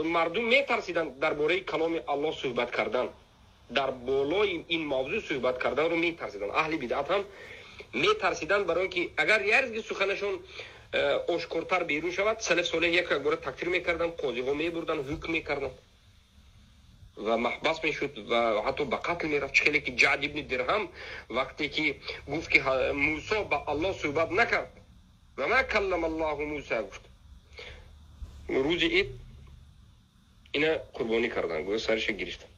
Мардум метарсиданд дар бораи каломи Аллоҳ суҳбат кардан, дар болои ин мавзӯъ суҳбат карданро метарсиданд. Аҳли бидъат ҳам метарсиданд, барои ин ки агар ярзги суханашон ошкортар берун шавад, салаф солеҳ як якбора такфир мекарданд, қозиҳо мебурданд, ҳукм мекарданд ва маҳбас мешуд ва ҳатто ба қатл мерафт. Чӣ хеле ки Ҷаъд ибни Дирҳам вақте ки гуфт ки Мусо ба Аллоҳ суҳбат накард, ва ма каллама Аллоҳу Муса гуфт, рӯзи ид ина қурбонӣ карданд, гӯё сариша гирифтанд.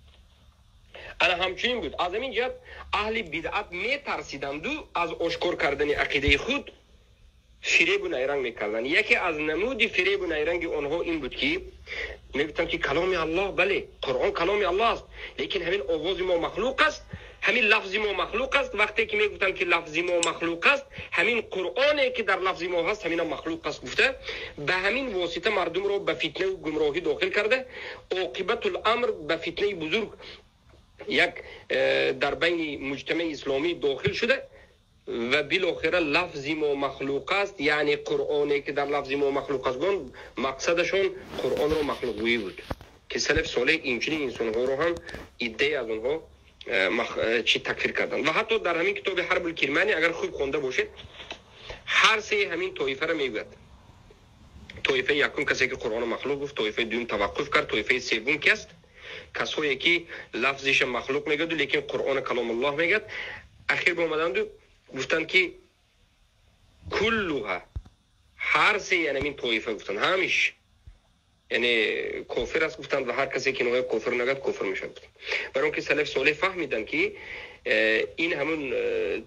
Ана ҳамчунин буд. Аз ҳамин ҷиҳат аҳли бидъат метарсиданду аз ошкор кардани ақидаи худ фиребу найранг мекарданд. Яке аз намуди фиребу найранги онҳо ин буд, ки мегуфтанд, ки каломи Аллоҳ, бале, Қуръон каломи Аллоҳ аст, лекин ҳамин овози мо махлуқ аст, ҳамин лафзи мо махлуқ аст. Вақте ки мегуфтанд, ки лафзи мо махлуқ аст, ҳамин Қуръоне ки дар лафзи мо ҳаст, ҳаминам махлуқ аст гуфта, ба ҳамин восита мардумро ба фитнаву гумроҳӣ дохил карда, оқибатул амр ба фитнаи бузург як дар байни муҷтамаи исломӣ дохил шуда ва билохира лафзи мо махлуқ аст, яъне Қуръоне ки дар лафзи мо махлуқ аст гон, мақсадашон Қуръонро махлуқгӯӣ буд, ки салаф солеҳ инчунин инсонҳоро ҳам иддае аз онҳо чӣ такфир карданд. Ва ҳатто дар ҳамин китоби Ҳарбул Кирмани, агар хуб хонда бошед, ҳар сеи ҳамин тоифаро мегӯяд. Тоифаи якум касе ки Қуръонро махлуқ гуфт, тоифаи дуюм таваққуф кард, тоифаи севум ки аст? Касое ки лафзиша махлуқ мегӯяду, лекин Қуръона каломуллоҳ мегӯяд. Ахир омаданду гуфтанд, ки куллуҳа, ҳар сеи ҳамин тоифа гуфтанд, ҳамиш яъне кофир аст гуфтанд ва ҳар касе ки инҳоя кофир нагӯяд, кофир мешавад гуфтанд. Барои он ки салаф солеҳ фаҳмиданд, ки ин ҳамун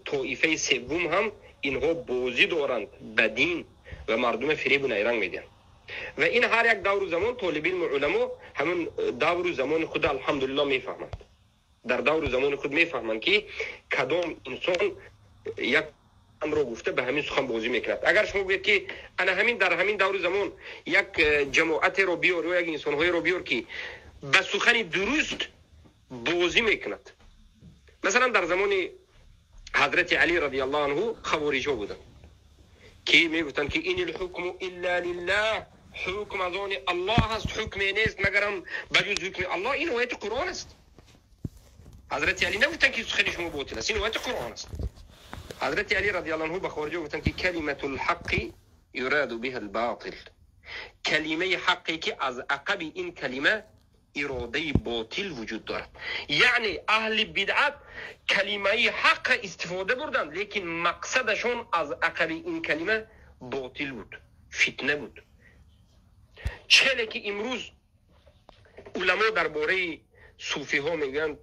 тоифаи севум ҳам инҳо бозӣ доранд ба дин ва мардума фиребу найранг медиҳанд. Ва ин ҳар як давру замон толибилму уламо ҳамун давру замони худ, алҳамдулилло, мефаҳманд. Дар давру замони худ мефаҳманд, ки кадом инсон як ро гуфта ба ҳамин сухан бозӣ мекунад. Агар шумо гӯед, ки ана ҳамин дар ҳамин давру замон як ҷамоатеро биёр ё як инсонҳоеро биёр, ки ба сухани дуруст бозӣ мекунад, масалан, дар замони ҳазрати Алӣ радиаллоҳу анҳу хавориҷҳо буданд, ки мегуфтанд, ки ин лҳукму илла лиллаҳ, ҳукм аз они Аллоҳ аст, ҳукме нест, магарам ба ҷуз ҳукми Аллоҳ. Ин ояти Қуръон аст. Ҳазрати Алӣ нагуфтанд, ки сухани шумо ботил аст, ин ояти Қуръон аст. Ҳазрати Алӣ радиаллоҳу анҳу ба хориҷа гуфтанд, ки калимату лҳаққи юраду биҳа лботил, калимаи ҳаққе ки аз ақаби ин калима иродаи ботил вуҷуд дорад. Яъне аҳли бидъат калимаи ҳаққа истифода бурданд, лекин мақсадашон аз ақаби ин калима ботил буд, фитна буд. Чӣ ки имрӯз уламо дар бораи суфиҳо мегӯянд,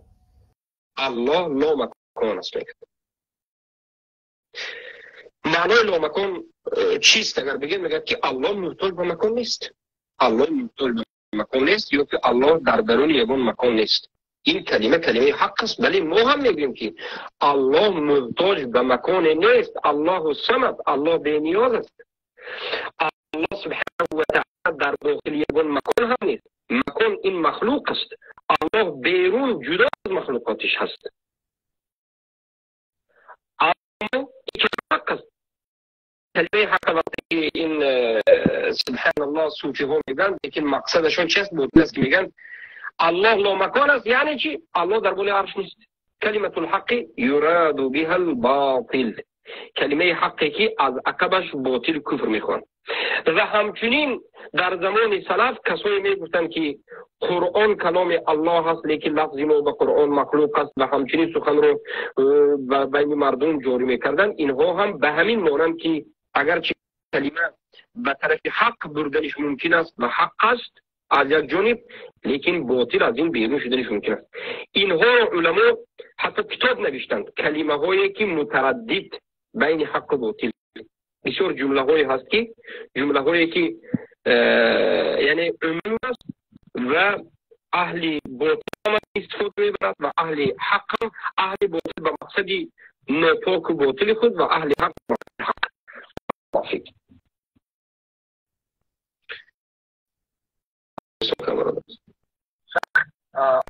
Аллоҳ ломакон аст мегӯяд. Маънои ломакон чист, агар бигӯем, мегӯяд, ки Аллоҳ муҳтоҷ ба макон нест, Аллоҳ муҳтоҷ ба макон нест ё ки Аллоҳ дар даруни ягон макон нест. Ин калима калимаи ҳақ аст. Бале, мо ҳам мегӯем, ки Аллоҳ муҳтоҷ ба маконе нест, Аллоҳу самад, Аллоҳ бениёз аст. Аллоҳ субҳанаҳу ва таала дар дохили ягон макон ҳам нест. Макон ин махлуқ аст, Аллоҳ берун, ҷудо аз махлуқотиш ҳаст. Аммо ҳақ аст, калимаи ҳақ. Вақте ки ин, субҳаналлоҳ, суфиҳо мегӯянд, лекин мақсадашон чи аст? Ботил аст, ки мегӯянд Аллоҳ ломакон аст, яъне чи? Аллоҳ дар болои арш нест. Калимату лҳаққи юраду биҳа лботил, калимаи ҳаққе ки аз ақабаш ботил, куфр мехоҳанд. Ва ҳамчунин дар замони салаф касое мегуфтанд, ки Қуръон каломи Аллоҳ аст, лекин лафзи мо ба Қуръон махлуқ аст, ва ҳамчунин суханро ба байни мардум ҷорӣ мекарданд. Инҳо ҳам ба ҳамин монанд, ки агарчи калима ба тарафи ҳақ бурданиш мумкин аст ва ҳақ аст аз як ҷониб, лекин ботил аз ин берун шуданиш мумкин аст. Инҳо уламо ҳатто китоб навиштанд, калимаҳое ки мутараддид байни ҳаққу ботил. Бисёр ҷумлаҳое ҳаст, ки ҷумлаҳое ки яъне умум аст ва аҳли ботил истифода мебарад ва аҳли ҳақ, аҳли ботил ба мақсади нопоку ботили худ ва аҳли ҳақ ба ҳақ. Фик.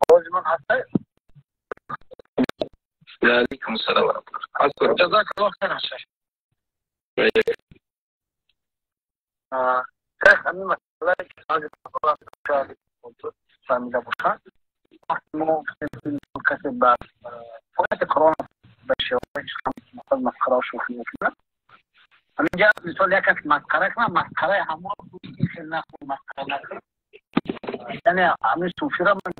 Овози ман ҳаст? Алейкум ассалом ва раҳматуллоҳ. Ҷазакаллоҳ хайран, шайх. Шайх, ҳамин масъалае ки фаҳмида бошад. Вақте мо касе ба ояти Қуръон ба шеваи масхара шӯхӣ мекунад, ҳаминҷа мисол як кас масхара кунад, масхараи ҳамон хел нахӯр, масхара накунад. Яъне ҳамин суфира ман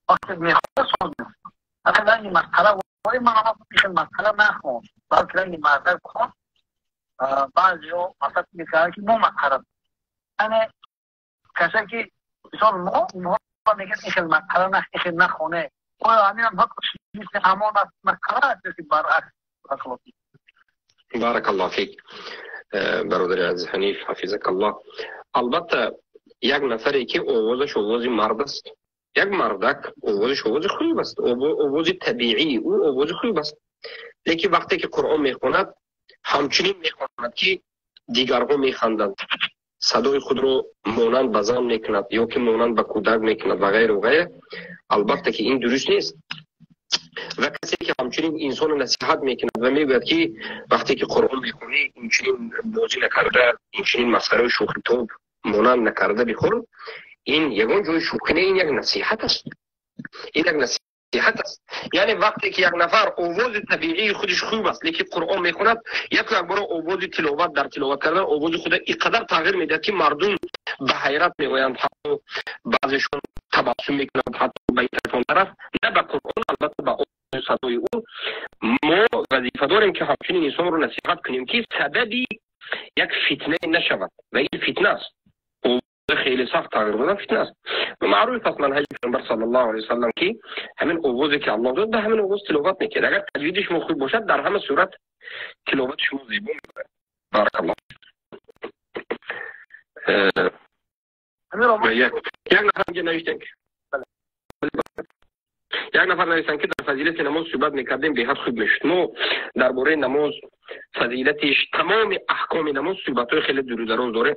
вақте мехоҳад соз мехоҳад. Ахир ранги масхара вори ман хел масхара нахон, балки ранги мардак хон. Баъзеҳо масалан мекарданд ки мо масхара, яъне касе ки мисол мо онҳо мегӯянд ин хел масхара на, ин хел нахоне. Оё ҳаминам мисли ҳамон масхара аст ё ки баръакс? Баракаллоҳ фик, бародари азиз Ҳаниф, ҳафизакаллоҳ. Албатта як нафаре ки овозаш овози мард аст, як мардак овозаш овози хуб аст, овози табиии ӯ овози хуб аст, лекин вақте ки Қуръон мехонад, ҳамчунин мехонад ки дигарҳо механданд, садои худро монанд ба зан мекунад ё ки монанд ба кӯдак мекунад ва ғайру ғайра, албатта ки ин дуруст нест. Ва касе ки ҳамчунин инсонро насиҳат мекунад ва мегӯяд ки вақте ки Қуръон мехонӣ инчунин бозӣ накарда, инчунин масхараи шӯхитоб монанд накарда бихон, ин ягон ҷои шӯхӣ не, ин як насиҳат аст. Ин як насиҳат аст. Яъне вақте ки як нафар овози табиии худаш хуб аст, лекин Қуръон мехонад, яку якбора овози тиловат, дар тиловат кардан овози худа ин қадар тағйир медиҳад ки мардум ба ҳайрат меоянд, ҳатто баъзешон табассум мекунанд, ҳатто ба ин тараф он тараф, на ба Қуръон, албатта ба садои ӯ. Мо вазифа дорем ки ҳамчунин инсонро насиҳат кунем ки сабаби як фитнае нашавад, ва ин фитна аст. Хеле сахт тағйир додан фитна аст. Ва маъруф аст манҳаҷи Паёмбар саллаллоҳу алайҳи васаллам ки ҳамин овозе ки Аллоҳ дод, ба ҳамин овоз тиловат мекард. Агар таҷвиди шумо хуб бошад, дар ҳама сурат тиловати шумо зебо мебарад. Баракаллоҳ. Як нафар инҷа навиштанд ки як нафар навиштанд ки дар фазилати намоз суҳбат мекардем, беҳад хуб мешуд. Мо дар бораи намоз, фазилатиш, тамоми аҳкоми намоз суҳбатҳои хеле дурудароз дорем.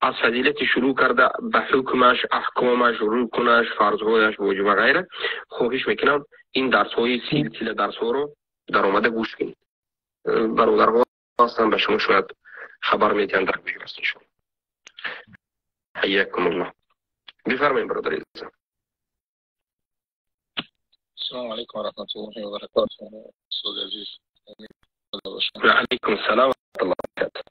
Аз фазилати шурӯъ карда ба ҳукмаш, аҳкомаш, рукунаш, фарзҳояш, воҷиб ва ғайра. Хоҳиш мекунам ин дарсҳои силсила дарсҳоро даромада гӯш кунед. Бародарҳо ҳастанд, ба шумо шояд хабар медиҳанд дар куҷо аст иншоаллоҳ. Ҳайякумуллоҳ. Бифармоед бародари азизам. Ассалому алайкум ва раҳматуллоҳи ва баракотуҳ. Устоди азиз. Ва алайкум ассалом ва раҳматуллоҳи ва баракотуҳ.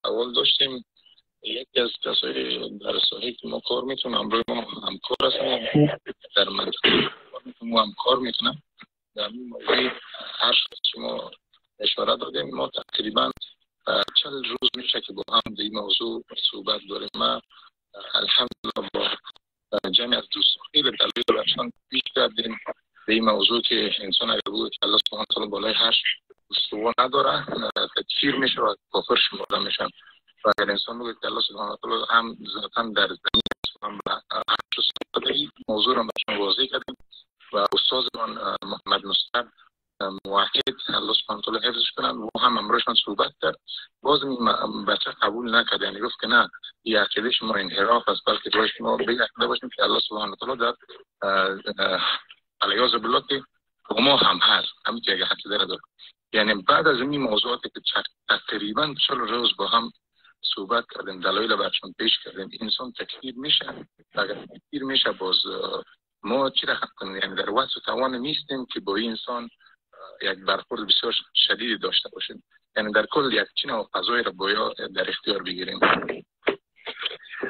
Аввал доштем яке аз касои дар соҳае ки мо кор мекунем, ҳамроҳи мо ҳамкор ҳастем, дар минтақа кор мекунем, мо ҳамкор мекунем. Дар ин мавзӯи ҳар шумо ишора додем, мо тақрибан 40 рӯз мешавад ки бо ҳам дар ин мавзӯъ суҳбат дорем. Ма алҳамдулиллоҳ бо ҷамъи аз дӯстон хеле далоил баршон پیش کردیم به این موضوع که انسان اگر بگوید که الله سبحانه وتعالی بالای هر استوا نداره، تکفیر میشه و کافر شمرده میشه. و اگر انسان بگوید که الله سبحانه وتعالی هم ذاتاً در زمین است و هم به عرش استوا، این موضوع رو برشون واضح کردیم و استادمان محمد مصطفی موحد الله سبحانه وتعالی حفظش کنن و هم امروزشان صحبت کرد. باز این بچه قبول نکرد، یعنی گفت که نه، این عقیده شما انحراف است، بلکه باید شما به عقیده باشیم که الله سبحانه وتعالی در علیاذ بالله که با ما هم هست، همین که اگه عقیده را داره. یعنی بعد از این موضوعاتی که تقریبا 40 روز با هم صحبت کردیم، دلایل برشون پیش کردیم، انسان تکفیر میشه. اگر تکفیر میشه باز ما چی رقم کنیم؟ یعنی در وسع توان نیستیم که با این انسان یک برخورد بسیار شدید داشته باشیم. یعنی در کل یک چین و فضای را باید در اختیار بگیریم.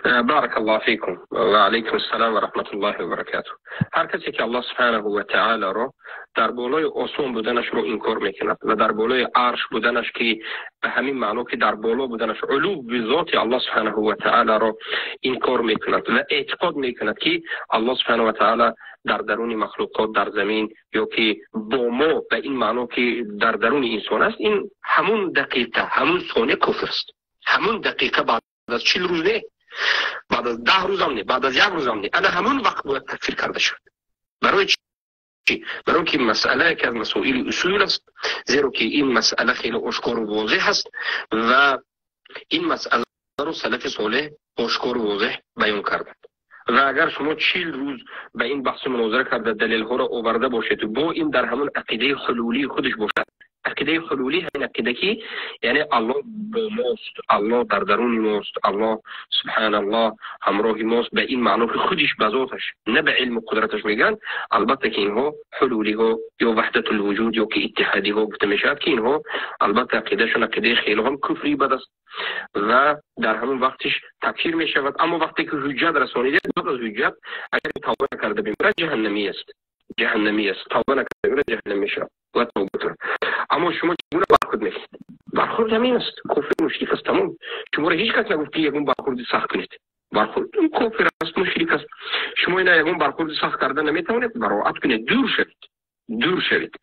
بارك الله فيكم وعليكم السلام ورحمة الله وبركاته. هر کسی که الله سبحانه و تعالی را در بالای آسمان بودنش رو انکار میکند و در بالای عرش بودنش که به همین معنا که در بالا بودنش علو به ذات الله سبحانه و تعالی را انکار میکند و اعتقاد میکند که الله سبحانه و تعالی در درون مخلوقات در زمین یا که با ما به این معنا که در درون انسان است، این همون دقیقه همون ثانیه کفر است. همون دقیقه بعد از 40 روز نه، بعد از 10 روز هم نه، بعد از 1 روز هم نه، انا همون وقت باید تکفیر کرده شد. برای چی؟ برای که مسئله که از مسائل اصول است، زیرا که این مسئله خیلی آشکار و واضح است و این مسئله رو سلف صالح آشکار و واضح بیان کردند. و اگر شما 40 روز به این بحث مناظره کرده دلیل ها را آورده باشید و با این در همون عقیده حلولی خودش باشد. عقیده حلولی همین عقیده که یعنی الله با ماست، الله در درون ماست، الله سبحان الله همراه ماست، به این معنا که خودش به ذاتش نه به علم و قدرتش میگن. البته که اینها حلولی ها یا وحدت الوجود یا که اتحادی ها گفته میشد که اینها البته عقیدهشون عقیده خیلی هم کفری بد است و در همون وقتش تکفیر میشود. اما وقتی که حجت رسانیده، بعد از حجت اگر توبه نکرده بمیرد جهنمی است، جهنمی است. توبه نکرده بمیرد جهنمی میشود و توبه کنه. اما شما چگونه برخورد میکنید؟ برخورد همین است، کفر مشرک است، تمام. شما را هیچ کس نگفت که یکون برخورد سخت کنید. برخورد کفر است، مشرک است. شما اینا یکون برخورد سخت کرده نمیتوانید، براعت کنید، دور شوید، دور شوید.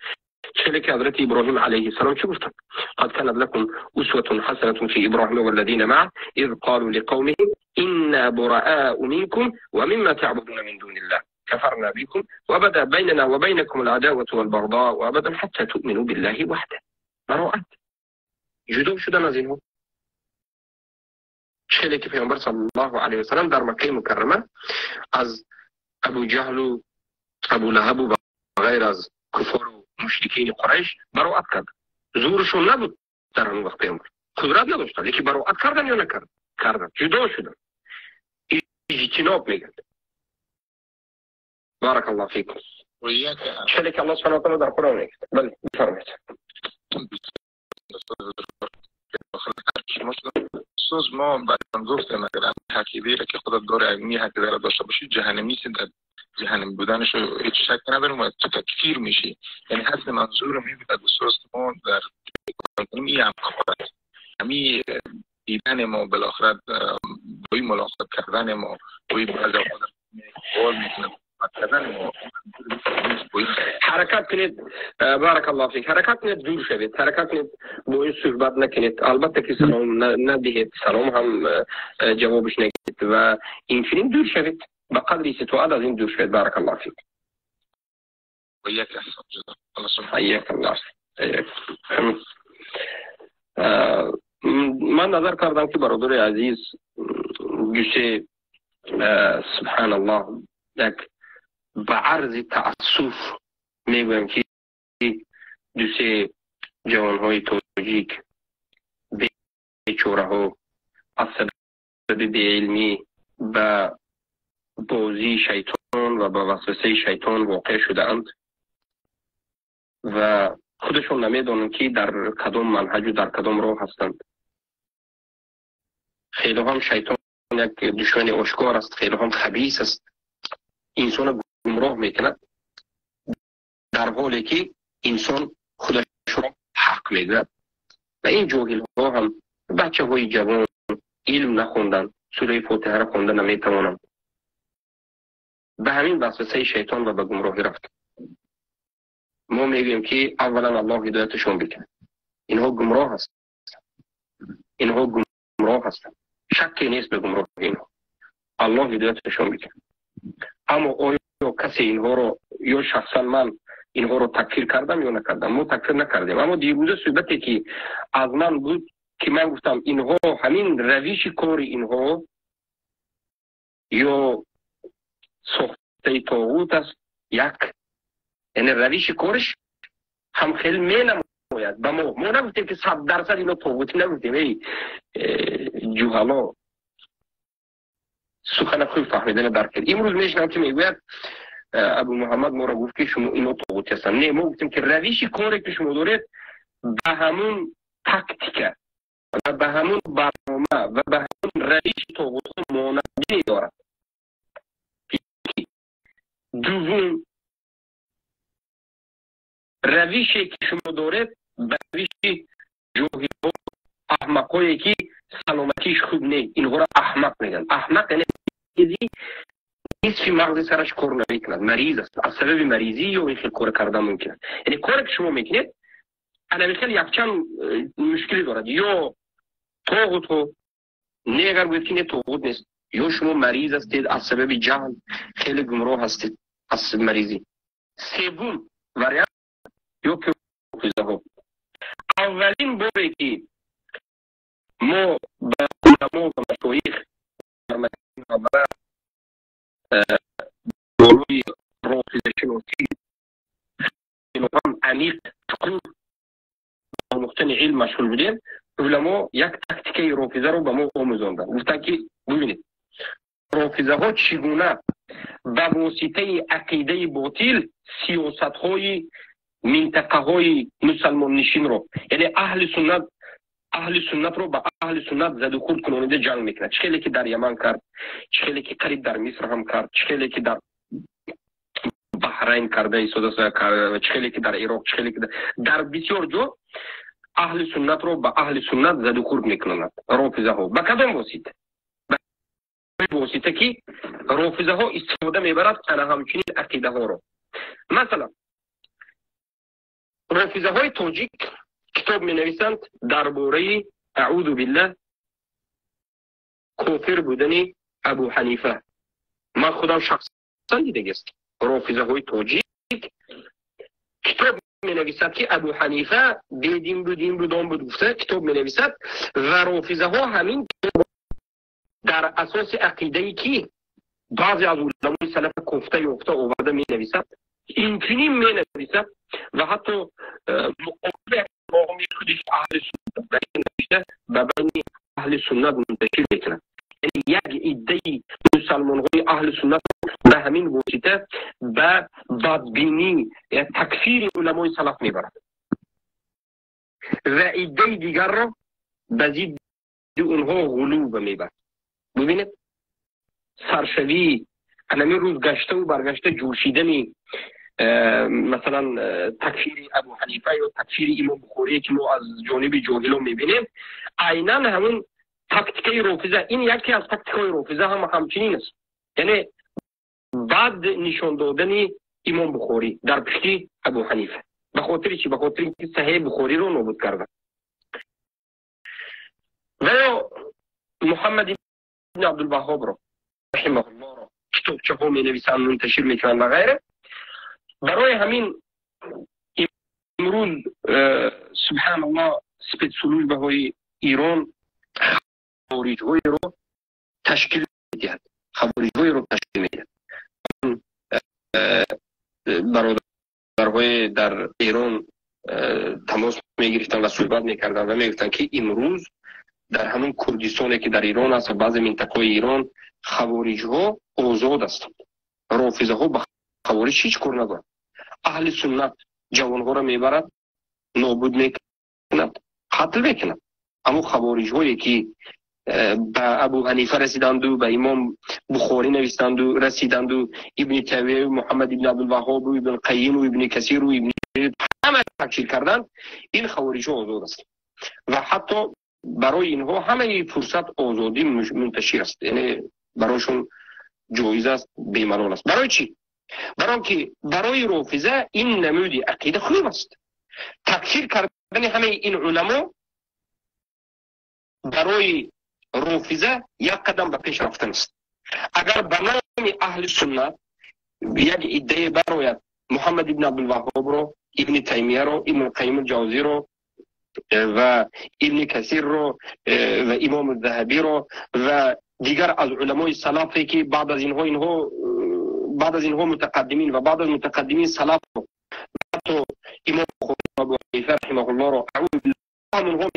چه که حضرت ابراهیم علیه السلام چه گفتند؟ قد كانت لكم اسوة حسنة في ابراهيم والذين معه اذ قالوا لقومهم انا براء منكم ومما تعبدون من دون الله كفرنا بكم وبدا بيننا وبينكم العداوة والبغضاء وابدا حتى تؤمنوا بالله وحده. براءت، جدا شدن از اینها. چه که پیامبر صلی الله علیه و سلم در مکه مکرمه از ابو جهل و ابو لهب و غیر از کفار و مشرکین قریش براءت کرد. زورشون نبود در اون وقت، پیامبر قدرت نداشتن، یکی براءت کردن یا نکردن؟ کردن، جدا شدن، اجتناب میگن. بارک الله فیکم. چه که الله سبحانه و تعالی در قرآن میگه. بله بفرمایید. سوز ما بعداً گفتم اگر عقیده را که خودت داره علمی عقیده را داشته باشی جهنمی است، در جهنم بودنش هیچ شک ندارم و تو تکفیر میشی. یعنی حد منظور می بود استاد ما در این همکارت همی دیدن ما بالاخره با ملاقات کردن ما با بعضی قول میکنه حرکت کنید. بارک الله فیک. حرکت کنید، دور شوید، حرکت کنید، با این صحبت نکنید. البته که سلام ندهید، سلام هم جوابش نگید و اینچنین دور شوید، به قدر استطاعت از این دور شوید. بارک الله فیک. و یک احسان جزا الله سبحانه. حیاک الله. من نظر کردم که برادر عزیز گوشه سبحان الله یک به عرض تأسف میگویم که دو سه جوانهای تاجیک بیچاره ها از سبب بی‌علمی به بازی شیطان و به وسوسه شیطان واقع شده اند و خودشون نمیدانند که در کدام منهج و در کدام راه هستند. خیلی هم شیطان یک دشمن آشکار است، خیلی هم خبیث است، انسان گمراه میکند در حالی که انسان خودش را حق میگوید. و این جاهل ها هم بچه های جوان علم نخوندن، سوره فاتحه را خوندن نمیتوانند، به همین وسوسه شیطان و به گمراهی رفت. ما میگوییم که اولا الله هدایتشون بکنه. اینها گمراه هستند، اینها گمراه هستند، شکی نیست به گمراهی اینها. الله هدایتشون بکنه. اما آیا کسی اینها رو یا شخصا من اینها رو تکفیر کردم یا نکردم؟ ما تکفیر نکردیم. اما دیروز صحبتی که از من بود که من گفتم اینها همین روش کار اینها یا ساخته طاغوت است، یک یعنی روش کارش هم خیلی می نماید به ما. ما نگفتیم که 100% اینا طاغوتی، نگفتیم. ای جوهلا سخن خوب فهمیدن درک کرد. امروز میشنم که میگوید ابو محمد ما را گفت که شما اینا طاغوتی هستن. نه، ما گفتیم که روش کاری که شما دارید به همون تاکتیک و به همون برنامه و به همون روش طاغوت مانندی دارد. دوم، روشی که شما دارید به روش جاهل‌ها، احمقایی که سلامتیش خوب نه، اینها را احمق میگن. احمق یعنی نصف مغز سرش کار نمیکند، مریض است، از سبب مریضی یا این خیلی کار کردن ممکن است. یعنی کاری که شما میکنید انا خیلی یکچند مشکلی دارد، یا طاغوت ها نه، اگر گوید که نه طاغوت نیست، یا شما مریض هستید از سبب جهل، خیلی گمراه هستید از مریضی. سوم وریانت یا که اولین باری که ما به علما و مشایخ و амиқ омӯхтани илм машғул будем, уламо як тактикаи рофизаро ба мо омӯзонданд. Гуфтанд, ки бубинед, рофизаҳо чӣ гуна ба воситаи ақидаи ботил сиёсатҳои минтақаҳои мусалмоннишинро, яъне аҳли суннатро ба аҳли суннат задухӯрд кунонида ҷанг мекунад. Чӣ хеле ки дар Яман кард, чӣ хеле ки қариб дар Миср ҳам кард, чӣ хеле ки дар Баҳрайн карда истода, чӣ хеле ки дар Ироқ, чӣ хеле ки дар бисёр ҷо аҳли суннатро ба аҳли суннат задухӯрд мекунанд рофизаҳо. Ба кадом восита? Восита ки рофизаҳо истифода мебарад, ана ҳамчунин ақидаҳоро. Масалан, рофизаҳои тоҷик китоб менависанд дар бораи, аъузу биллаҳ, кофир будани Абу Ҳанифа. Ман худам шахсан дидагист, рофизаҳои тоҷик китоб менависад, ки Абу Ҳанифа бедин буд, ин буд, он буд гуфта китоб менависад. Ва рофизаҳо ҳамин дар асоси ақидае, ки баъзе аз уламои салафа кофта ёфта оварда менависад, инчунин менависад ва ҳатто муқобили худиш аҳли суннат навишта, ба байни аҳли суннат мунташир мекунад. Яъне як иддаи мусалмонҳои аҳли суннат ба ҳамин восита ба бадбинӣ, такфири уламои салаф мебарад ва иддаи дигарро ба зидди онҳо ғулув мебарад. Бубинед, саршавии анамин рӯз гаштаву баргашта ҷӯшидани, масалан, такфири Абу Ҳанифа ё такфири Имом Бухорие, ки мо аз ҷониби ҷоҳилон мебинем, айнан ҳамун тактикаи рофиза. Ин яке аз тактикаҳои рофиза ҳам ҳамчунин аст, яъне бад нишон додани Имом Бухорӣ дар пушти Абу Ҳанифа. Ба хотири чӣ? Ба хотири ки Саҳеҳи Бухориро нобуд карда. Ва ё Муҳаммад ибн Абдулваҳҳобро, раҳимаҳуллоҳро, китобчаҳо менависанд, мунташир мекунанд ва ғайра. Барои ҳамин имрӯз, субҳаналлоҳ, спецслужбаҳои Ирон хавориҷҳоеро ташкил медиҳад, хавориҷҳоеро ташкил медиҳад. Бародарҳое дар Эрон тамос мегирифтанд ва суҳбат мекарданд ва мегуфтанд, ки имрӯз дар ҳамон Курдистоне, ки дар Ирон аст, ва баъзе минтақаҳои Ирон хавориҷҳо озод ҳастанд. Рофизаҳо ба хавориҷ ҳеҷ кор надоранд. Аҳли суннат ҷавонҳоро мебарад, нобуд мекунад, қатл мекунад. Аммо хавориҷҳое, ки ба Абу Ҳанифа расиданду, ба Имом Бухорӣ навистанду расиданду, Ибни Таймияю Муҳаммад ибни Абдулваҳҳобу Ибн Қайиму Ибни Касиру ибни ҳама такфир карданд, ин хавориҷҳо озод ҳастанд ва ҳатто барои инҳо ҳамаи фурсат, озодӣ мунташир аст, яъне барояшон ҷоиз аст, бемалол аст. Барои чӣ? Барои ки барои рофиза ин намуди ақида хуб аст. Такфир кардани ҳамаи ин уламо барои рофиза як қадам ба пеш рафтан аст. Агар ба номи аҳли суннат як иддае барояд, Муҳаммад ибн Абдулваҳҳобро, Ибни Таймияро, Ибн Қайим Ҷавзиро ва Ибни Касирро ва Имом Заҳабиро ва дигар аз уламои салафе, ки баъд аз инҳо, баъд аз инҳо мутақаддимин ва баъд аз мутақаддимин салафро, ҳатто Имом Абу Ҳанифа раҳимаҳуллоҳро, ҳамонҳо,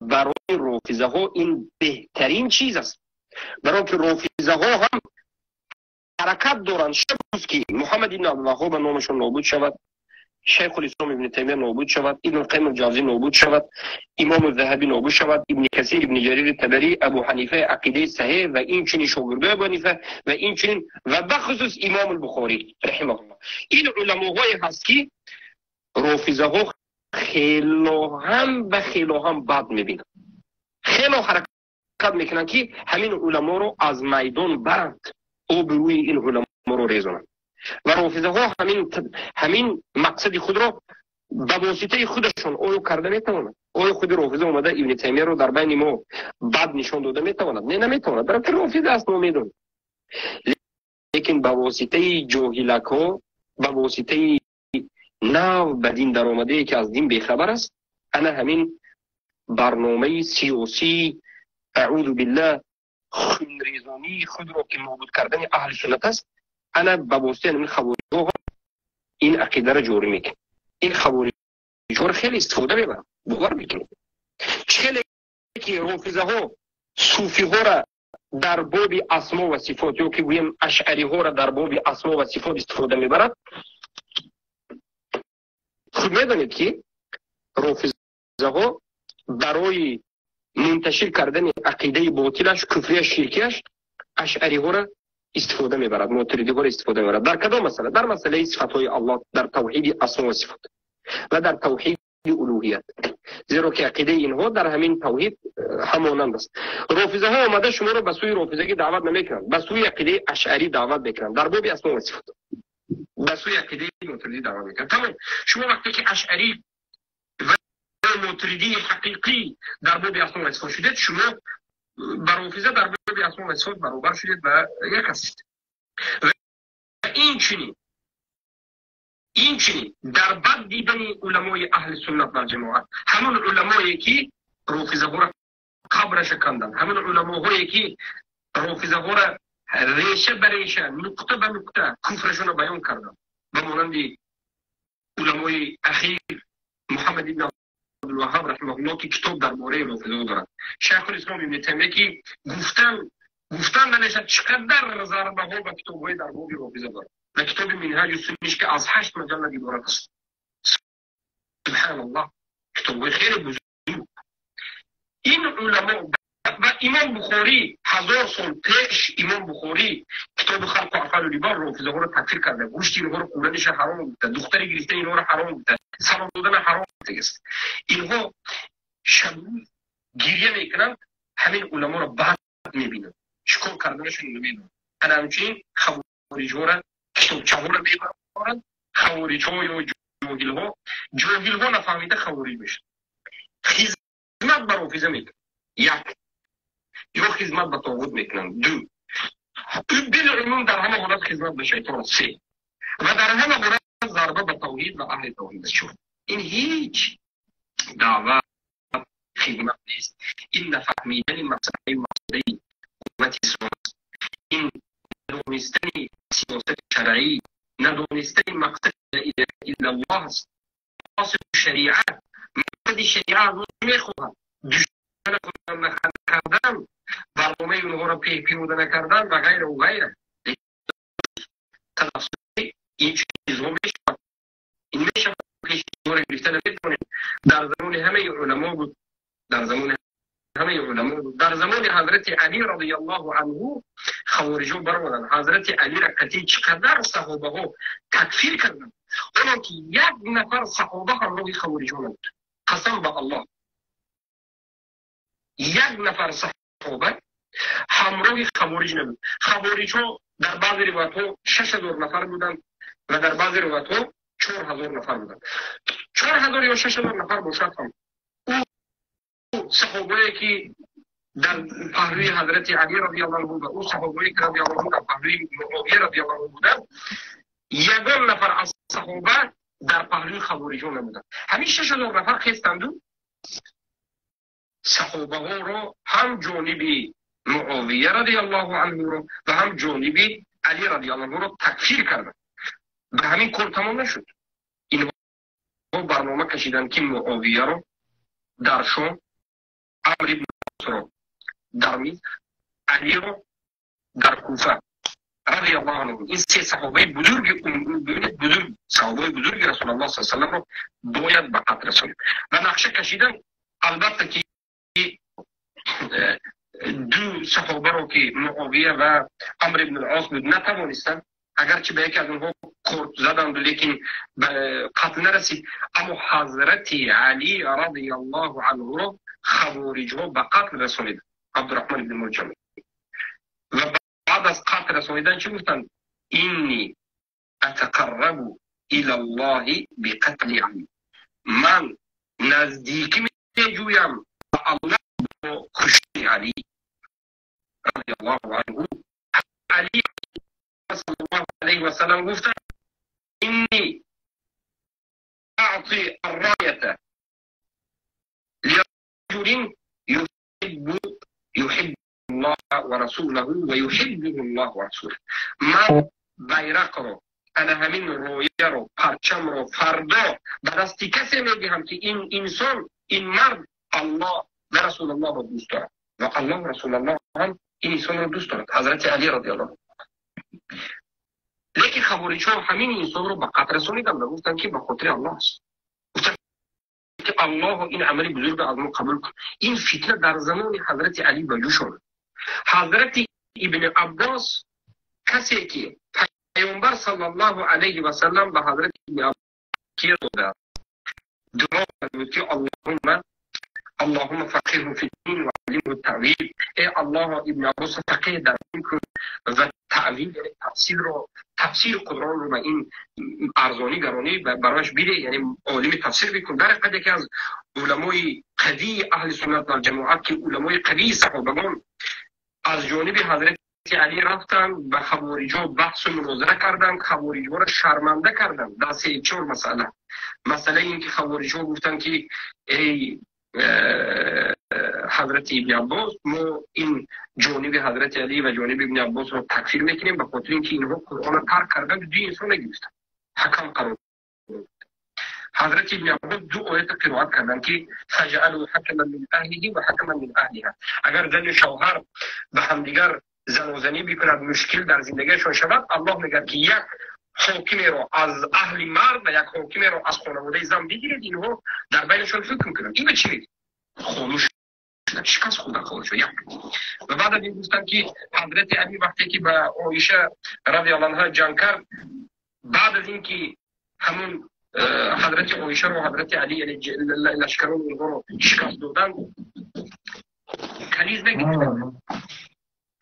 барои рофизаҳо ин беҳтарин чиз аст. Барои ки рофизаҳо ҳам ҳаракат доранд шаб ки Муҳаммад ибн Абдулваҳҳоб номашон нобуд шавад, Шайхулислом Ибни Таймия нобуд шавад, Ибн Қайим Ҷавзӣ нобуд шавад, Имом Заҳабӣ нобуд шавад, Ибни Касир, Ибни Ҷарир Табарӣ, Абу Ҳанифа, ақидаи саҳеҳ ва инчунин шогирдои Абу Ҳанифа ва инчунин ва бахусус Имом Бухорӣ раҳимаҳуллоҳ. Ин уламоҳое ҳаст, ки рофизаҳо хело ҳам ба хело ҳам бад мебинанд, хело ҳаракат мекунанд, ки ҳамин уламоро аз майдон баранд, обрӯи ин уламоро резонанд. Ва рофизаҳо ҳамин мақсади худро ба воситаи худашон оё карда метавонад? Оё худи рофиза омада Ибни Таймияро дар байни мо бад нишон дода метавонад? Не, наметавонад, барои ки рофиза аст, мо медонем. Лекин ба воситаи ҷоҳилакҳо, ба воситаи нав ба дин даромадае, ки аз дин бехабар аст, ана ҳамин барномаи сиёсӣ, аъузу биллаҳ, хунрезонии худро, ки нобуд кардани аҳли суннат аст, ана ба воситаи ҳамин хавориҷҳо. Ин ақидаро ҷорӣ мекунад. Ин хавориҷҳоро хеле истифода мебаранд, бовар мекунед. Чӣ хеле ки рофизаҳо суфиҳоро дар боби асмо ва сифот ё ки гӯем ашъариҳоро дар боби асмо ва сифот истифода мебарад, худ медонед ки рофизаҳо барои мунташир кардани ақидаи ботилаш, куфрияш, ширкияш ашъариҳоро истифода мебарад, мотуридиҳоро истифода мебарад. Дар кадом масъала? Дар масъалаи сифатҳои Аллоҳ, дар тавҳиди асмо ва сифот ва дар тавҳиди улуҳият, зеро ки ақидаи инҳо дар ҳамин тавҳид ҳамонанд аст. Рофизаҳо омада шуморо ба сӯи рофизагӣ даъват намекунанд, ба сӯи ақидаи ашъарӣ даъват мекунанд, дар боби асмо ва сифот ба сӯи ақидаи мотуридӣ даъват мекунанд. Тамом, шумо вақте ки ашъарӣ ва мотуридии ҳақиқӣ дар боби асмо ва сифот шудед, шумо ба рофиза дар боби асмо ва сифот баробар шудед ва як ҳастед. Ва инчунин дар бад дидани уламои аҳли суннат вал ҷамоат, ҳамон уламое ки рофизаҳоро қабраша канданд, ҳамон уламоҳое ки рофизаҳоро реша ба реша, нуқта ба нуқта куфрашонро баён карданд, ба монанди уламои ахир Муҳаммад ибн Абдулваҳҳоб раҳимаҳуллоҳ, ки китоб дар бораи рофизаҳо дорад, Шайхулислом ибни Таймия, ки гуфтан намешавад чӣ қадар зарбаҳо ба китобҳои дар боби рофиза дорад و کتاب منهاج السنیش که از 8 مجلد عبارت است. سبحان الله، کتاب خیلی بزرگ. این علما و امام بخاری 1000 سال پیش امام بخاری کتاب خلق و افعال العباد رافضه ها رو تکفیر کرده، گوشت اینها رو خوردنش حرام گفته، دختر گرفتن اینها رو حرام گفته، سلام دادن حرام گفته است. اینها شب گریه میکنند، همین علما رو بد میبینند، چیکار کردنشون نمیدونن. همچنین خوارج ها را کتابچه‌ها رو میبرند، خوارج‌ها یا جاهل‌ها، جاهل‌ها نفهمیده خوارج میشن. خدمت به رافضه میکنن، یک، یا خدمت به طاغوت میکنن، دو، بالعموم در همه حالت خدمت به شیطان، سه، و در همه حالت ضربه به توحید و اهل توحید است. این هیچ دعوت خدمت نیست. این نفهمیدن مسئله قوت اسلام است. این ندانستن سیاست شرعی، ندانستن مقصد لا اله الا الله است. مقاصد شریعت، مقصد شریعت از میخواهد دشمن خود نکردن، برنامه اونها را پیاده نکردن و غیره و غیره. تلفظ این چیزها میشود، این میشود پیش رو گرفته نمیتونیم. در زمان همه علما بود، در زمان همه علما بود، در زمان حضرت علی رضی الله عنه خوارجو برآمدند. حضرت علی را قطعی چقدر صحابه ها تکفیر کردند، اونم که یک نفر صحابه همراه خوارجو نبود. قسم به الله، یک نفر صحابه همراه خوارج نبود. خوارج ها در بعض روایت ها 6000 نفر بودند و در بعض روایت ها 4000 نفر بودند. 4000 یا 6000 نفر باشد هم او صحابه که در پهلوی حضرت علی رضی الله عنه و او صحابه که رضی الله عنه در پهلوی معاویه رضی الله عنه بودند، یگان نفر از صحابه در پهلوی خوارجان نبودند. همین 6000 نفر خستند و صحابه ها را هم جانب معاویه رضی الله عنه را و هم جانب علی رضی الله عنه را تکفیر کردند. به همین کار تمام نشد. اینها برنامه کشیدند که معاویه را در شام، عمرو بن العاص را در مصر، علی را در کوفه رضی الله عنه. این سه صحابه بزرگ، ببینید بزرگ، صحابه بزرگ رسول الله صلی الله علیه و سلم را باید به قتل رسانید و نقشه کشیدن. البته که دو صحابه را که معاویه و عمرو بن العاص بود نتوانستند، اگرچه به یکی از اونها کرد زدند لیکن به قتل نرسید. اما حضرت علی رضی الله عنه را خوارج ها به قتل رسانید، عبدالرحمن بن ملجم. و بعد از قتل رسانیدن چی گفتند؟ اینی اتقرب الى الله بقتل علی، من نزدیکی میجویم به الله با کشتن علی رضی الله عنه. علی صلی الله علیه و سلم گفتند اینی اعطی الرایة لرجل يحب الله ورسوله ويحبه الله ورسوله. من بیرق را ана ҳамин рояро, парчамро фардо ба дасти касе медиҳам, ки ин инсон, ин мард Аллоҳ ва Расулуллоҳро дӯст дорад ва Аллоҳ, Расулуллоҳ ҳам ин инсонро дӯст дорад. Ҳазрати Алӣ радиаллоҳу. Лекин хавориҷҳо ҳамин инсонро ба қатл расониданд ва гуфтанд, ки ба хотири Аллоҳ аст. Гуфтанд, ки Аллоҳ, ин амали бузургро аз мо қабул кун. Ин фитна дар замони ҳазрати Алӣ ба ҷӯш омад. Ҳазрати Ибни Аббос, касе ки паёмбар саллаллоҳу алайҳи васаллам ба ҳазрати Ибни Аббос дода дуо буд, ки Аллоҳумма фақиҳу фи дин ва аллимҳу таъвил. Эй Аллоҳ, Ибни Аббос фақиҳ дар дин кун ва таъвил, яъне тафсирро, тафсири Қуръонро ба ин арзонӣ гаронӣ барояш биде, яъне олими тафсир бикун. Дар ҳақиқат яке аз уламои қавии аҳли суннат вал ҷамоат, ки уламои қавии саҳобагон, аз ҷониби ҳазрати Алӣ рафтанд, ба хавориҷҳо баҳсу мунозира карданд, хавориҷҳоро шарманда карданд дар се чор масъала. Масъалаи ин ки хавориҷҳо гуфтанд, ки эй ҳазрати Ибни Аббос, мо ин ҷониби ҳазрати Алӣ ва ҷониби Ибни Аббосро такфир мекунем, ба хотири ин ки инҳо Қуръонро тарк карданд, ду инсон нагирифтанд, ҳакам қарор. Ҳазрати Ибни Аббос ду оята қироат карданд, ки фаҷъалу ҳакаман мин аҳлиҳи ва ҳакаман мин аҳлиҳа. Агар зану шавҳар ба ҳамдигар занозанӣ бикунад, мушкил дар зиндагиашон шавад, Аллоҳ мегӯяд, ки як ҳокимеро аз аҳли мард ва як ҳокимеро аз хонаводаи зан бигиред, инҳо дар байнашон ҳукм кунанд. Ин ба чӣ мегӯяд? Хомӯш шикаст хӯрдан хомӯш як. Ва баъд аз ин гуфтанд, ки ҳазрати Алӣ вақте ки ба Оиша радиаллоҳу анҳа ҷанг кард, баъд аз ин ки ҳамун ҳазрати Оишаро ҳазрати Алӣ, яъне лашкарони онҳоро шикаст доданд, каниз нагирифтанд.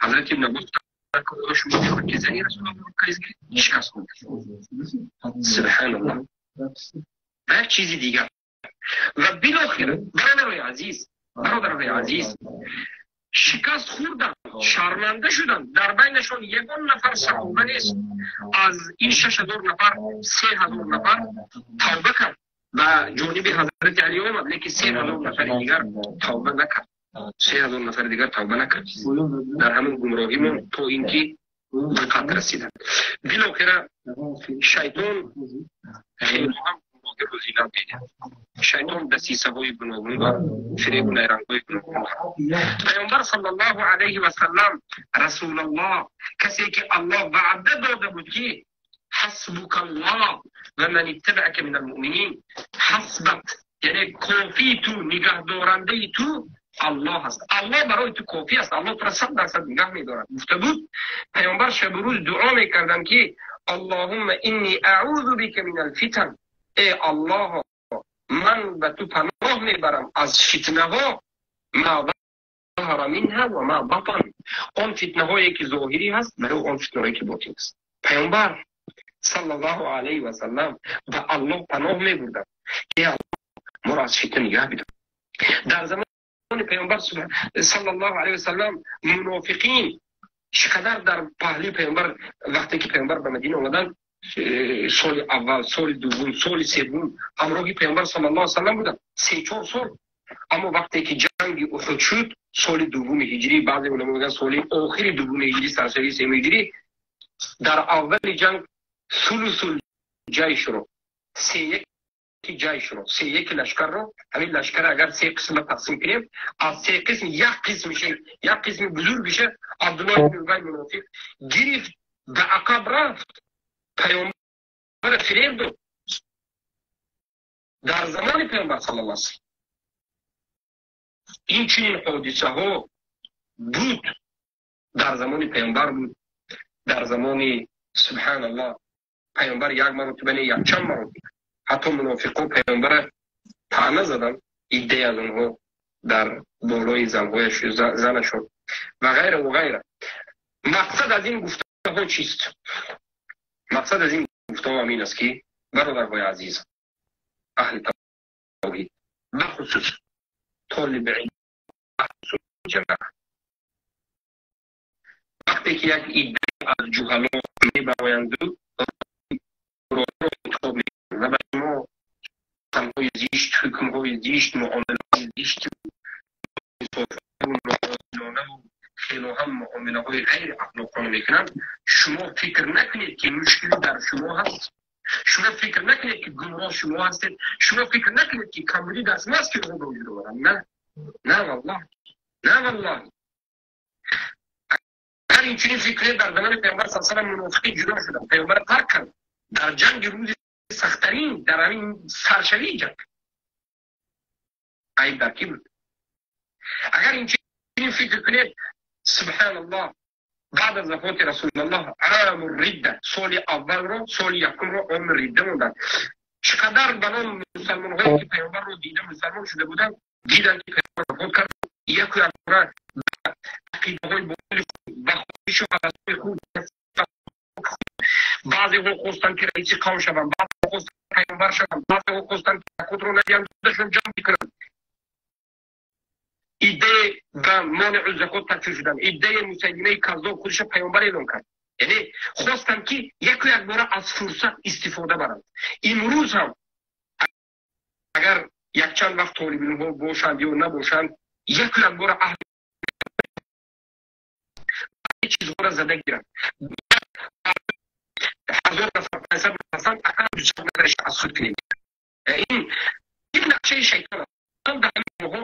Ҳазрати Ибн Аббос, шумо мехоҳед, ки зани Расулуллоҳро каниз гиред? Шикаст хӯрд. Субҳаналлоҳ. Ва як чизи дигар. Ва билохира, бародарои азиз, бародарои азиз, шикаст хӯрданд, шарманда шуданд. Дар байнашон ягон нафар саҳоба нест. Аз ин 6000 нафар 3000 нафар тавба кард, ба ҷониби ҳазрати Алӣ омад, лекин 3000 нафари дигар тавба накард. 3000 нафари дигар тавба накард, дар ҳамон гумроҳӣ монд, то ин ки ба қатл расиданд. Билохира шайтон хеле ҳам гумроҳиро зинат медиҳад. Шайтон дасисаҳои гуногун дорад, фиребу найрангҳои гуногун дорад. Паёмбар саллаллоҳу алайҳи васаллам, Расулаллоҳ, касе ки Аллоҳ ваъда дода буд, ки ҳасбукаллоҳ ва ман иттабаъака минал муъминин. Ҳасбат, яъне кофии ту, нигаҳдорандаи ту Аллоҳ аст. Аллоҳ барои ту кофӣ аст, Аллоҳ туро 100% нигаҳ медорад, гуфта буд. Паёмбар шабу рӯз дуо мекарданд, ки Аллоҳумма инни аъузу бика минал фитан. Эй Аллоҳ, ман ба ту паноҳ мебарам аз фитнаҳо, ма заҳара минҳа ва ма батан, он фитнаҳое ки зоҳирӣ ҳаст ва он фитнаҳое ки ботин аст. Паёмбар саллаллоҳу алайҳи васаллам ба Аллоҳ паноҳ мебурданд, ки Аллоҳ моро аз фитна нигаҳ бидор. Дар замони паёмбар саллаллоҳу алайҳи васаллам мунофиқин чӣ қадар дар паҳлӯи паёмбар, вақте ки паёмбар ба Мадина омаданд, соли аввал, соли дуввум, соли севум ҳамроҳи паёмбар саллаллоҳу алайҳи васаллам буданд, 3-4 сол. Аммо вақте ки ҷанги Уҳуд шуд, соли дуввуми ҳиҷрӣ, баъзе уламо мегӯянд, соли охири дуввуми ҳиҷрӣ, сарсари сеюми ҳиҷрӣ, дар аввали ҷанг сулусул ҷайшро, сеяки ҷайшро, сеяки лашкарро, ҳамин лашкар агар се қисма тақсим кунем, аз се қисм як қисмиша, як қисми бузургиша Абдуллоҳ ибни Убай мунофиқ гирифт, ба ақаб рафт, паёмбара фиреб дод. Дар замони паёмбар саллаллоҳу алайҳи васаллам ин чунин ҳодисаҳо буд. Дар замони паёмбар буд, дар замони, субҳаналлоҳ, паёмбар як маротиба не, якчанд маротиба ҳатто мунофиқо паёмбара таъна заданд, иддае аз онҳо дар болои занҳояш, занашон ва ғайра ва ғайра. Мақсад аз ин гуфтаҳо чист? Мақсад аз ин гуфтаҳо ҳамин аст, ки бародарҳои азиз, аҳли тавҳид, бахусус толиби илм, ҷамоа, вақте ки як идда аз ҷуҳало мебароянду интихоб мекунанд ва ба шумо суханҳои зишт, ҳукмҳои зишт, муомилаҳои зишт, ноодилонаву хело ҳам муомилаҳои ғайриахлоқона мекунанд. Шумо фикр накунед, ки мушкилӣ дар шумо ҳаст. Шумо фикр накунед, ки гумроҳ шумо ҳастед. Шумо фикр накунед, ки камбудӣ дар шумо аст, ки онҳо ба вуҷуд оваранд. На, на валлоҳ, на валлоҳ. Агар инчунин фикр кунед, дар замони Паёмбар саллаллоҳу алайҳи васаллам мунофиқин ҷудо шуданд, Паёмбар тарк кард. Дар ҷанги рӯзи сахттарин, дар ҳамин саршавии ҷанг, айб дар кӣ буд? Агар инчунин фикр кунед, субҳаналлоҳ, баъд аз вафоти Расулуллоҳ ому ридда, соли аввалро, соли якумро оми ридда монданд. Чӣ қадар ба ном мусалмонҳое, ки Паёмбарро дида мусалмон шуда буданд, диданд, ки Паёмбар вафот кард, яку якбора ба ақидаҳои ботили худ, ба хоҳишу ҳавасҳои худ, баъзеҳо хостанд, ки раиси қавм шаванд, баъзеҳо хостанд паёмбар шаванд, баъзеҳо хостанд, ки закотро надиҳанд, худашон ҷамъ бикунанд. Иддае ба монеъу закот такфир шуданд, иддае Мусайлимаи Каззоб худашо паёмбар эълон кард. Яъне хостанд, ки яку якбора аз фурсат истифода баранд. Имрӯз ҳам агар якчанд вақт толибилмҳо бошанд ё набошанд, яку якбора аҳли чизҳоро зада гиранд. 1000 нафар, 500 нафар, ақаллан 200 нафараш аз худ кунем. Ин нақшаи шайтон аст. Дар ҳамин моҳҳо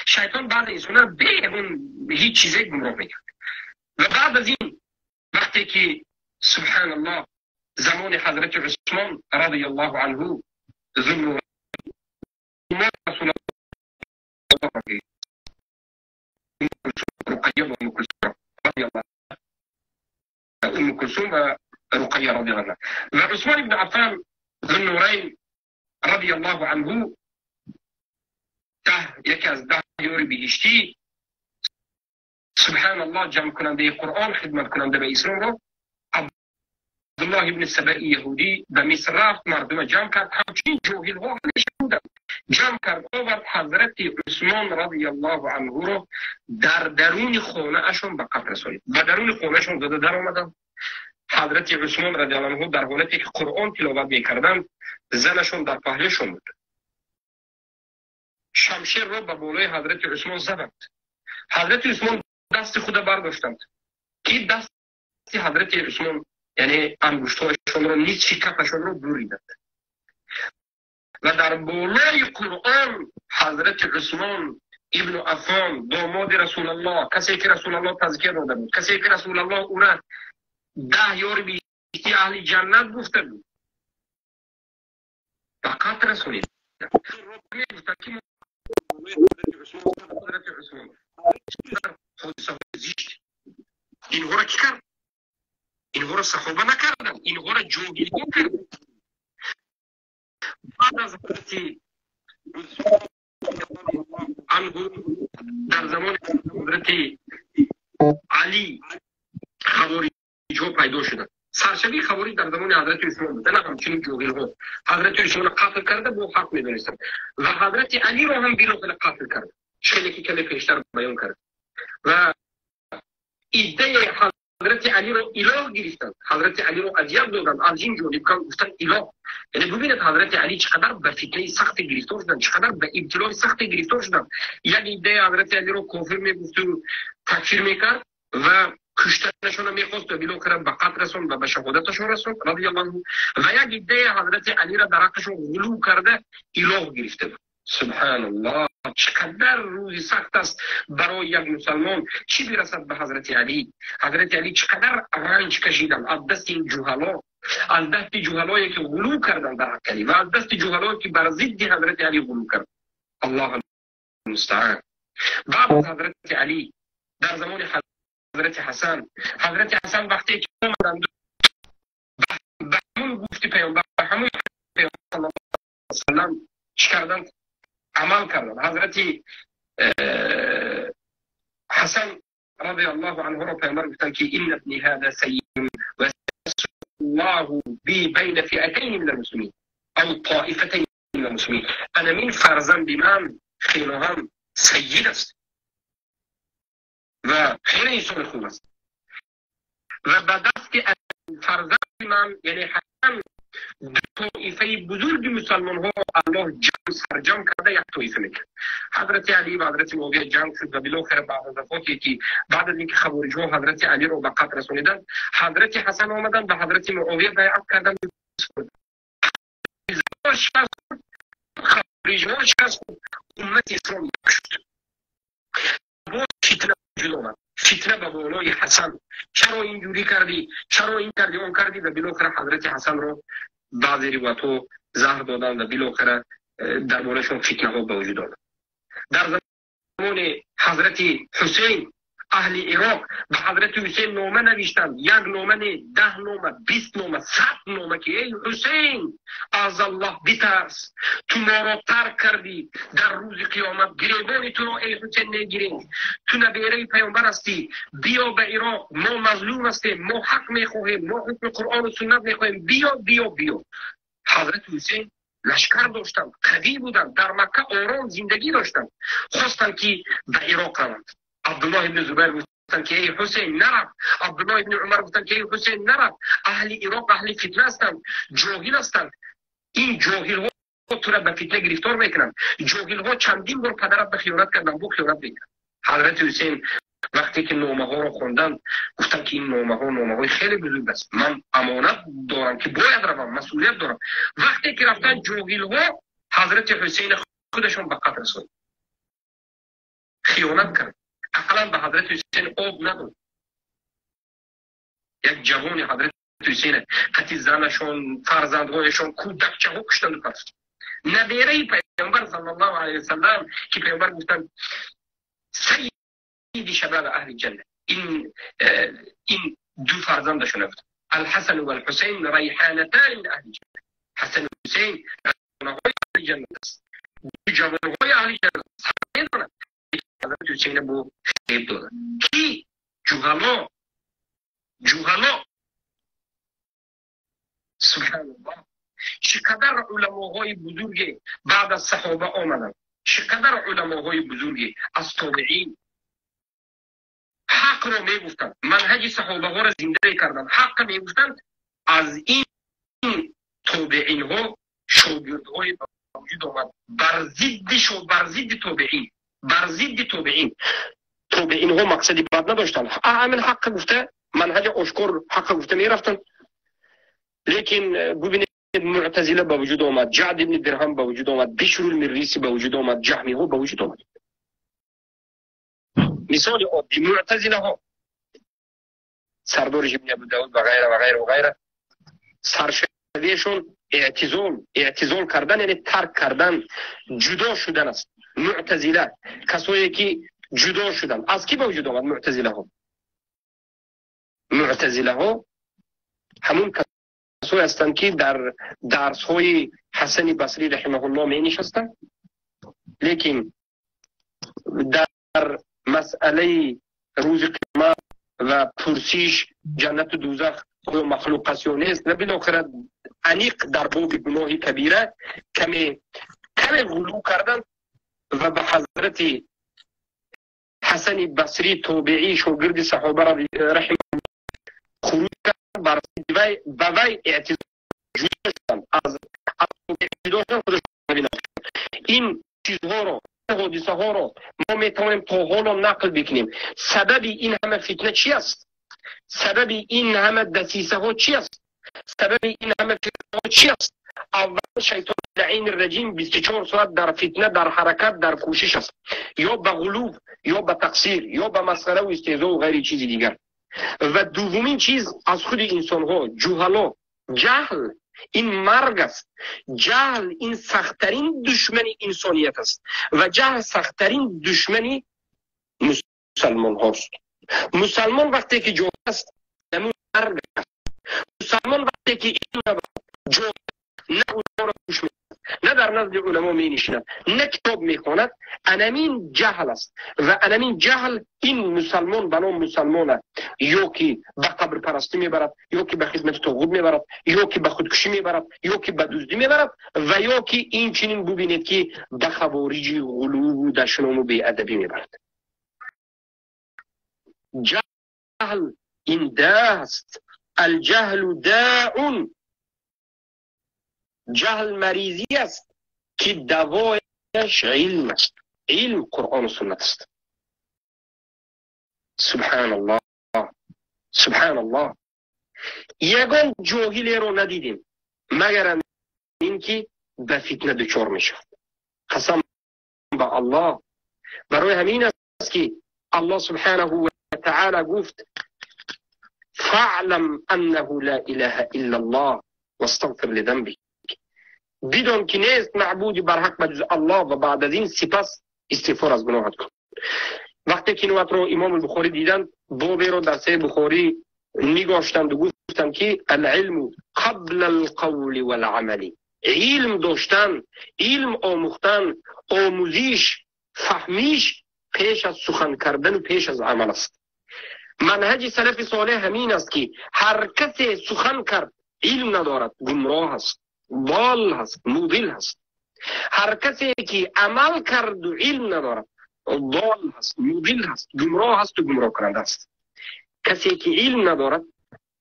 шайтон баъзе инсонро бе ягон ҳеҷ чизе гумроҳ мекард. Ва баъд аз ин вақте ки, субҳаналлоҳ, замони ҳазрати Усмон радиаллоҳу анҳу, зуннурайн, Расулуллоҳ Руқайя ва Умму Кулсум радиаллоҳу, Умму Кулсум ва Руқайя радиаллоҳу анҳу ва Усмон ибн Аффан зуннурайн радиаллоҳу анҳу, 10, яке аз 10 ёри биҳиштӣ, субҳаналлоҳ, ҷамъкунандаи Қуръон, хидматкунанда ба исломро Абдуллоҳ ибни Сабаи яҳудӣ ба Миср рафт, мардума ҷамъ кард. Ҳамчунин ҷоҳилҳо ҳамеша буданд. Ҷамъ кард, овард, ҳазрати Усмон радиаллоҳу анҳуро дар даруни хонаашон ба қатл расонид. Ба даруни хонаашон зада даромаданд. Ҳазрати Усмон радиаллоҳу анҳу дар ҳолате ки Қуръон тиловат мекарданд, занашон дар паҳлӯшон буд. Шамшерро ба болои ҳазрати Усмон заданд. Ҳазрати Усмон дасти худа бардоштанд, ки дасти ҳазрати Усмон, яъне ангуштҳояшонро, нисфи кафашонро буриданд. Ва дар болои Қуръон ҳазрати Усмон ибну Аффон, домоди Расулаллоҳ, касе ки Расулаллоҳ тазкия дода буд, касе ки Расулаллоҳ ӯра 10 ёри биҳиштии аҳли ҷаннат гуфта буд, ба қатл расонид. Мегуфтанд, ки ҳазрати Усмон ҳодисаҳои зишт, инҳоро кӣ кард? Инҳоро саҳоба накарданд, инҳоро ҷоҳилҳо карданд. Баъд аз ҳазрати анҳу дар замони ҳазрати Алӣ хавориҷҳо пайдо шуданд. Саршавии хавориҷ дар замони ҳазрати Усмон буд. На ҳамчунин ҷоҳилҳо ҳазрати Усмонро қатл карда, бо ҳақ медонистанд ва ҳазрати Алиро ҳам билохира қатл кард, хеле ки каме пештар баён кард. Ва иддаи ҳазрати Алиро илоҳ гирифтанд, ҳазрати Алиро азият доданд. Аз ин ҷониб гуфтанд илоҳ. Яъне бубинед, ҳазрати Али чӣ қадар ба фитнаи сахте гирифтор шуданд, чӣ қадар ба ибтилои сахте гирифтор шуданд. Як иддаи ҳазрати Алиро кофир мегуфту такфир мекард ва куштанашонро мехост ва билохира ба қатл расонд ва ба шаҳодаташон расонд радиаллоҳу анҳу. Ва як иддаи ҳазрати Алиро дар ҳаққашон ғулув карда илоҳ гирифта буд. Субҳаналлоҳ, чӣ қадар рӯзи сахт аст барои як мусалмон. Чӣ бирасад ба ҳазрати Алӣ? Ҳазрати Алӣ чӣ қадар ранҷ кашиданд аз дасти ин ҷуҳало, аз дасти ҷуҳалое ки ғулув карданд дар ҳаққи Алӣ ва аз дасти ҷуҳалое ки бар зидди ҳазрати Алӣ ғулув карданд. Аллоҳу мустаан. Баъд аз ҳазрати Алӣ дар замони ҳазрати Ҳасан, ҳазрати Ҳасан вақте ки омаданд, ба ҳамон гуфти паёмбар, ба ҳамон паёмбар саллаллоҳу алайҳи васаллам чӣ карданд? Амал карданд. Ҳазрати Ҳасан радиаллоҳу анҳуро паёмбар гуфтанд, ки инна ибни ҳада саййидун ва аллоҳу би байна фиатайни мин алмуслимин ав тоифатайни мин алмуслимин. Ана мин фарзанди ман хело ҳам саййид аст ва хеле инсони хуб аст ва ба дасти фарзанди ман, яъне Ҳасан, Тоифаи бузурги мусалмонҳо Аллоҳ ҷамъ сарҷамъ карда як тоифа мекард. Ҳазрати Алӣ ва ҳазрати Муовия ҷанг шуд ва билохира баъд аз вафоте ки баъд аз инки хавориҷҳо ҳазрати Алиро ба қатл расониданд, ҳазрати Ҳасан омаданд ба ҳазрати Муовия байъат карданд. Хавориҷҳо шикаст хӯрд, уммати ислом як шуд. Боз фитна вуҷуд омад. Фитна ба болои Ҳасан. Чаро инҷурӣ кардӣ? Чаро ин кардӣ, он кардӣ? Ва билохира ҳазрати Ҳасанро баъзе ривоятҳо заҳр доданд ва билохира дар бораашон фитнаҳо ба вуҷуд омад. Дар замони ҳазрати Ҳусейн аҳли Ироқ ба ҳазрати Ҳусейн нома навиштанд. Як нома не, 10 нома, 20 нома, 100 нома ки эй Ҳусейн, аз Аллоҳ битарс, ту моро тарк кардӣ, дар рӯзи қиёмат гиребони туро эй Ҳусейн мегирем, ту набераи паёмбар ҳастӣ, биё ба Ироқ, мо мазлум ҳастем, мо ҳақ мехоҳем, мо ҳукми Қуръону суннат мехоҳем, биё, биё, биё. Ҳазрати Ҳусейн лашкар доштанд, қавӣ буданд, дар Макка ором зиндагӣ доштанд, хостанд ки ба Ироқ раванд. Абдуллоҳ ибни Зубайр гуфтанд ки эй Ҳусейн нарав. Абдуллоҳ ибни Умар гуфтанд ки эй Ҳусейн нарав. Аҳли Ироқ аҳли фитна ҳастанд, ҷоҳил ҳастанд. Ин ҷоҳилҳо тура ба фитна гирифтор мекунанд. Ҷоҳилҳо чандин бор падарат ба хиёнат карданд, бу хиёнат мекунанд. Ҳазрати Ҳусейн вақте ки номаҳоро хонданд, гуфтанд ки ин номаҳо номаҳои хеле бузург аст. Ман амонат дорам ки бояд равам, масъулият дорам. Вақте ки рафтанд ҷоҳилҳо ҳазрати Ҳусейн худашон ба қатл расонданд. Хиёнат кард. Ақаллан ба ҳазрати Ҳусейн об надод. Як ҷавони ҳазрати Ҳусейн қати занашон, фарзандҳояшон, кӯдакчаҳо куштанду партофтанд. Набераи паёмбар саллаллоҳу алайҳи васаллам ки паёмбар гуфтанд сайиди шабаби аҳли ҷанна, ин ду фарзандашон гуфтанд Алҳасану валҳусейн райҳонатани мин аҳли ҷанна. Ҳасану Ҳусейн райҳонаҳои аҳли ҷаннат аст, ду ҷавонҳои аҳли ҷаннат аст. Медонад ҳазрати Ҳусейн бо фиреб доданд. Ки ҷуҳало, ҷуҳало. Субҳаналлоҳ, чӣ қадар уламоҳои бузурге баъд аз саҳоба омаданд, чӣ қадар уламоҳои бузурге аз тобеин ҳақро мегуфтанд, манҳаҷи саҳобаҳоро зинда мекарданд, ҳаққа мегуфтанд. Аз ин тобеинҳо шогирдҳое ба вуҷуд омад бар зидди тобеин, бар зидди тобеин. Тобеинҳо мақсади бад надоштанд, ҳамин ҳаққа гуфта, манҳаҷи ошкор ҳаққа гуфта мерафтанд. Лекин бубинед, муътазила ба вуҷуд омад, Ҷаъд ибни Дирҳам ба вуҷуд омад, Бишрул Мирриси ба вуҷуд омад, ҷаҳмиҳо ба вуҷуд омад. Мисоли оддӣ муътазилаҳо, сардори ибни Абу Давуд ва ғайра ва ғайра ва ғайра, саршавиашон эътизол, эътизол кардан яъне тарк кардан, ҷудо шудан аст. Муътазила касое ки ҷудо шуданд. Аз кӣ ба вуҷуд омад муътазилаҳо? Муътазилаҳо ҳамун касое ҳастанд ки дар дарсҳои Ҳасани Басрӣ раҳимаҳуллоҳ менишастанд, лекин дар масъалаи рӯзи қиёмат ва пурсиш ҷаннату дӯзах оё махлуқ аст ё нест ва билохира аниқ дар боби гуноҳи кабира каме каме ғулӯ карданд ва ба ҳазрати Ҳасани Басрӣ тобеӣ шогирди саҳоба раҳимаҳуллоҳ хуруҷ карданд, бар зидди вай ба вай эътизол ҷудо шуданд, аз ҷудо шуданд, худашон. Ин чизҳоро, ҳодисаҳоро мо метавонем то ҳоло нақл бикунем. Сабаби ин ҳама фитна чи аст? Сабаби ин ҳама дасисаҳо чи аст? Сабаби ин ҳама фитнаҳо чи аст? Аввал шайтони лаъини раҷим 24 соат дар фитна, дар ҳаракат, дар кӯшиш аст, ё ба ғулув, ё ба тақсир, ё ба масхараву истеҳзову ғайри чизи дигар. Ва дуввумин чиз аз худи инсонҳо, ҷуҳало. Ҷаҳл ин марг аст. Ҷаҳл ин сахттарин душмани инсоният аст ва ҷаҳл сахттарин душмани мусалмонҳост. Мусалмон вақте ки ҷоҳил аст, намун марг аст. Мусалмон вақте ки илм надорад, ҷоҳил, на уламоро гӯш мекунад, на дар назди уламо менишинад, на китоб мехонад, анамин ҷаҳл аст. Ва анамин ҷаҳл ин мусалмон ба ном мусалмона ё ки ба қабрпарастӣ мебарад, ё ки ба хизмати тоғут мебарад, ё ки ба худкушӣ мебарад, ё ки ба дуздӣ мебарад ва ё ки инчунин бубинед ки ба хавориҷи ғулуву дашному беадабӣ мебарад. Ҷаҳл ин даст, алҷаҳлу даун. Ҷаҳл маризӣ аст ки давояш илм аст. Илм Қуръону суннат аст. Субҳаналлоҳ, субҳаналлоҳ. Ягон ҷоҳилеро надидем магар ин ки ба фитна дучор мешавад. Қасам ба Аллоҳ. Барои ҳамин аст ки Аллоҳ субҳанаҳу ва таъала гуфт: фаълам аннаҳу ла илаҳа иллаллоҳ вастағфир лизанбик. Бидон ки нест маъбуди барҳақ ба ҷуз Аллоҳ ва баъд аз ин сипас истиғфор аз гуноҳат кун. Вақте ки инро Имом Бухорӣ диданд, боберо дар Саҳеҳи Бухорӣ нигоштанд ва гуфтанд ки алилму қабла алқавли валамали. Илм доштан, илм омӯхтан, омӯзиш, фаҳмиш пеш аз сухан кардан ва пеш аз амал аст. Манҳаҷи салафи солеҳ ҳамин аст ки ҳар касе сухан кард илм надорад, гумроҳ аст, дол аст, мудил аст. Ҳар касе ки амал кард ва илм надорад, дол аст, мудил аст, гумроҳ аст ва гумроҳкунанда аст. Касе ки илм надорад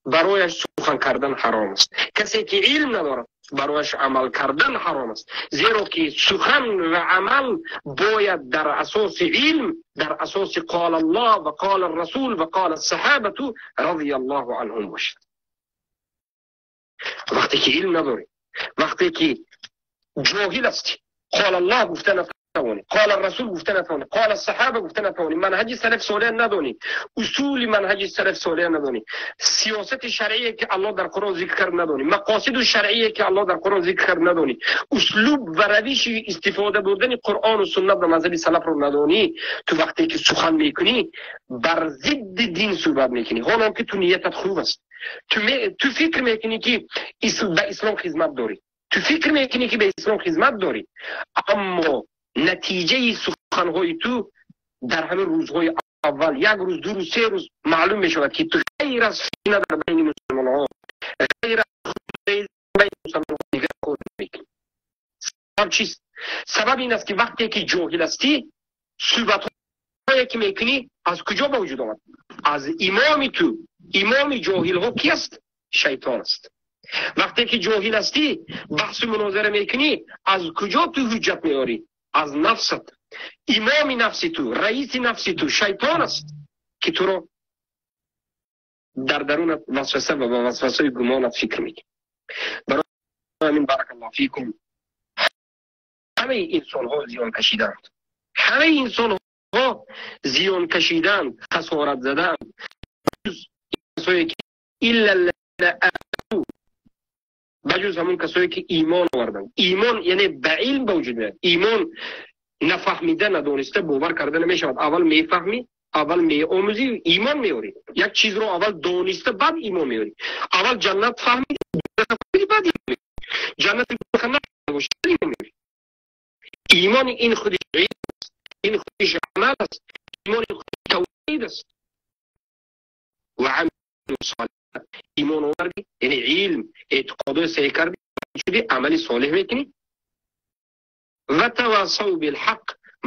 барояш сухан кардан ҳаром аст. Касе ки илм надорад барояш амал кардан ҳаром аст. Зеро ки сухан ва амал бояд дар асоси илм, дар асоси қол Аллоҳ ва қол Расул ва қол саҳобату радияллоҳу анҳум бошад. Вақте ки илм надорӣ, вақте ки ҷоҳил ҳастӣ, қол Аллоҳ гуфта натавонӣ, қол Расул гуфта натавонӣ, қол саҳоба гуфта натавонӣ, манҳаҷи салаф солеҳ надонӣ, усули манҳаҷи салаф солеҳ надонӣ, сиёсати шаръие ки Аллоҳ дар Қуръон зикр кард надонӣ, мақосиду шаръие ки Аллоҳ дар Қуръон зикр кард надонӣ, услуб ва равиши истифода бурдани Қуръону суннат ва мазҳаби салафро надонӣ, ту вақте ки сухан мекунӣ бар зидди дин суҳбат мекунӣ, ҳоло ки ту ниятат хуб аст, ту фикр мекунӣ ки ба ислом хизмат дорӣ, ту фикр мекунӣ ки ба ислом хизмат дорӣ, аммо натиҷаи суханҳои ту дар ҳамин рӯзҳои аввал, як рӯз, ду рӯз, се рӯз маълум мешавад ки ту ғайр аз фитна дар байни мусулмонҳо, ғайр аз байни мусулмонҳо дигар кор намекунӣ. Сабаб чист? Сабаб ин аст ки вақте ки ҷоҳил ҳастӣ, суҳбатҳое ки мекунӣ аз куҷо ба вуҷуд омад? Аз имоми ту. Имоми ҷоҳилҳо ки аст? Шайтон аст. Вақте ки ҷоҳил ҳастӣ, баҳсу мунозара мекунӣ, аз куҷо ту ҳуҷҷат меорӣ? Аз нафсат. Имоми нафси ту, раиси нафси ту шайтон аст ки туро дар дарунат васваса ва ба васвасаи гумонат фикр мекунӣ. Барои ҳамин баракаллоҳу фикум, ҳамаи инсонҳо зиён кашиданд, ҳамаи инсонҳо зиён кашиданд, хасорат заданд. Касое ки ба ҷуз ҳамон касое ки имон оварданд. Имон яъне ба илм ба вуҷуд меояд. Имон нафаҳмида, надониста бовар карда намешавад. Аввал мефаҳмӣ, аввал меомӯзӣ, имон меорӣ. Як чизро аввал дониста, баъд имон меорӣ. Аввал ҷаннат фаҳмидӣ, баъд имон меорӣ. Ҷаннати имон меорӣ. Имон ин худиш илм аст, ин худиш амал аст, имон ин худиш тавҳид аст. Ва амалу солиҳ. Имон овардӣ, яъне илм, эътиқодҳои саҳеҳ кардӣ, шудӣ, амали солеҳ мекунӣ. Ва тавасав билҳақ,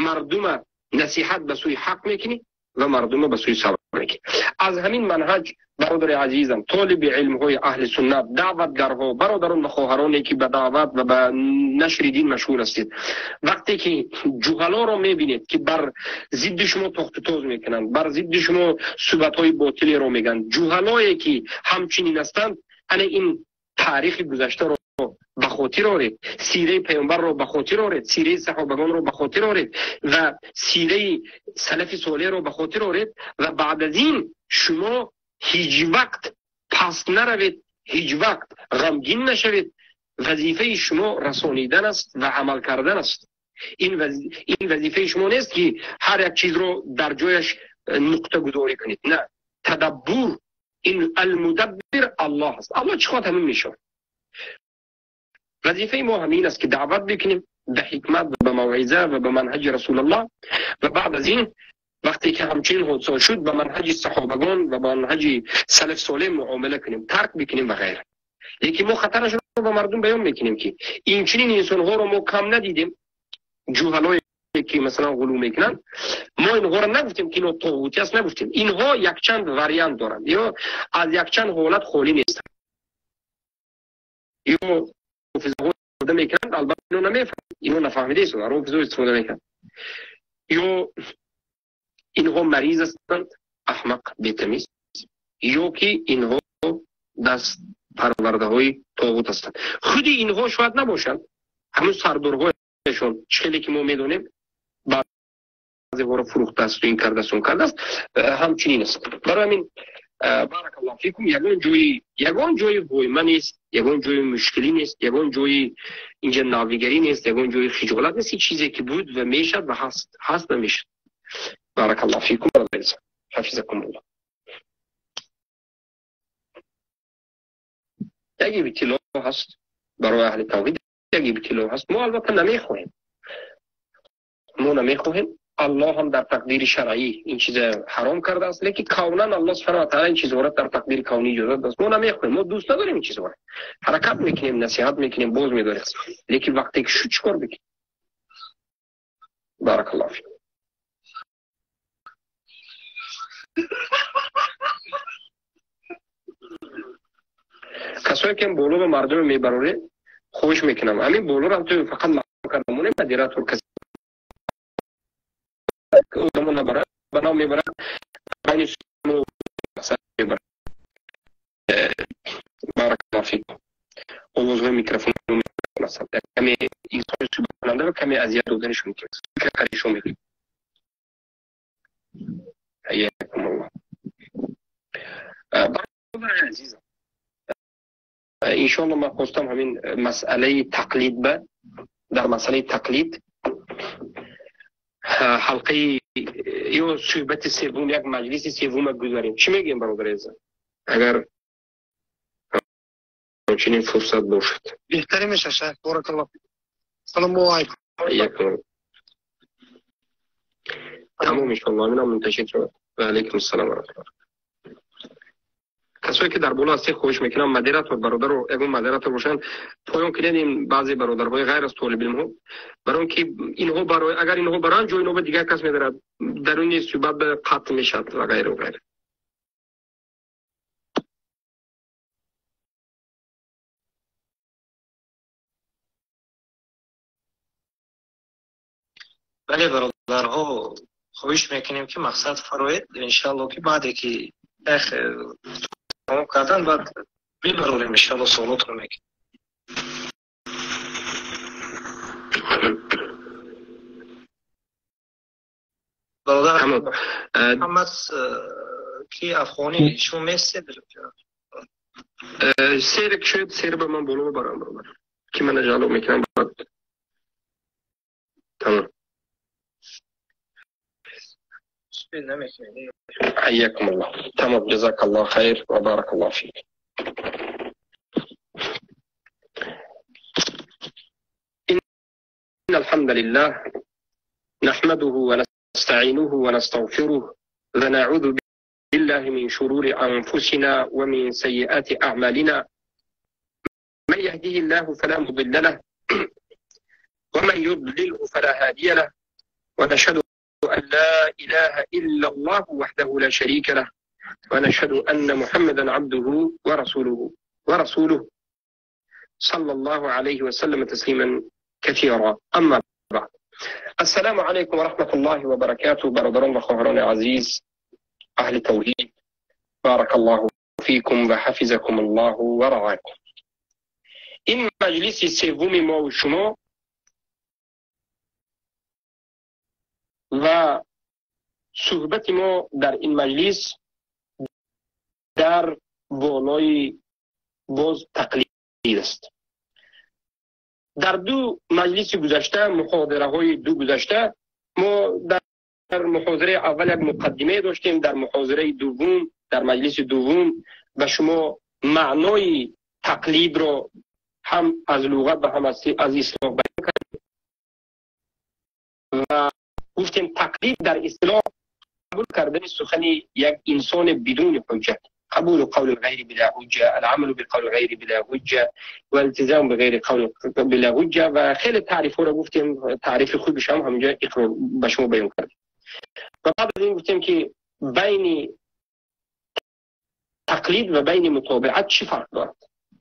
мардума насиҳат ба сӯи ҳақ мекунӣ ва мардума ба сӯи сабр мекунӣ. Аз ҳамин манҳаҷ бародари азизам, толиби илмҳои аҳли суннат, даъватгарҳо, бародарон ва хоҳароне ки ба даъват ва ба нашри дин машғул ҳастед, вақте ки ҷуҳалоро мебинед ки бар зидди шумо тохту тоз мекунанд, бар зидди шумо суҳбатҳои ботилеро мегӯянд, ҷуҳалое ки ҳамчунин ҳастанд, ана ин таърихи гузаштаро ба хотир оред, сираи паёмбарро ба хотир оред, сираи саҳобагонро ба хотир оред ва сираи салафи солеҳро ба хотир оред ва баъд аз ин шумо ҳеҷ вақт паст наравед, ҳеҷ вақт ғамгин нашавед. Вазифаи шумо расонидан аст ва амал кардан аст. Ин вазифаи шумо нест ки ҳар як чизро дар ҷояш нуқтагузорӣ кунед. На, тадаббур ин алмудаббир Аллоҳ аст. Аллоҳ чӣ хоҳад ҳамин мешавад. Вазифаи мо ҳамин аст ки даъват бикунем ба ҳикмат ва ба мавъиза ва ба манҳаҷи Расулуллоҳ ва баъд аз ин вақте ки ҳамчунин ҳодиса шуд ба манҳаҷи саҳобагон ва ба манҳаҷи салаф солеҳ муомила кунем, тарк бикунем ва ғайра. Лекин мо хатарашро ба мардум баён мекунем ки инчунин инсонҳоро мо кам надидем, ҷуҳалое ки масалан ғулу мекунанд. Мо инҳоро нагуфтем ки инҳо тоғутӣ аст, нагуфтем. Инҳо якчанд вариант доранд ё аз якчанд ҳолат холӣ нестанд. Ё истифода мекунанд, албатта ино намефаҳманд, ино нафаҳмида истанд, рофизо истифода мекунанд. Ё инҳо мариз ҳастанд, аҳмақ, бетамиз, ё ки инҳо даст парвардаҳои тоғут ҳастанд. Худи инҳо шояд набошанд, ҳамун сардорҳояшон, хеле ки мо медонем, баъзеҳоро фурӯхтааст, ин кардааст, он кардааст, ҳамчунин аст. Барои ҳамин баракаллоҳу фикум, ягон ҷои войма нест, ягон ҷои мушкилӣ нест, ягон ҷои инҷа навигарӣ нест, ягон ҷои хиҷолат нест. Чизе ки буд ва мешад ва ҳаст, ҳаст ва мешад. Баракаллоҳу фикум, ҳафизакумуллоҳ. Як ибтило ҳаст барои аҳли тавҳид, як ибтило ҳаст. Мо албатта намехоҳем, мо намехоҳем. Аллоҳ ҳам дар тақдири шаръӣ ин чиза ҳаром кардааст, лекин кавнан Аллоҳ субҳанаҳу ва таъоло ин чизҳоро дар тақдири кавнӣ иҷозат додааст. Мо намехоҳем, мо дӯст надорем ин чизҳоро. Ҳаракат мекунем, насиҳат мекунем, боз медорем, лекин вақте ки шуд чӣ кор бикунем? Баракаллоҳу фик. Касое ки боло ба мардуме мебароред, хоҳиш мекунам ҳамин болоро ҳам ту фақат маҳкам карда монем, модератор касе одамо набарад, ба нав мебарад, байни мебарад. Баракаллоҳу фикум. Овозҳои микрофон каме инсони суҳбаткунанда ва каме азият доданаш мумкин аст. Фикр қаришо мекунем. Ҳайякумуллоҳ. Бародарони азизам, иншоаллоҳ ман хостам ҳамин масъалаи тақлид ба дар масъалаи тақлид ҳалқаи ё суҳбати севум, як маҷлиси севума гузарем. Чӣ мегӯем, бародари азизам, агар чунин фурсат бошад? Беҳтарин мешавад, шайх. Баракаллоҳ. Салому алайкум. Тамом, иншоаллоҳ ҳаминам мунташир шавад. Ва алайкум ассалом ва раҳматуллоҳ. Касое ки дар боло ҳастед, хоҳиш мекунам модератор бародаро, ягон модератор бошанд, поён кунед ин баъзе бародарҳои ғайр аз толибилмҳо, барои он ки инҳо барои агар инҳо баранд, ҷои инҳо ба дигар кас медарад, даруни суҳбат ба қатъ мешавад ва ғайра ва ғайра. Бале, бародарҳо, хоҳиш мекунем ки мақсад фароед, иншааллоҳ ки баъде ки тамом кардан, баъд мебарорем, иншааллоҳ суолотро мекунем. Бародар Муҳаммад ки афғонӣ, шумо местед? Сер шояд сер ба ман боло бабарам, бародар, ки мана ҷалб мекунам, баъд тамом. حياكم الله. تمام، جزاك الله خير وبارك الله فيك. إن الحمد لله نحمده ونستعينه ونستغفره ونعوذ بالله من شرور أنفسنا ومن سيئات أعمالنا. من يهده الله فلا مضل له ومن يضلله فلا هادي له، ونشهد أن لا إله إلا الله وحده لا شريك له، ونشهد أن محمدا عبده ورسوله صلى الله عليه وسلم تسليما كثيرا. أما بعد، السلام عليكم ورحمة الله وبركاته. برادران وخواهران عزيز أهل التوحيد، بارك الله فيكم وحفظكم الله ورعاكم. این مجلس سوم ما و شما و صحبت ما در این مجلس در بالای باز تقلید است. در دو مجلس گذشته، محاضره های دو گذشته، ما در محاضره اول یک مقدمه داشتیم، در محاضره دوم، در مجلس دوم به شما معنای تقلید را هم از لغت و هم از اصطلاح بیان کردیم و گفتیم تقلید در اصطلاح قبول کردن سخن یک انسان بدون حجت، قبول قول الغير بلا حجة، العمل بقول الغير بلا حجة، والتزام بغیر قول بلا حجة. و خیلی تعریف را گفتیم، تعریف خوبش هم همینجا به شما بیان کردیم. و بعد از این گفتیم که بین تقلید و بین متابعت چی فرق دارد؟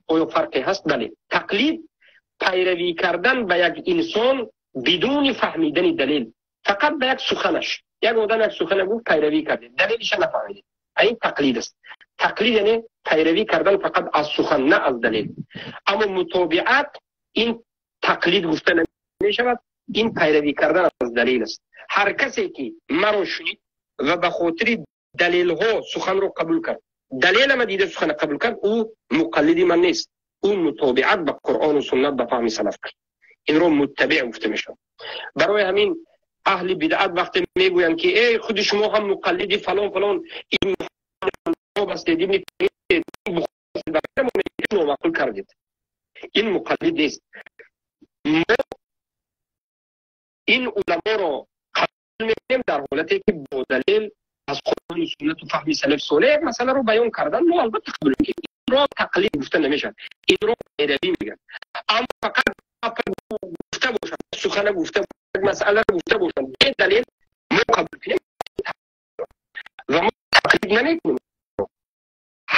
آیا فرقی هست؟ بله. تقلید пайравӣ кардан ба як инсон бидуни фаҳмидани далел, фақат ба як суханаш. Як одам як сухана гуфт, пайравӣ кардед, далелиша нафаҳмидед. Ин тақлид аст. Тақлид яъне пайравӣ кардан фақат аз сухан, на аз далел. Аммо мутобиат ин тақлид гуфта намешавад, ин пайравӣ кардан аз далел аст. Ҳар касе ки маро шунид ва ба хотири далелҳо суханро қабул кард, далелама дида сухана қабул кард, ӯ муқаллиди ман нест, ӯ мутобиат ба Қуръону суннат, ба фаҳми салаф кард. Инро муттабиъ гуфта мешавад. Барои ҳамин аҳли бидъат вақте мегӯянд ки эй, худи шумо ҳам муқаллиди фалон фалон ҳастед, ибни номаъқул кардед, ин муқаллид нест. Мо ин уламоро қабул мекунем дар ҳолате ки бо далел аз Қуръону суннату фаҳми салаф солеҳ як масъаларо баён кардан, мо албатта қабул мекунем. Инро тақлид гуфта намешавад, инро пайравӣ мегӯянд. Аммо фақат гуфта бошанд, сухана гуфта, масъаларо гуфта бошанд, бе далел мо қабул кунем ва мо тақлид намекунем.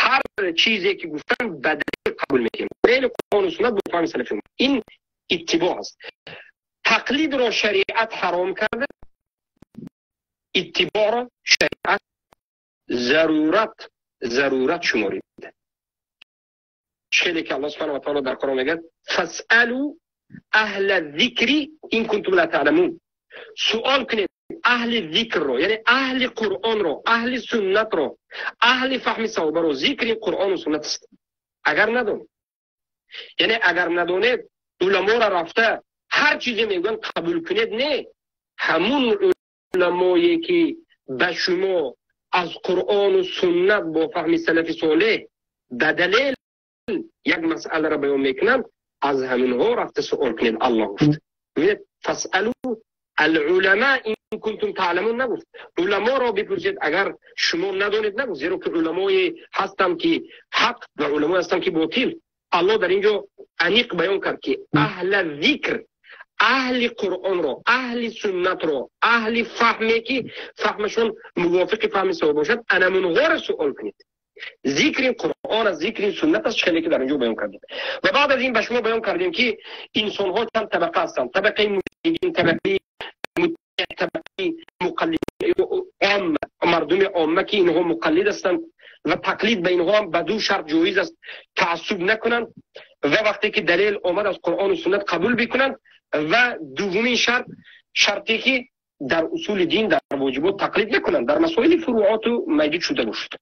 Ҳар чизе ки гуфтан, ба далел қабул мекунем, далели Қуръону суннат бо фаҳми салафи. Ин иттибоъ аст. Тақлидро шариат ҳаром карда, иттибоъро шариат зарурат шуморида. Хеле ки Аллоҳ субҳанаҳу ва таъоло дар Қуръон мегӯяд: فاسألوا أهل الذكر إن كنتم لا تعلمون. Суол кунед аҳли зикрро, яъне аҳли Қуръонро, аҳли суннатро, аҳли фаҳми саҳобаро. Зикри Қуръону суннат аст. Агар надонед, яъне агар надонед, уламоро рафта ҳар чизе мегӯянд қабул кунед, не. Ҳамун уламое ки ба шумо аз Қуръону суннат бо фаҳми салафи солеҳ ба далел як масъаларо баён мекунанд, аз ҳаминҳо рафта суол кунед. Аллоҳ гуфт, бибинед, فاسألوا العلماء إن كنتم تعلمون нагуфт, уламоро бипурсед агар шумо надонед нагуфт, зеро ки уламое ҳастанд ки ҳақ ва уламое ҳастанд ки ботил. Аллоҳ дар ин ҷо аниқ баён кард ки аҳла зикр, аҳли Қуръонро, аҳли суннатро, аҳли фаҳме ки фаҳмашон мувофиқи фаҳми саҳоба бошад, анамунҳоро суол кунед. Зикри Қуръон аст, зикри суннат аст, хеле ки дар инҷо баён кардем. Ва баъд аз ин ба шумо баён кардем ки инсонҳо чанд табақа ҳастанд: табақаи муҷтаҳидин, табақаи табақаи муқаллидин, омма, мардуми омма ки инҳо муқаллид ҳастанд ва тақлид ба инҳо ҳам ба ду шарт ҷоиз аст: таассуб накунанд ва вақте ки далел омад аз Қуръону суннат қабул бикунанд, ва дуввумин шарт, шарте ки дар усули дин, дар воҷибот тақлид накунанд, дар масоили фуруоту майдид шуда бошад.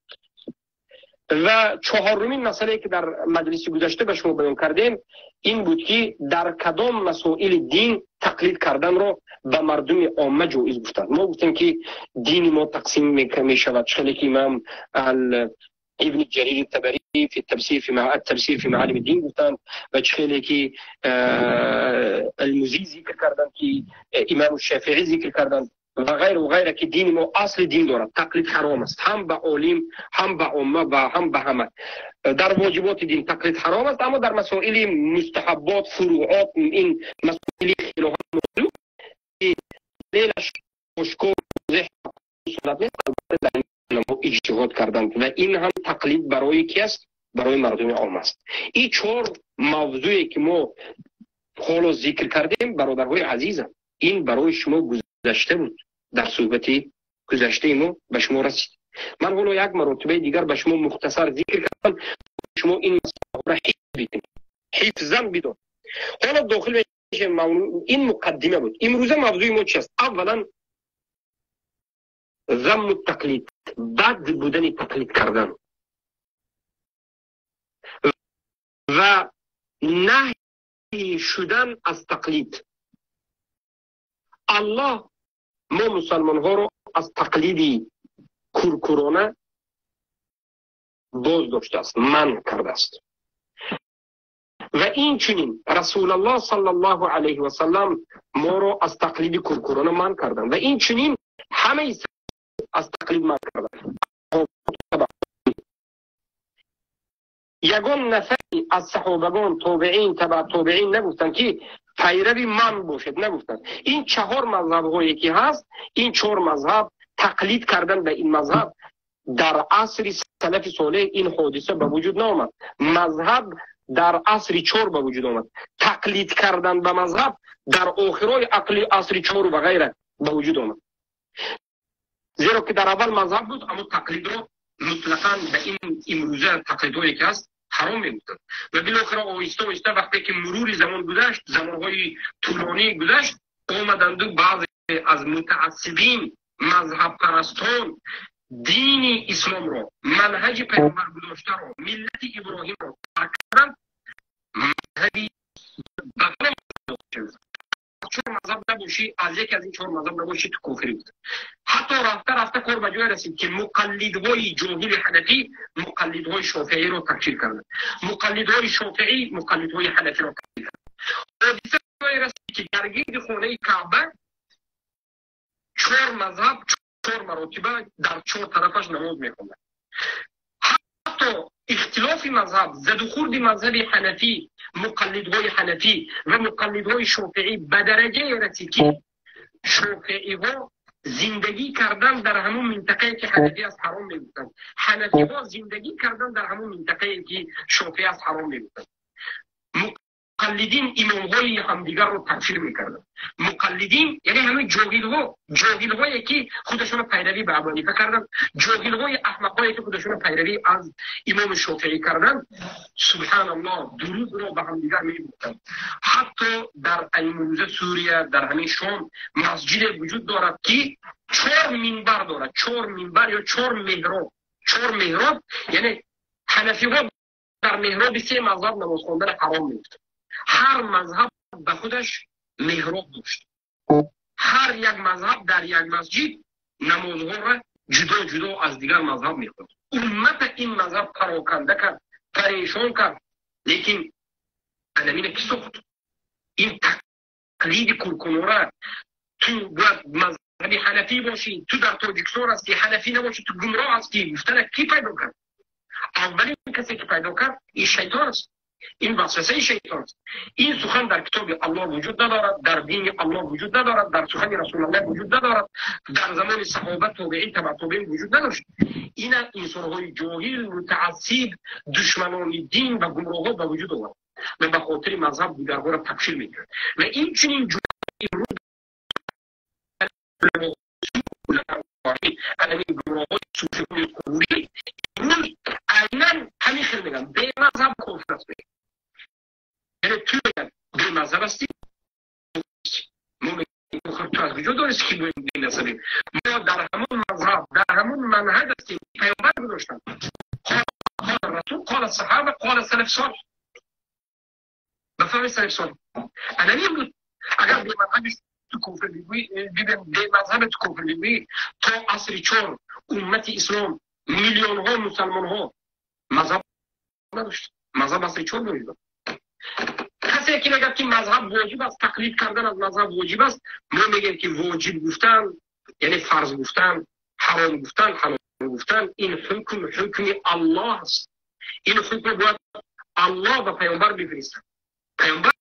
Ва чаҳорумин масъалае ки дар маҷлиси гузашта ба шумо баён кардем ин буд ки дар кадом масоили дин тақлид карданро ба мардуми омма ҷоиз гуфтанд. Мо гуфтем ки дини мо тақсим мешавад, хеле ки имам ибни Ҷарир Табарӣ фи тафсир фи التفسير في معالم الدين гуфтанд ва хеле ки Алмузӣ зикр карданд, ки имам Шафиӣ зикр карданд ва ғайр ва ғайра, ки дини мо асли дин дорад, тақлид ҳаром аст ҳам ба олим, ҳам ба омма ва ҳам ба ҳама. Дар воҷиботи дин тақлид ҳаром аст, аммо дар масоили мустаҳаббот, фуруот, ин масоили хилоф далелаш ошкор суннат нест, албатта дар ин иҷтиҳод карданд ва ин ҳам тақлид барои ки аст? Барои мардуми ом аст. Ин чор мавзӯе ки мо ҳоло зикр кардем, бародарҳои азизам, ин барои шумо гузашта буд, дар суҳбати гузаштаи мо ба шумо расид. Ман ҳоло як маротибаи дигар ба шумо мухтасар зикр кардам, шумо ин масъалаҳоро ҳифз бикунед, ҳифзан бидон. Ҳоло дохил мешавем, ин муқаддима буд. Имрӯза мавзӯи мо чи аст? Аввалан ذم التقليد, бад будани тақлид кардан ва наҳй шудан аз тақлид. Аллоҳ мо мусалмонҳоро аз тақлиди куркурона боз доштааст, манъ кардааст. Ва инчунин Расулаллоҳ саллаллоҳу алайҳи васаллам моро аз тақлиди куркурона манъ карданд ва инчунин ҳамаи аз тақлид манъ карданд. Ягон нафари аз саҳобагон, тобеин, табаа тобеин нагуфтанд ки пайрави ман бошед, нагуфтанд. Ин чаҳор мазҳабҳое ки ҳаст, ин чор мазҳаб, тақлид кардан ба ин мазҳаб дар асри салафи солеҳ ин ҳодиса ба вуҷуд наомад. Мазҳаб дар асри чор ба вуҷуд омад. Тақлид кардан ба мазҳаб дар охирои ақли асри чору ва ғайра ба вуҷуд омад, зеро ки дар аввал мазҳаб буд, аммо тақлидро мутлақан ба ин имрӯза тақлидҳое ки ҳаст ҳаром мегуфтанд. Ва билохира оҳиста оҳиста вақте ки мурури замон гузашт, замонҳои тӯлонӣ гузашт, омаданду баъзе аз мутаассибин, мазҳабпарастон дини исломро, манҳаҷи пайғамбар гузоштаро, миллати Иброҳимро тарк карданд. Мазҳаби чор мазҳаб набошӣ, аз яке аз ин чор мазҳаб набошӣ, ту кофирӣ гуфт. Ҳатто рафта рафта кор ба ҷое расид, ки муқаллидҳои ҷоҳили ҳанафӣ муқаллидҳои шофеиро такфир карданд, муқаллидҳои шофеӣ муқаллидҳои ҳанафиро такфир карданд. Ҳодиса ҷое расид, ки дар гирди хонаи Каъба чор мазҳаб чор маротиба дар чор тарафаш намоз мехонданд. Ҳатто ихтилофи мазҳаб, задухурди мазҳаби ҳанафӣ, муқаллидҳои ҳанафӣ ва муқаллидҳои шофеӣ ба дараҷае расид, ки шофеиҳо зиндагӣ кардан дар ҳамун минтақае, ки ҳанафӣ аст, ҳаром мегуфтанд, ҳанафиҳо зиндагӣ кардан дар ҳамун минтақае, ки шофеӣ аст, ҳаром мегуфтанд. Муқаллидин имомҳои ҳамдигарро такфир мекарданд. Муқаллидин яъне ҳамин ҷоҳилҳо, ҷоҳилҳое ки худашонро пайравӣ ба Абу Ҳанифа карданд, ҷоҳилҳои аҳмақҳое ки худашонро пайравӣ аз имоми Шофеӣ карданд. Субҳаналлоҳ, дуруғро ба ҳамдигар мегуфтанд. Ҳатто дар имрӯза Сурия, дар ҳамин Шом масҷиде вуҷуд дорад, ки чор минбар дорад, чор минбар ё чор меҳроб, чор меҳроб. Яъне ҳанафиҳо дар меҳроби се мазҳаб намоз хондан ҳаром мегуфтанд. Ҳар мазҳаб ба худаш меҳроб дошт, ҳар як мазҳаб дар як масҷид намозҳоро ҷудо ҷудо аз дигар мазҳаб мехонд. Уммата ин мазҳаб пароканда кард, парешон кард. Лекин анамина ки сохт ин тақлиди куркунора? Ту бояд мазҳаби ҳанафӣ бошӣ, ту дар Тоҷикистон ҳастӣ, ҳанафӣ набошӣ, ту гумроҳ ҳастӣ гуфтана кӣ пайдо кард? Аввалин касе ки пайдо кард, ин шайтон аст, ин васвасаи шайтон аст. Ин сухан дар китоби Аллоҳ вуҷуд надорад, дар дини Аллоҳ вуҷуд надорад, дар сухани Расулаллоҳ вуҷуд надорад, дар замони саҳоба, тобеин, табаъ тобеин вуҷуд надошт. Ина инсонҳои ҷоҳил, мутаассиб, душманони дин ва гумроҳҳо ба вуҷуд овард ва ба хотири мазҳаб дигарҳоро такфир мекард. Ва инчунин имрӯз анамин гумроҳҳои суфиҳои қубурӣ имрӯз айнан ҳамин хел мегӯянд: бемазҳаб кофир аст. Яъне ту бемазҳаб ҳастӣ, ту аз куҷо донисти, ки бемазҳабем? Мо дар ҳамон мазҳаб, дар ҳамон манҳаҷ ҳастем, паёмбар гузоштанд: قال رسول، قال صحابة، قال سلف صالح. ба фаҳми салаф солеҳ анами имрӯз агар бемазҳаби ту кофир бигӯӣ, бемазҳаби ту кофир бигӯӣ, то асри чор уммати ислом, миллионҳо мусалмонҳо мазҳаб надошт. Мазҳаб асри чор вуҷуд. Касе ки мегӯяд, ки мазҳаб воҷиб аст, тақлид кардан аз мазҳаб воҷиб аст, мо мегӯем, ки воҷиб гуфтан яъне фарз гуфтан, ҳаром гуфтан ҳалол гуфтан, ин ҳукм ҳукми Аллоҳ аст. Ин ҳукм бояд Аллоҳ ба паёмбар бифиристад. Паёмбар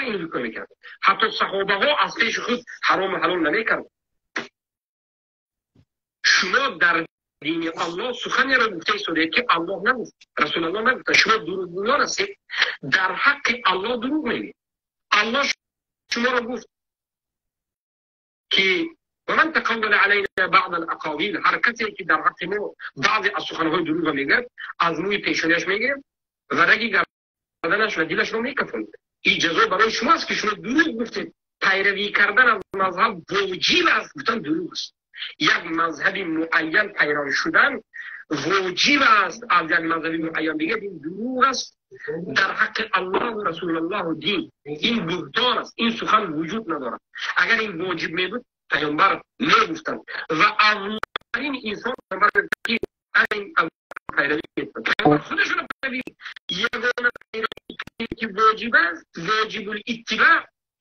ин ҳукм мекард. Ҳатто саҳобаҳо аз пеши худ ҳарому ҳалол намекард. Шумо дар дини Аллоҳ суханеро гуфта истодаед, ки Аллоҳ нагуфт, Расулаллоҳ нагуфта. Шумо дурӯғгӯён ҳастед, дар ҳаққи Аллоҳ дурӯғ мегӯед. Аллоҳ шуморо гуфт, ки ومن تقول علينا بعض الاقاويل، ҳар касе ки дар ҳаққи мо баъзе аз суханҳои дурӯғро мегӯяд, аз мӯи пешониаш мегирем ва раги гарданаш ва дилашро мекафонем. Ин ҷазо барои шумо аст, ки шумо дурӯғ гуфтед. Пайравӣ кардан аз мазҳаб воҷиб аст гуфтан дурӯғ аст. Як мазҳаби муайян пайрав шудан воҷиб аст аз як мазҳаби муайян дигар, ин дурӯғ аст дар ҳаққи Аллоҳу Расулаллоҳу дин. Ин буҳтон аст, ин сухан вуҷуд надорад. Агар ин воҷиб мебуд, паёмбар мегуфтанд ва аввалин инсон ки пайравӣ мекунад, худашонро пайравӣ. Ягона пайравӣ ки воҷиб аст, воҷибул иттибаъ,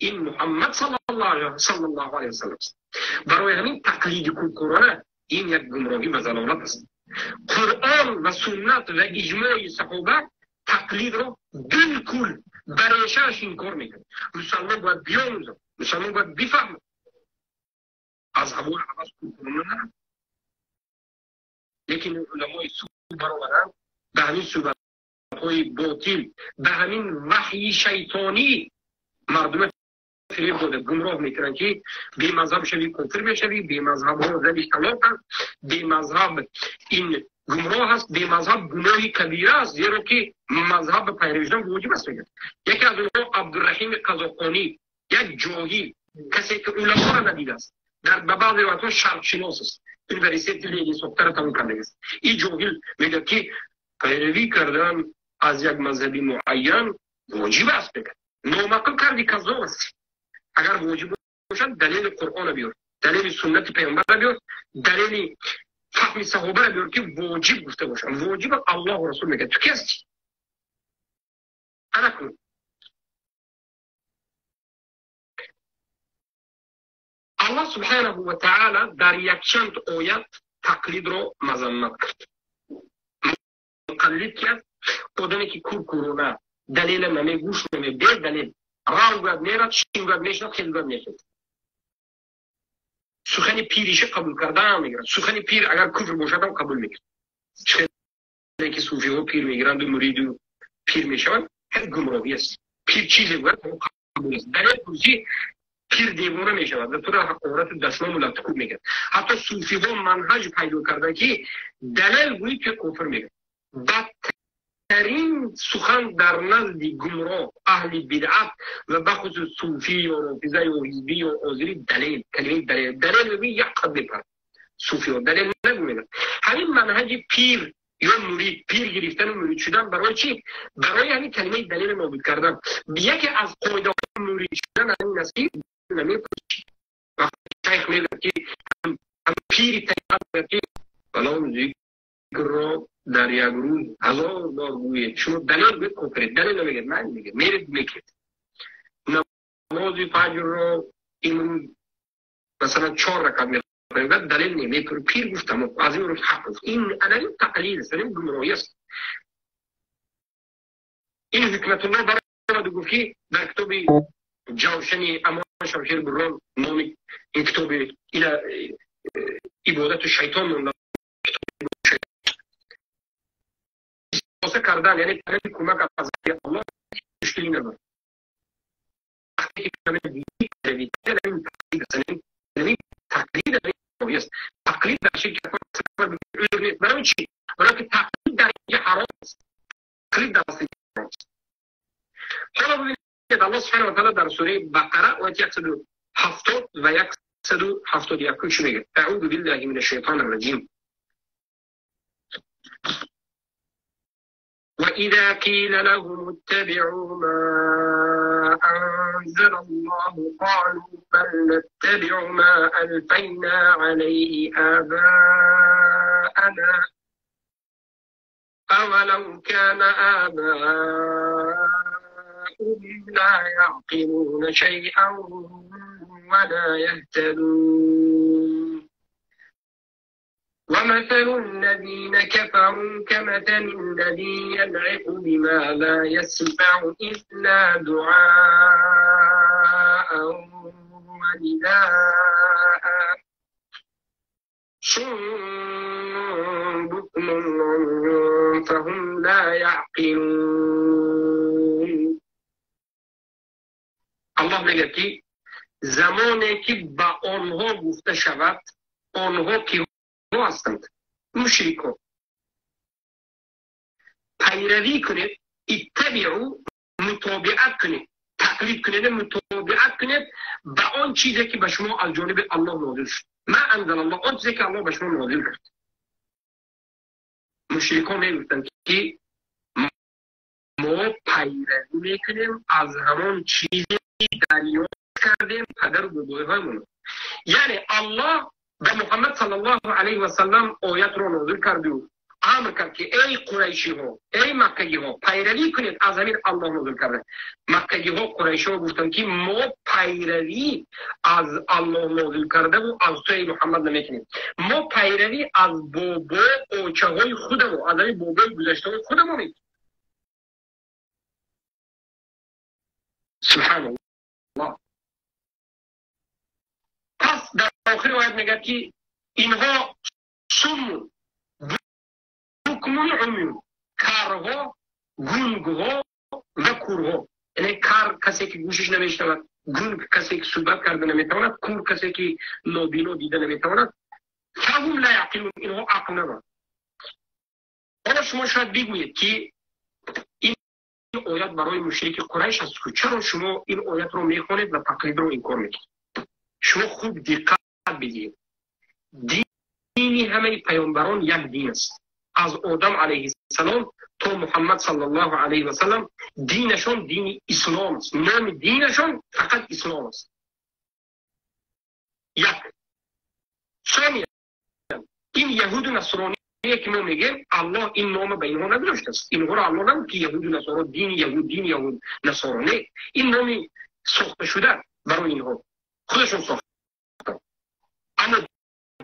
ин Муҳаммад саллаллоҳу алайҳи васаллам аст. Барои ҳамин тақлиди куркурона ин як гумроҳӣ ва залолат аст. Қуръон ва суннат ва иҷмои саҳоба тақлидро билкул ба решааш инкор мекунад. Мусалмон бояд биомӯзад, мусалмон бояд бифаҳмад, аз ҳавои ҳавас куркурона нарав. Лекин уламои су баромаданд ба ҳамин суҳбатҳои ботил, ба ҳамин ваҳйи шайтонӣ. Мардум фиреб дода гумроҳ мекунанд, ки бемазҳаб шавӣ кофир мешавӣ, бемазҳабҳо зани талоқ аст, бемазҳаб ин гумроҳ аст, бемазҳаб гуноҳи кабира аст, зеро ки мазҳаб ба пайравӣ шудан воҷиб аст. Мегӯяд яке аз онҳо Абдурраҳими Қазоқонӣ, як ҷоҳил, касе ки уламоро надидааст, дар ба баъзе ривоятҳо шарқшинос аст, университети Ленин сохтаро тамом кардааст. Ин ҷоҳил мегӯяд, ки пайравӣ кардан аз як мазҳаби муайян воҷиб аст. Мегӯяд номаъқул карди, каззоб аст. Агар воҷиб бошад, далели Қуръонро биёр, далели суннати паёмбарро биёр, далели фаҳми саҳобаро биёр, ки воҷиб гуфта бошанд. Воҷиб Аллоҳу Расул мегӯяд. Ту ки ҳастӣ? Ана кун. Аллоҳ субҳанаҳу ва таъала дар якчанд оят тақлидро мазаммат кард. Муқаллид ки аст? Одаме ки куркурона далела намегӯш наме, бедалел рав гӯяд мерад, шин гӯяд мешинад, хел гӯяд мехезад. Сухани пириша қабул кардан мегирад. Сухани пир агар куфр бошад ҳам қабул мекунад. Чӣ ки суфиҳо пир мегиранду муриду пир мешаванд, ҳар гумроҳӣ аст. Пир чизе гӯяд қабул аст. Далел пурсӣ, пир девона мешавад ва туро ҳақорату дашному латтукӯб мекунад. Ҳатто суфиҳо манҳаҷ пайдо карданд, ки далел гӯӣ, ки кофир мегӯяд. Бадтарин сухан дар назди гумроҳ, аҳли бидъат ва бахусус суфӣ ё рофиза ё ҳизбӣ ё озирӣ далел, калимаи далел, далел мегӯӣ, як қад мепарад. Суфиҳо далел нагӯ мегӯяд. Ҳамин манҳаҷи пир ё мурид, пир гирифтану мурид шудан барои чӣ? Барои ҳамин калимаи далелро нобуд кардан. Яке аз қоидаҳои мурид шудан ҳамин аст, ки намепурсӣ. Вақте шайх мегӯяд, ки пири тариқат мегӯяд, ки фалон зикрро дар як рӯз 1000 бор гӯед, шумо далел гӯед, кофиред. Далел намегӯяд, ман мегӯяд, меред мекунед. Намози фаҷрро имрӯз масалан 4 ракат мехонед, далел не, мепур, пир гуфт, тамом, аз ин рӯз ҳақ гуфт. Ин ана ин тақлид аст, ин гумроҳӣ аст. Ин Ҳикматуллоҳ баромад гуфт, ки дар китоби Ҷавшани Амон Шамшер Буррон, номи ин китоби ила ибодату шайтон монда, истифода кардан, яъне талаби кӯмак аз Аллоҳ мушкилӣ надорад. Вақте ки тақлид аст, тақлид дар ширк узр нест. Барои чӣ? Барои ки тақлид дар инҷа ҳаром аст. Тақлид дар асли ҳаром аст. Ҳоло бибинед, Аллоҳ субҳанаҳу ва таъала дар сураи Бақара ояти 170 ва 171 чӣ мегӯяд? Аъузу биллаҳи минаш шайтони раҷим. وإذا قيل لهم اتبعوا ما أنزل الله قالوا بل نتبع ما ألفينا عليه آباءنا أولو كان آباؤهم لا يعقلون شيئا ولا يهتدون. ومثل الذين كفروا كمثل الذي ينعق بما لا يسمع إلا دعاء ونداء صم بكم عمي فهم لا يعقلون. الله میگه که زمانی که با آنها گفته شود، آنها که هستند مشرکان، پیروی کنید، اتبعوا، متابعت کنید، تقلید کنید، متابعت کنید به آن چیزی که به شما از جانب الله نازل شد. ما انزل الله، آن چیزی که الله به شما نازل کرد. مشرکان میگفتند که ما پیروی میکنیم از همان چیزی دریافت کردیم پدر و بابایهایمان. یعنی الله به محمد صلی الله علیه و سلم آیت را نازل کرد و امر کرد که ای قریشی ها، ای مکگی ها، پیروی کنید از همین الله نازل کرده. مکگی ها، قریشی ها گفتند که ما پیروی از الله نازل کرده و از تو ای محمد نمیکنیم. ما پیروی از بابا اوچه های خودمون، از همین بابای گذشته های خودمون میکنیم. سبحان الله. پس در آخر آیت میگه که اینها صم بکم عمی، کارها، گنگها و کورها. Яъне кар касе ки гӯшиш намешнавад, гунг касе ки суҳбат карда наметавонад, кур касе ки нобино дида наметавонад. Фаҳум ла яъқилун, инҳо ақл надоранд. Ҳоло шумо шояд бигӯед, ки ин оят барои мушрики Қурайш аст. Чаро шумо ин оятро мехонед ва тақлидро инкор мекунед? Шумо хуб диққат бидиҳед. Дини ҳамаи паёмбарон як дин аст. Аз Одам алайҳиссалом то Муҳаммад саллаллоҳу алайҳи васаллам динашон дини ислом аст. Номи динашон фақат ислом аст. Як. Сониян, ин яҳуду насроние ки мо мегӯем, Аллоҳ ин нома ба инҳо нагузоштааст. Инҳоро Аллоҳ нагуфт, ки яҳуду насоро, дини яҳуд, дини яҳуд насоро. Не, ин номи сохташуда барои инҳо, худашон сохтанд. Аммо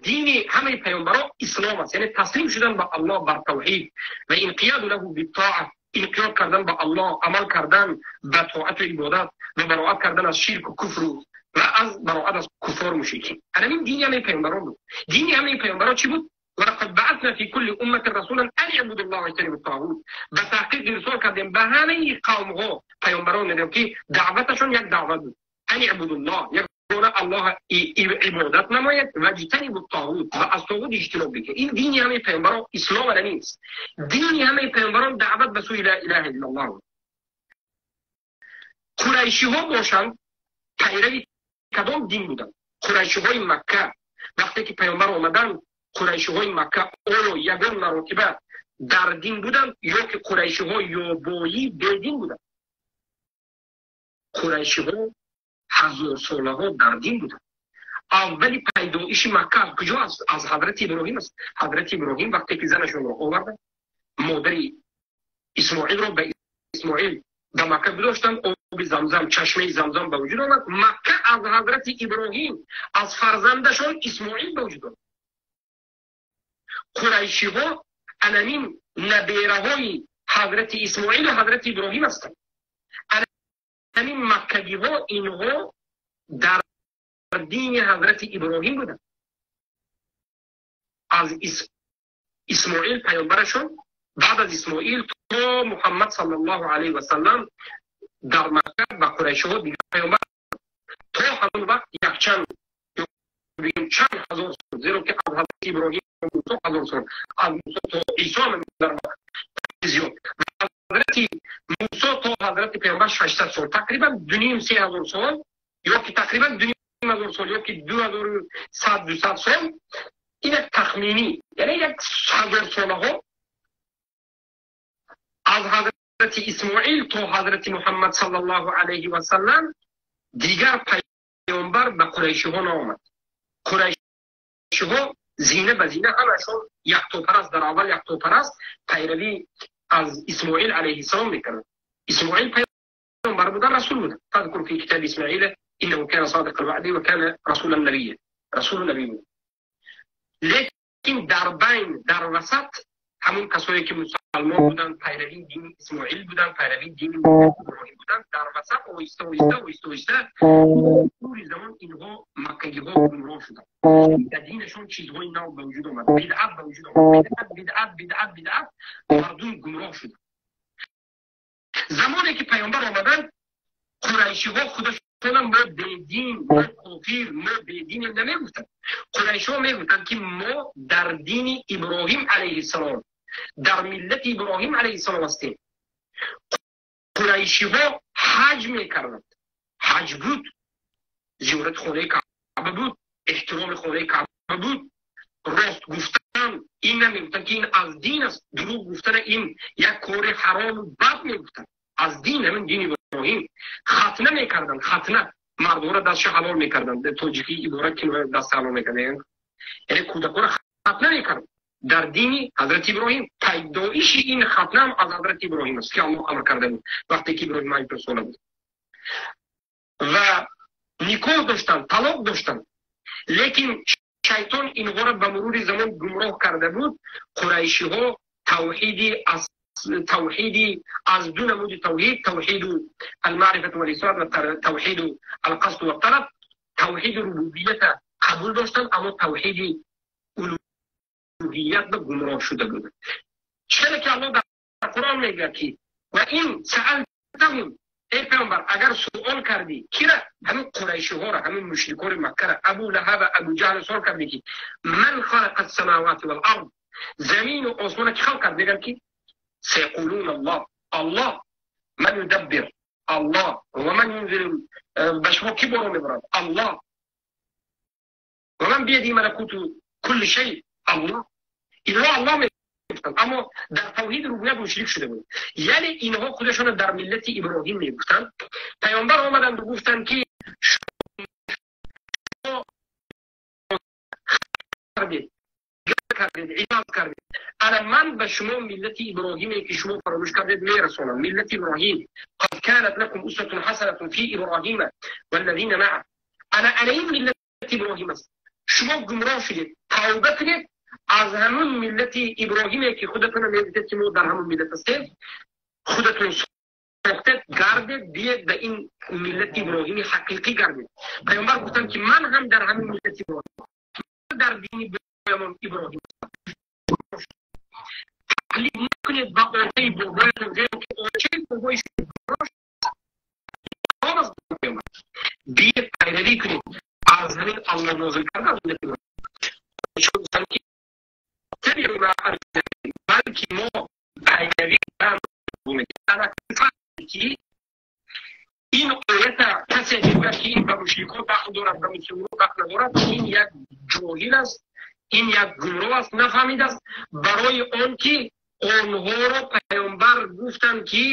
дини ҳамаи паёмбаро ислом аст, яъне таслим шудан ба Аллоҳ бар тавҳид ва инқияду лаҳу биттоа, инқиёд кардан ба Аллоҳ, амал кардан ба тоату ибодат ва бароат кардан аз ширку куфру ва аз бароат аз куффору мушрикин. Ҳамин дини ҳамаи паёмбарон буд. Дини ҳамаи паёмбаро чӣ буд? Валақад баъасна фи кулли умматин расулан ан ибуду ллоҳа ваҷтанибу ттоғут. Ба таҳқиқ ирсол кардем ба ҳамаи қавмҳо паёмбарон, медем ки даъваташон як даъват буд: ан ибуду ллоҳ, ягона Аллоҳ ибодат намояд, ваҷтанибу ттоғут, ва аз тоғут иҷтиноб бикунед. Ин дини ҳамаи паёмбарон ислом ана нест. Дини ҳамаи паёмбарон даъват ба сӯи ла илаҳа иллаллоҳ буд. Қурайшиҳо бошанд, пайрави кадом дин буданд? Қурайшиҳои Макка вақте ки паёмбар омаданд, қурайшиҳои Макка оё ягон маротиба дар дин буданд ё ки қурайшиҳо ёбоӣ бедин буданд? Қурайшиҳо ҳазорсолаҳо дар дин буданд. Аввали пайдоиши Макка аз куҷо аст? Аз ҳазрати Иброҳим аст. Ҳазрати Иброҳим вақте ки занашонро оварданд, модари Исмоилро ба Исмоил ба Макка гузоштанд, оби Замзам, чашмаи Замзам ба вуҷуд омад. Макка аз ҳазрати Иброҳим, аз фарзандашон Исмоил ба вуҷуд омад. Қурайшиҳо анамин набераҳои ҳазрати Исмоилу ҳазрати Иброҳим ҳастанд. Анамин маккагиҳо инҳо дар дини ҳазрати Иброҳим буданд. Аз Исмоил паёмбарашон, баъд аз Исмоил то Муҳаммад саллаллоҳу алайҳи васаллам дар Макка ба қурайшиҳо дигар паёмбар то ҳамон вақт якчанд, чанд ҳазор сол, зеро ки аз ҳазрати Иброҳим Мусо ҳазор сол, аз Мусо то Исо дар зиёд, ҳазрати Мусо то ҳазрати паёмбар 600 сол, тақрибан дуним се ҳазор сол ё ки тақрибан дуним ҳазор сол ё ки 2100, 200 сол, ин як тахминӣ, яъне як ҳазор солаҳо аз ҳазрати Исмоил то ҳазрати Муҳаммад саллаллоҳу алайҳи васаллам дигар паёмбар ба қурайшиҳо наомад. Қурайшиҳо зина ба зина ҳамашон яктопараст, дар аввал яктопараст пайравӣ аз Исмоил алайҳиссалом мекарданд. Исмоил паёмбар будан, расул будан. Фазкур фи китаби Исмоила иннаҳу кана содиқа алваъди ва кана расулан набия, расулу набӣ буд. Лекин дар байн, дар васат ҳамон касое ки мусалмон буданд, пайравии дини Исмоил буданд, пайравии дини Иброҳим буданд, дар васат оҳиста оҳиста оҳиста оҳиста мурури замон инҳо маккагиҳо гумроҳ шуданд. Дар динашон чизҳои нав ба вуҷуд омад, бидъат ба вуҷуд омад, бидъат, бидъат, бидъат, бидъат, мардум гумроҳ шуданд. Замоне ки паёмбар омаданд, қурайшиҳо худашона мо бедин, мо кофир, мо бединем намегуфтанд. Қурайшиҳо мегуфтанд, ки мо дар дини Иброҳим алайҳиссалом, дар миллати Иброҳим алайҳиссалом ҳастем. Қурайшиҳо ҳаҷ мекарданд. Ҳаҷ буд, зиёрати хонаи Каъба буд, эҳтироми хонаи Каъба буд. Рост гуфтан ин намегуфтанд, ки ин аз дин аст. Дурӯғ гуфтана ин як кори ҳарому бад мегуфтанд. Аз дин, ҳамин дини Иброҳим. Хатна мекарданд, хатна мардҳоро дастша ҳалол мекарданд. Тоҷикӣ ибора ки даст ҳалол мекарданд, яъне кӯдакҳоро хатна мекарданд дар дини ҳазрати Иброҳим. Пайдоиши ин хатна ҳам аз ҳазрати Иброҳим аст, ки Аллоҳ амр карда буд вақте ки Иброҳим 80 сола буд. Ва никоҳ доштанд, талоқ доштанд, лекин шайтон инҳоро ба мурури замон гумроҳ карда буд. Қурайшиҳо тавҳиди аз тавҳиди аз ду намуди тавҳид, тавҳиду алмаърифату валисват ва тавҳиду алқасду ватталаб, тавҳиди рубубията қабул доштанд, аммо тавҳиди улуҳият ба гумроҳ шуда буданд. Чаро ки Аллоҳ дар Қуръон мегӯяд, ки ва ин саалтаҳум Эй паёмбар, агар суол кардӣ кира, ҳамин қурайшиҳоро, ҳамин мушрикони Маккара, Абу Лаҳаб, Абу Ҷаҳл суол кардӣ ки ман халақа ас-самавати вал ард, замину осмона ки халқ кард, мегӯянд ки саяқулун Аллоҳ, Аллоҳ ман юдаббир, Аллоҳ ва ман юнзил, ба шумо ки боро мебарад? Аллоҳ. Ва ман бияди малакуту кулли шай, Аллоҳ. Инҳо Аллоҳ мегуфтанд, аммо дар тавҳиди рубубият мушрик шуда буд. Яъне инҳо худашонро дар миллати Иброҳим мегуфтанд. Паёмбар омаданд гуфтанд ки шумо кардед, кардед, ибодат кардед. Ана ман ба шумо миллати Иброҳиме ки шумо фаромӯш кардед мерасонам. Миллати Иброҳим, қад канат лакум усватун ҳасанатун фи Иброҳима валлазина маъа. Ана ин миллати Иброҳим аст. Шумо гумроҳ шудед, тавба кунед аз ҳамун миллати Иброҳиме ки худатонро мегуфтед ки мо дар ҳамун миллат ҳастем, худатон сохтед, гардед, биед ба ин миллати Иброҳими ҳақиқӣ гардед. Паёмбар гуфтанд ки ман ҳам дар ҳамин миллати Иброҳим, дар дини Иброҳим. Тақлид накунед ба очаи бобоятон, зеро ки очаи бобои шумо биед пайравӣ кунед аз ҳамин Аллоҳ нозил карда аз миллати Иброҳим. Балки мо пайравӣ ки ин оята касе мегӯяд ки ин ба мушрикон дахл дорад, ба мусулмонон дахл надорад, ин як ҷоҳил аст, ин як гумроҳ аст, нафаҳмидааст. Барои он ки онҳоро паёмбар гуфтанд ки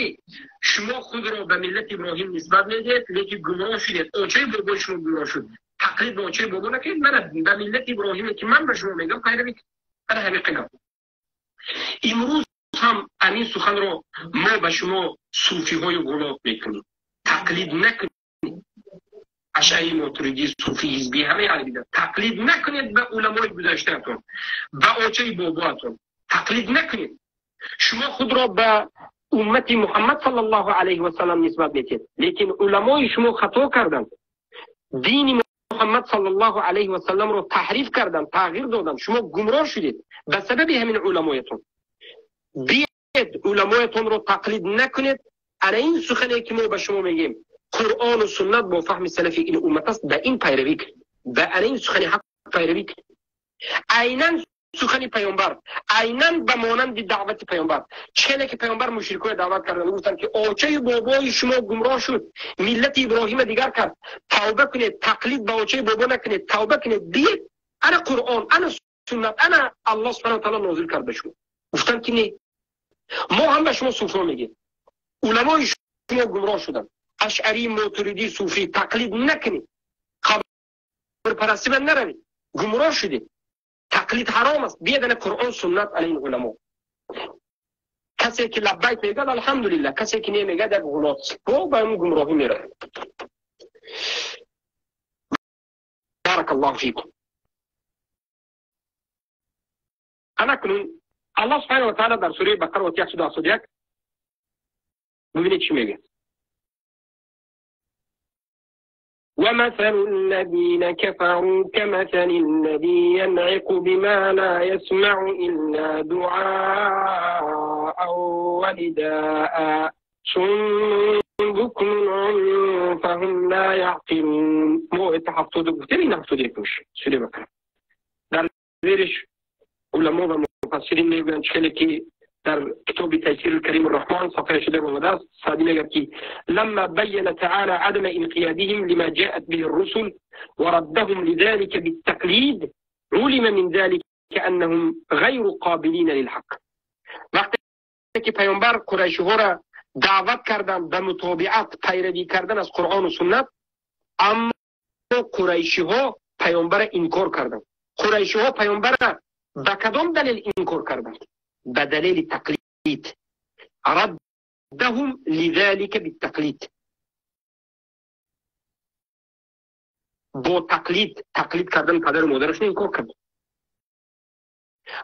шумо худро ба миллати Иброҳим нисбат медиҳед, лекин гумроҳ шудед, очаи бобои шумо гумроҳ шуд. Тақлид ба очаи бобо накунед, мана ба миллати Иброҳиме ки ман ба шумо мегӯям пайравӣ кунед. Ана ҳамин қадам. Имрӯз ҳам ҳамин суханро мо ба шумо суфиҳои ғулот мекунем. Тақлид накунед. Ашъари, Мотуридӣ, суфи, ҳизбӣ, ҳамаи аҳли бидъат. Тақлид накунед ба уламои гузаштаатон, ба очаи бобоатон. Тақлид накунед. Шумо худро ба уммати Муҳаммад саллаллоҳу алайҳи васаллам нисбат медиҳед, лекин уламои шумо хато карданд. Дини Муҳаммад саллаллоҳу алайҳи васалламро таҳриф карданд, тағйир доданд. Шумо гумроҳ шудед ба сабаби ҳамин уламоятон. Биед уламоятонро тақлид накунед. Ана ин сухане ки мо ба шумо мегӯем, Қуръону суннат бо фаҳми салафи ин уммат аст, ба ин пайравӣ кунед, ба ана ин сухани ҳақ пайравӣ кунед. Айнан сухани паёмбар, айнан ба монанди даъвати паёмбар. Чӣ ки паёмбар мушрикоя даъват карданд, гуфтанд ки очаи бобои шумо гумроҳ шуд, миллати Иброҳима дигар кард, тавба кунед, тақлид ба очаи бобо накунед, тавба кунед, биед ана Қуръон, ана суннат, ана Аллоҳ субҳанаҳу ва таъоло нозил кард ба шумо. Гуфтанд ки не, мо ҳам ба шумо суфиҳо мегӯем, уламои шумо гумроҳ шуданд, ашъарӣ, мотуридӣ, суфӣ, тақлид накунед, қабрпарастӣ ба наравед, гумроҳ шудед. Тақлид ҳаром аст. Биед ана Қуръон, суннат, ана ин уламо. Касе ки лаббайк мегӯяд, алҳамдулиллаҳ, касе ки намегӯяд, як ғулот бо ба ҳамун гумроҳӣ меравад. Баракаллоҳу фикум. Ана кунун Аллоҳ субҳанаҳу ва таъоло дар сураи Бақара ояти 171 бибинед чӣ мегӯяд. ومثل الذين كفروا كمثل الذي ينعق بما لا يسمع إلا دعاء ونداء صم بكم عمي فهم لا يعقلون. مو اتحفتو گفتیم این هفتاد یک میشه سوره بقره. در زیرش علما و مفسرین میگویند چه که در کتاب تيسير الكريم الرحمن صفحة شده آمده است، سعدی میگه که لما بين تعالى عدم انقيادهم لما جاءت به الرسل وردهم لذلك بالتقليد علم من ذلك أنهم غير قابلين للحق. وقتی که پیامبر قریشی‌ها را دعوت کردند به متابعت، پیروی کردن از قرآن و سنت، اما قریشی‌ها پیامبر انکار کردند. قریشی‌ها پیامبر را به کدام دلیل انکار کردند؟ به دلیل تقلید. ردهم لذلك بالتقلید. با تقلید، تقلید کردن پدر و مادرشون انکار کرد.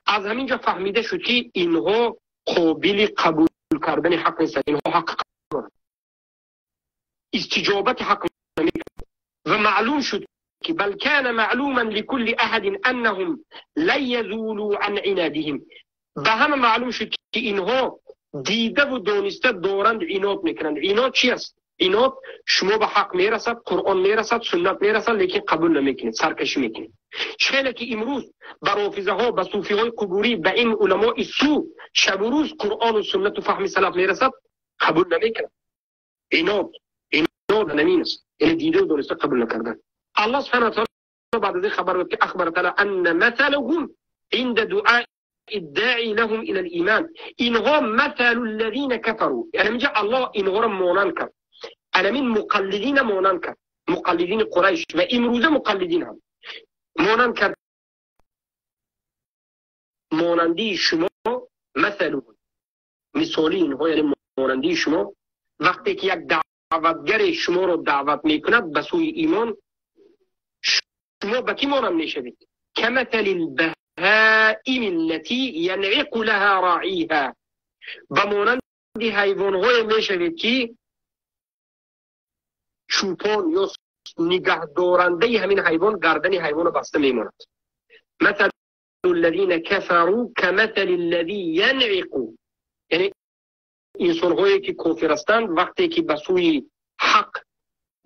از همینجا فهمیده شد که اینها قابل قبول کردن حق نیستند، اینها حق دارند، استجابت حق نمیکنند. و معلوم شد که بل كان معلوما لكل احد انهم لن يزولوا عن عنادهم. به همه معلوم شد که اینها دیده و دانسته دارند عناد میکنند. عناد چی است؟ Инод шумо ба ҳақ мерасад, Қуръон мерасад, суннат мерасад, лекин қабул намекунед, саркашӣ мекунед. Хеле ки имрӯз ба рофизаҳо, ба суфиҳои қубурӣ, ба ин уламои су шабу рӯз Қуръону суннату фаҳми салаф мерасад, қабул намекунад. Инод, инод намин аст. Яъне дида дониста қабул накардан. Аллоҳ субҳанаҳу ва таъоло баъд аз ин хабар дод ки ахбара таъоло анна масалаҳум инда дуаи الداعي لهم إلى الإيمان. إنها مثل الذين كفروا. يعني من جاء الله إنها مونان كر. أنا من مقلدين مونان كر. مقلدين قريش وإمروز مقلدين هم مونان كر. موناندی شما مثل مثالین ها، یعنی مانندی شما وقتی که یک دعوتگر شما رو دعوت میکند به سوی ایمان، شما به کی مانند میشوید؟ کمثل البهائم التي ينعق لها راعيها، به مانند حیوانهای میشوید که چوپان یا نگهدارنده همین حیوان گردن حیوان رو بسته میماند. مثل الذين كفروا كمثل الذي ينعق، یعنی انسانهایی که کافر هستند وقتی که به سوی حق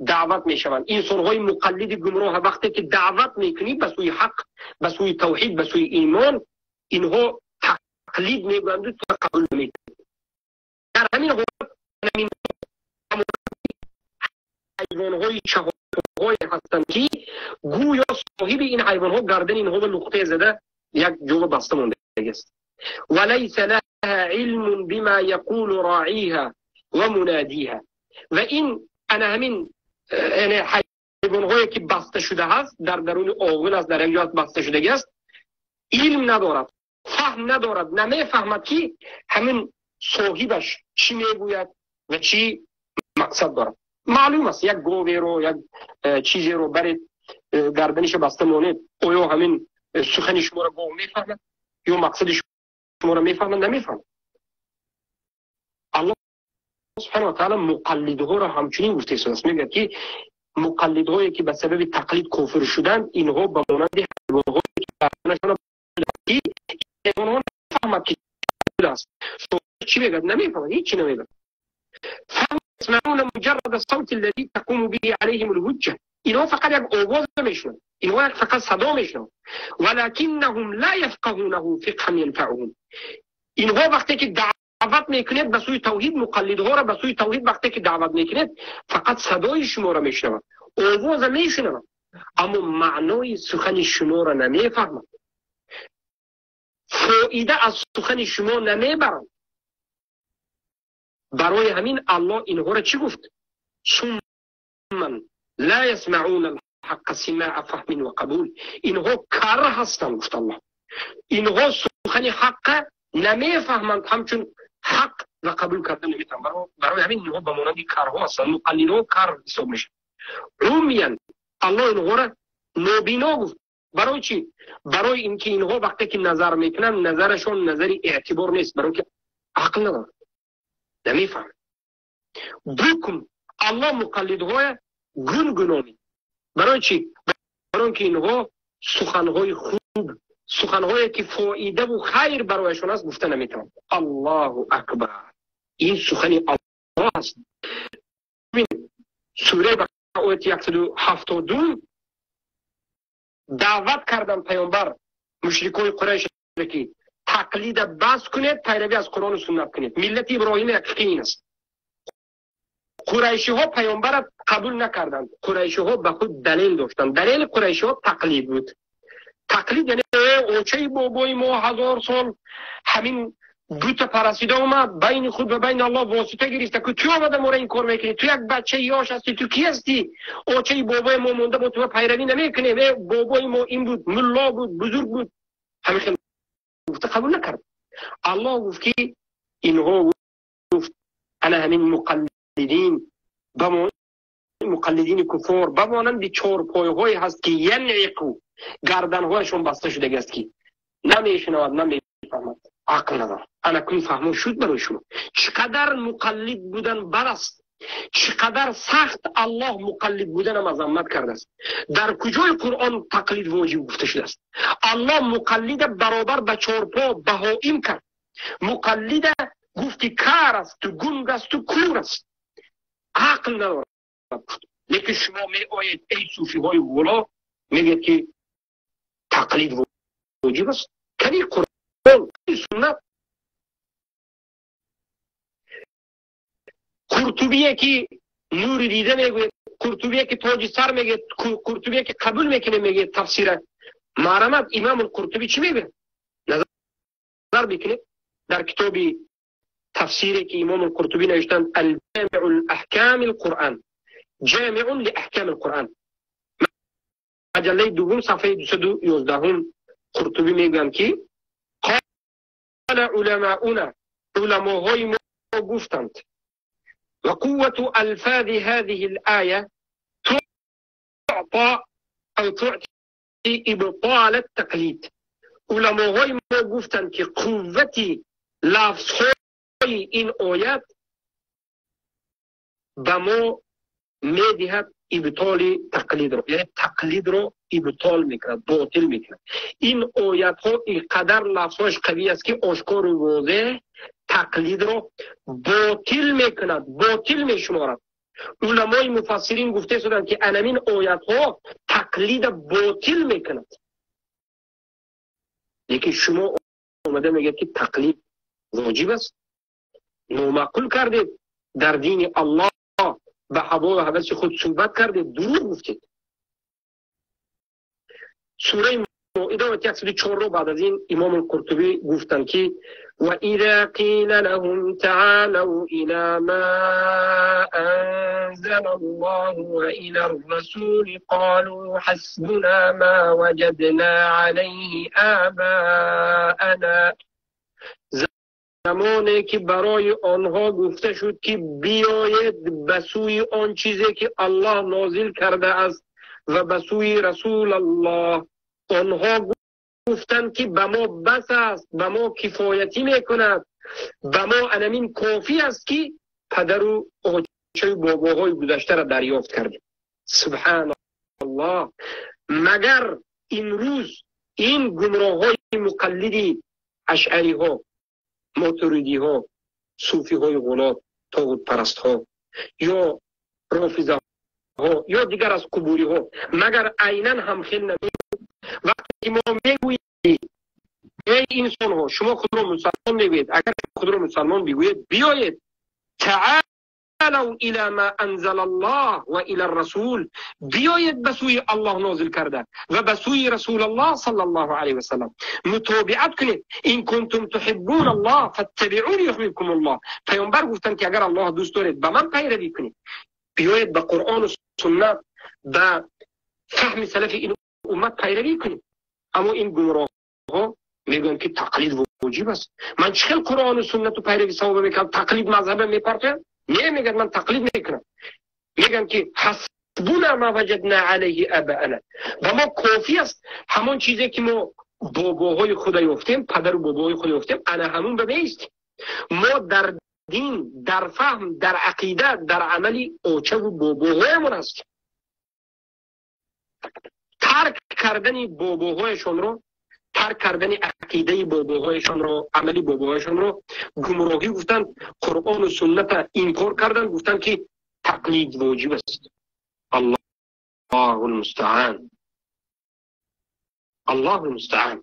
دعوت میشوند، انسانهای مقلد گمراه وقتی که دعوت میکنی به سوی حق، به سوی توحید، به سوی ایمان، اینها تقلید میگویند و قبول نمیکنند. در همین حالت همین حیوانهای چهارپای هستند که گویا صاحب این حیوانها گردن اینها به نقطه زده یک جو بسته مانده است. وليس لها علم بما يقول راعيها ومناديها. و این انا همین یعنی حیوانهایی که بسته شده هست در درون آغل است، در یک جا بسته شده است، علم ندارد، فهم ندارد، نمیفهمد که همین صاحبش چی میگوید و چی مقصد دارد. معلوم است یک گاوی رو، یک چیزی رو برید گردنش بسته مانید، آیا همین سخن شما رو گاو میفهمد یا مقصد شما رو میفهمد؟ نمیفهمد. الله سبحانه و تعالی مقلدها را همچنین گفته است، میگه که مقلدهایی که به سبب تقلید کافر شدند اینها به مانند حیوانهایی که گردنشان که حیوانها نمیفهمد که است، چی میگه نمیفهمد، هیچی نمیگه. يسمعون مجرد الصوت الذي تقوم به عليهم الحجة. اینها فقط یک آواز میشنون، اینها فقط صدا میشنون، ولكنهم لا يفقهونه فقها ينفعهم. اینها وقتی که دعوت میکنید به سوی توحید، مقلدها را به سوی توحید وقتی که دعوت میکنید فقط صدای شما را میشنوند، آواز میشنوند، اما معنای سخن شما را نمیفهمند، فایده از سخن شما نمیبرند. برای همین الله اینها را چی گفت؟ صما لا يسمعون الحق سماع فهم و قبول. اینها کر هستند گفت الله، اینها سخن حق نمیفهمند، همچون حق و قبول کردن نمیتونن. برای همین اینها به مانند کرها هستند، مقلدها کر حساب میشن. عمیان الله اینها را نابینا گفت. برای چی؟ برای اینکه اینها وقتی که نظر میکنن نظرشون نظر اعتبار نیست، برای اینکه عقل ندارن، نمیفهم. بکم الله مقلدهای گونگونانی. برای چی؟ برای اینکه اینها سخنهای خوب، سخنهایی که فایده و خیر برایشون است گفته نمیتونن. الله اکبر، این سخن الله است. سوره بقره آیه 172 دعوت کردن پیامبر مشرکای قریش که تقلید بس کنید، پیروی از قرآن و سنت کنید. ملت ابراهیم حقیقی این است. قریشی ها پیامبر قبول نکردند. قریشی ها به خود دلیل داشتند. دلیل قریشی ها تقلید بود. تقلید یعنی اوچه بابای ما 1000 سال همین بت پرستیده اومد بین خود و بین الله واسطه گرفته که تو آمده ما را این کار میکنی، تو یک بچه یاش هستی، تو کی هستی؟ اوچه بابای ما مونده با تو پیروی نمیکنی، بابای ما این بود، ملا بود، بزرگ بود، همین خیلی گفته قبول نکرد. الله گفت که اینها گفت انا همین مقلدین مقلدین کفار به مانند چهارپایه‌هایی هست که ینعقو، گردنهایشون بسته شده است که نمیشنود، نمیفهمد، عقل ندارد. انا کن فهمو شد برای شما چقدر مقلد بودن بد است، چقدر سخت الله مقلد بودن مذمت کرده است. در کجای قرآن تقلید واجب گفته شده است؟ الله مقلد برابر به چهارپا بهائم کرد. مقلد گفت که کار است، تو گنگ است، تو کور است. Ақл надорад. Лекин шумо меоед, эй суфиҳои ғуло, мегӯед, ки тақлид воҷиб аст. Кани Қуръон, суннат? Қуртубие ки нури дида мегӯяд, Қуртубие ки тоҷи сар мегӯяд, Қуртубие ки қабул мекунем мегӯяд тафсира. Марамат, Имом Қуртубӣ чӣ мегӯяд? Назар бикунед дар китоби тафсире ки Имом Қуртубӣ навиштанд, Алҷамиъу лаҳками лқуръан, ҷамиъун лиаҳками лқуръан, маҷаллаи дуввум, сафҳаи 211-ум, Қуртубӣ мегӯянд, ки қола уламауна, уламоҳои мо гуфтанд: وقوة ألفاظ هذه الآية تعطى أو تعطي إبطال التقليد. Уламоҳои мо гуфтанд, ки қуввати лафзҳои ин оят ба мо медиҳад ибтоли тақлидро, яъне тақлидро ибтол мекунад, ботил мекунад. Ин оятҳо ин қадар лафзҳояш қавӣ аст, ки ошкору возеҳ тақлидро ботил мекунад, ботил мешуморад. Уламои муфассирин гуфта шуданд, ки анамин оятҳо тақлида ботил мекунад. Лекин шумо омада мегӯяд, ки тақлид воҷиб аст. Номаъқул кардед дар дини Аллоҳ, ба ҳавою ҳаваси худ суҳбат кардед, дурӯғ гуфтед. Сураи Моида, ояти 104-ро баъд аз ин Имоми Қуртубӣ гуфтанд, ки وإذا قيل لهم تعالوا إلى ما أنزل الله وإلى الرسول قالوا حسبنا ما وجدنا عليه آباءنا. Замоне ки барои онҳо гуфта шуд, ки биёед ба сӯи он чизе ки Аллоҳ нозил кардааст ва ба сӯи Расулаллоҳ, онҳо гуфтанд, ки ба мо бас аст, ба мо кифоятӣ мекунад, ба мо анамин кофӣ аст, ки падару очаю бобоҳои гузаштаро дарёфт кардем. Субҳаналлоҳ! Магар имрӯз ин гумроҳҳои муқаллиди ашъариҳо, мотуридиҳо, суфиҳои ғулот, тоғутпарастҳо ё рофизаҳо ё дигар аз қубуриҳо, магар айнан ҳамхел нами? Вақте ки мо мегӯем: эй инсонҳо, шумо худро мусалмон мегӯед, агар худро мусалмон бигӯед, биёед, تعالوا إلى ما أنزل الله وإلى الرسول, биёед ба сӯи Аллоҳ нозил карда ва ба сӯи Расулаллоҳ صلى الله عليه وسلم мутобиат кунед. إن كنتم تحبون الله فاتبعوني يحببكم الله. Паёмбар гуфтанд, ки агар Аллоҳ дӯст доред, ба ман пайравӣ кунед. Биёед ба Қуръону суннат, ба фаҳми салафи ин уммат пайравӣ кунед. Аммо ин гумроҳҳо мегӯянд, ки тақлид воҷиб аст. Ман чӣ хел Қуръону суннату пайрави савоба мекунам, тақлид мазҳаба мепартоям? Не, мегӯяд, ман тақлид мекунам. Мегӯям, ки حسبنا ما وجدنا عليه آباءنا, ба мо кофӣ аст ҳамон чизе ки мо бобоҳои худа ёфтем, падару бобоҳои худ ёфтем, ана ҳамун ба меистем. Мо дар дин, дар фаҳм, дар ақида, дар амали очаву бобоҳоямон ҳастем. Тарк кардани бобоҳояшонро, тарк кардани ақидаи бобоҳояшонро, амали бобоҳояшонро гумроҳӣ гуфтанд, Қуръону сунната инкор карданд, гуфтанд, ки тақлид воҷиб аст. الله المستعان, الله المستعان.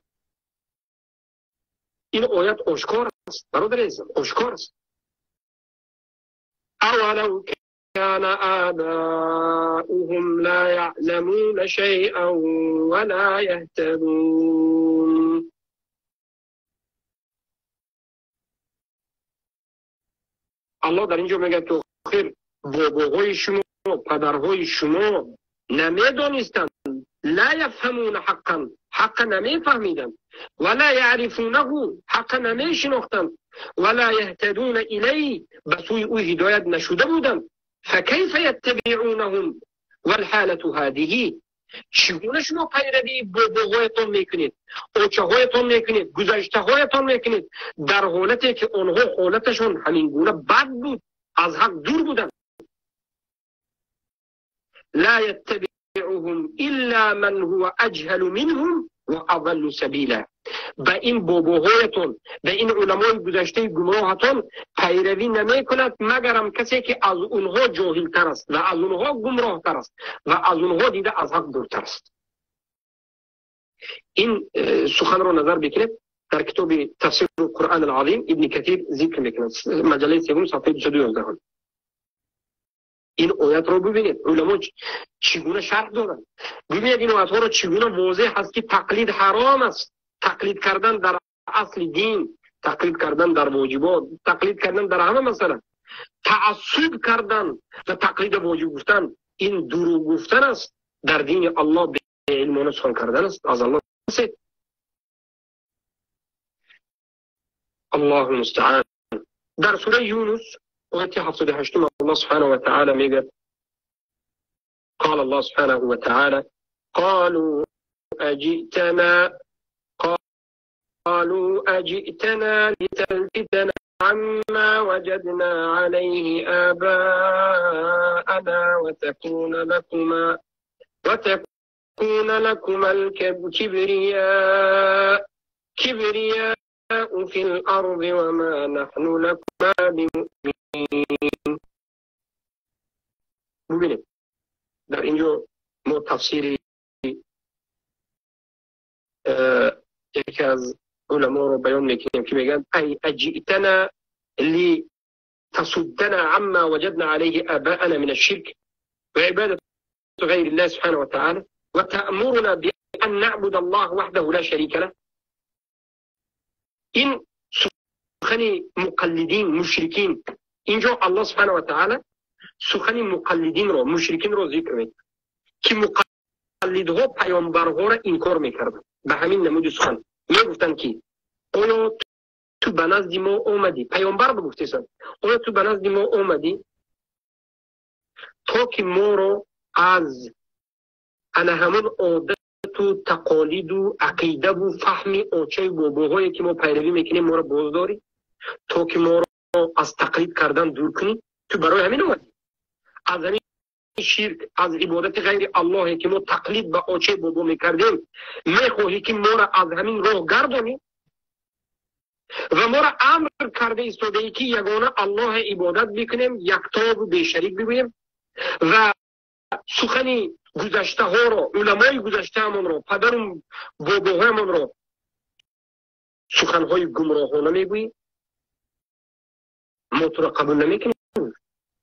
Ин оят ошкор аст, бародари азизам, ошкор аст. أولو كان آباؤهم لا يعلمون شيئا ولا يهتدون. Аллоҳ дар ин ҷо мегӯяд, ки охир бобоҳои шумо, падарҳои шумо намедонистанд, لا يفهمون حقا, ҳаққа намефаҳмиданд, ولا يعرفونه, ҳаққа намешинохтанд, ولا يهتدون إليه, ба сӯи ӯ ҳидоят нашуда буданд. فكيف يتبعونهم والحالة هذه? Чӣ гуна шумо пайравии бобоҳоятон мекунед, очаҳоятон мекунед, гузаштаҳоятон мекунед, дар ҳолате ки онҳо ҳолаташон ҳамин гуна бад буд, аз ҳақ дур буданд? لا يتبعهم إلا من هو أجهل منهم وأضل سبيلا. Ба ин бобоҳоятон, ба ин уламои гузаштаи гумроҳатон пайравӣ намекунад, магарам касе ки аз онҳо ҷоҳилтар аст ва аз онҳо гумроҳтар аст ва аз онҳо дида аз ҳақ дуртар аст. Ин суханро назар бикунед, дар китоби тафсири Қуръон ал-Азим Ибни Касир зикр мекунад, маҷаллаи севум, саҳифаи 211. Ин оятро бибинед, уламо чӣ гуна шарҳ доранд. Бибинед ин оятҳоро чӣ гуна возеҳ аст, ки тақлид ҳаром аст. Тақлид кардан дар асли дин, тақлид кардан дар воҷибот, тақлид кардан дар ҳама масъала, таассуб кардан ва тақлида воҷиб гуфтан, ин дурӯғ гуфтан аст. Дар дини Аллоҳ беилмона сухан кардан аст. Аз Аллоҳ тарсед. Аллоҳу мустаан. Дар сураи Юнус ояти 78 Аллоҳ субҳанаҳу ва таъала мегӯяд: قال الله سبحانه وتعالى: قالوا أجئتنا لتلفتنا عما وجدنا عليه آباءنا وتكون لكما الكبرياء في الأرض وما نحن لكما بمؤمنين. ببینید در اینجا ما تفسیری یکی از علما رو بیان میکنیم که میگن ای اجئتنا لتصدنا عما وجدنا عليه آباءنا من الشرك وعبادة غير الله سبحانه وتعالى وتأمرنا بأن نعبد الله وحده لا شريك له. این سخن مقلدین مشرکین، اینجا الله سبحانه و تعالی سخن مقلدین رو، مشرکین رو ذکر میکنه که مقلدها پیامبرها را انکار میکردن. به همین نمود سخن میگفتن که آیا تو به نزد ما اومدی، پیامبر بگفتیسن، آیا تو به نزد ما اومدی تا که ما رو از انا همون عادت و تقالید و عقیده و فهم اوچه باباهایی که ما پیروی میکنیم ما رو بازداری، تا که ما رو از تقلید کردن دور کنی؟ تو برای همین اومدی، از همین شرک، از عبادت غیر الله که ما تقلید به اوچه بابا میکردیم میخواهی که ما را از همین راه گردانی و ما را امر کرده ایستاده ای که یگانه الله عبادت بکنیم، یکتا و بیشریک بگوییم و سخنی گذشته ها را، علمای گذشته همون را، پدرم باباهایمان را سخنهای گمراهانه میگویی، ما تو را قبول نمیکنیم.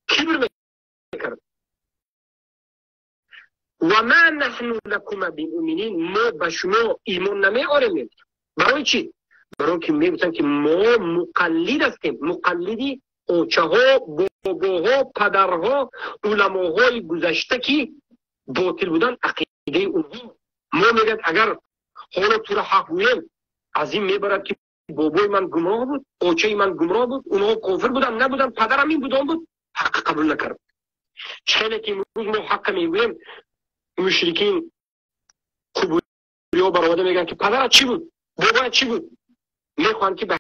کبر میکرد. و ما نحن لکما بمؤمنین، ما به شما ایمان نمیآوریم. برای چی؟ برای که میگفتن که ما مقلد هستیم، مقلدی اوچه ها، باباها، پدرها، علماهای گذشته که باطل بودن عقیده اونها. ما میگن اگر حالا تو را حق گوییم، از این میبرد که بابای من گمراه بود، اوچه من گمراه بود، اونها کافر بودن نبودن، پدرم این بود آن بود، حق قبول نکرد. چه که امروز ما حق میگوییم، مشرکین قبولی برآورده میگن که پدرت چی بود، بابایت چی بود، میخوان که به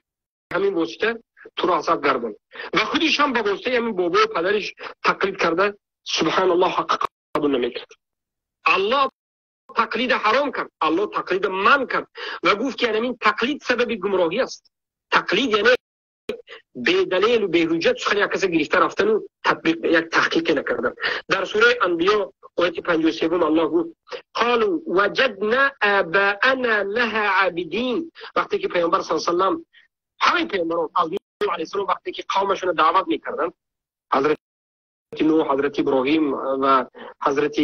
همین واسطه تو را حساب گردن و خودش هم به واسطه همین بابا و پدرش تقلید کرده. سبحان الله، حق قبول نمیکرد. الله تقلید حرام کرد، الله تقلید من کرد و گفت که همین تقلید سبب گمراهی است. تقلید یعنی به دلیل و به حجت سخن یک کس گرفته رفتن و تطبیق یک تحقیق نکردن. در سوره انبیا آیت 53 الله گفت قالوا وجدنا آباءنا لها عابدین. وقتی که پیامبر صلی الله علیه و سلم، همه پیامبران از نوح علیه السلام وقتی که قومشون دعوت میکردن، حضرت نوح، حضرت ابراهیم و حضرت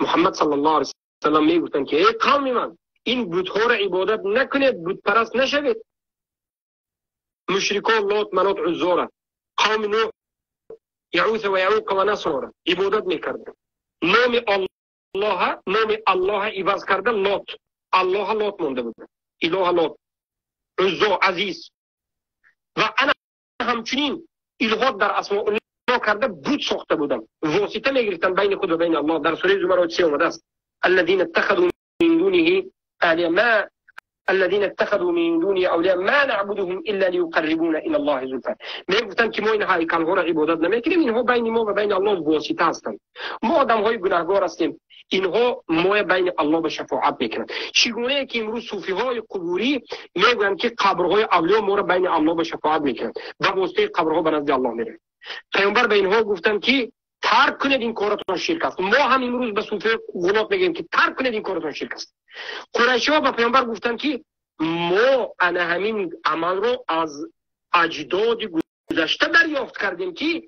محمد صلی الله علیه و سلم میگفتن که ای قوم من، این بت‌ها را عبادت نکنید، بت پرست نشوید. مشرکان لات، منات، عزا را، قوم نوح یعوث و یعوق و نصر را عبادت میکردن. نام الله، نام الله عوض کرده لات، الله لات مونده بود، اله لات، عزا، عزیز و انا همچنین الهاد در اسماء الله کرده بت ساخته بودن، واسطه میگرفتن بین خود و بین الله. در سوره زمر آیه 3 آمده است: الذين اتخذوا من دونه آلهة ما الذين اتخذوا من دونه اولياء ما نعبدهم الا ليقربونا الى الله زلفى. میگفتند که ما این هیکل‌ها را عبادت نمیکنیم، اینها بین ما و بین الله واسطه هستند، ما آدم‌های گناهگار هستیم، اینها ما بین الله به شفاعت میکنند. چگونه که امروز صوفی‌های قبوری میگویند که قبرهای اولیا ما را بین الله به شفاعت میکنند و واسطه قبرها به نزد الله میروند. پیامبر به اینها گفتند که ترک کنید این کارتون شرک است. ما هم امروز به صوفی غلات میگیم که ترک کنید این کارتون شرک است. قریشی‌ها به پیامبر گفتند که ما انا همین عمل رو از اجداد گذشته دریافت کردیم که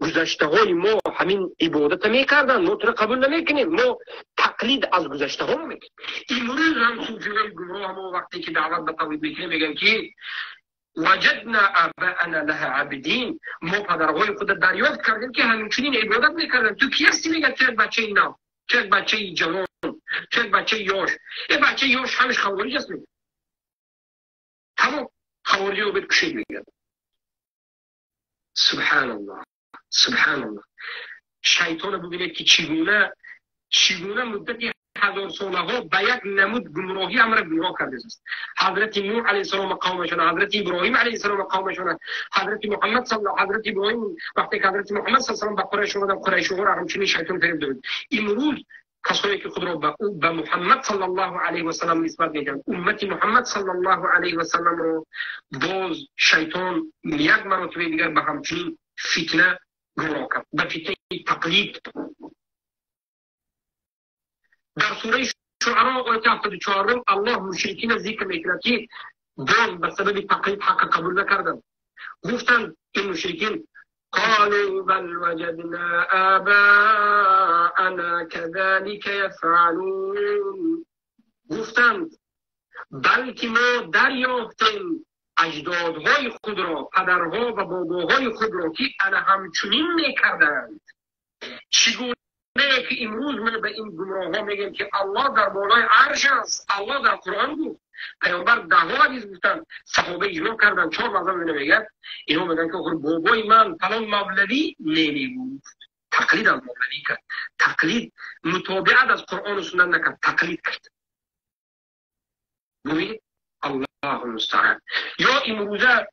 گذشته های ما همین عبادت میکردن، ما تو رو قبول نمیکنیم، ما تقلید از گذشته ها میکنیم. امروز هم صوفی‌های گمراه ما وقتی که دعوت به توحید میکنیم میگن که وجدنا آباءنا لها عابدین، ما پدرهای خود دریافت کردیم که همچنین عبادت میکردن. تو کی هستی؟ میگه تو یک بچه نو، تو یک بچه جوان، تو یک بچه یاش. یه بچه یاش همش خوارج است، میگه تمام خوارجی رو بهت کشید. میگه سبحان الله، سبحان الله. شیطان ببینید که چگونه مدتی هزار ساله ها به یک نمود گمراهی امر گمراه کرده است. حضرت نوح علیه السلام قومشون، حضرت ابراهیم علیه السلام قومشون، حضرت محمد صلی الله، حضرت ابراهیم وقتی که حضرت محمد صلی الله علیه و به قریش اومدن، قریش ها را همچنین شیطان فریب داد. امروز کسایی که خود را به او به محمد صلی الله علیه و سلم نسبت میدن، امت محمد صلی الله علیه و سلم رو باز شیطان یک مرتبه دیگر به همچنین فتنه گمراه کرد، به فتنه تقلید. در سوره شعراء آیه 74 الله مشرکین ذکر میکند که باز به سبب تقلید حق قبول نکردند. گفتند این مشرکین قالوا بل وجدنا آباءنا كذلك يفعلون. گفتند بلکه ما دریافتیم اجدادهای خود را، پدرها و باباهای خود را که انا همچنین میکردند. چگونه که امروز ما به این گمراه ها میگیم که الله در بالای عرش است، الله در قرآن گفت، پیامبر ده ها حدیث گفتن، صحابه اجماع کردن، چهار مذهب اینو میگن. اینو میگن که آخر بابای من فلان مولوی نمیگفت، تقلید از مولوی کرد، تقلید متابعت از قرآن و سنت نکرد، تقلید کرد. ببینید الله المستعان. یا امروزه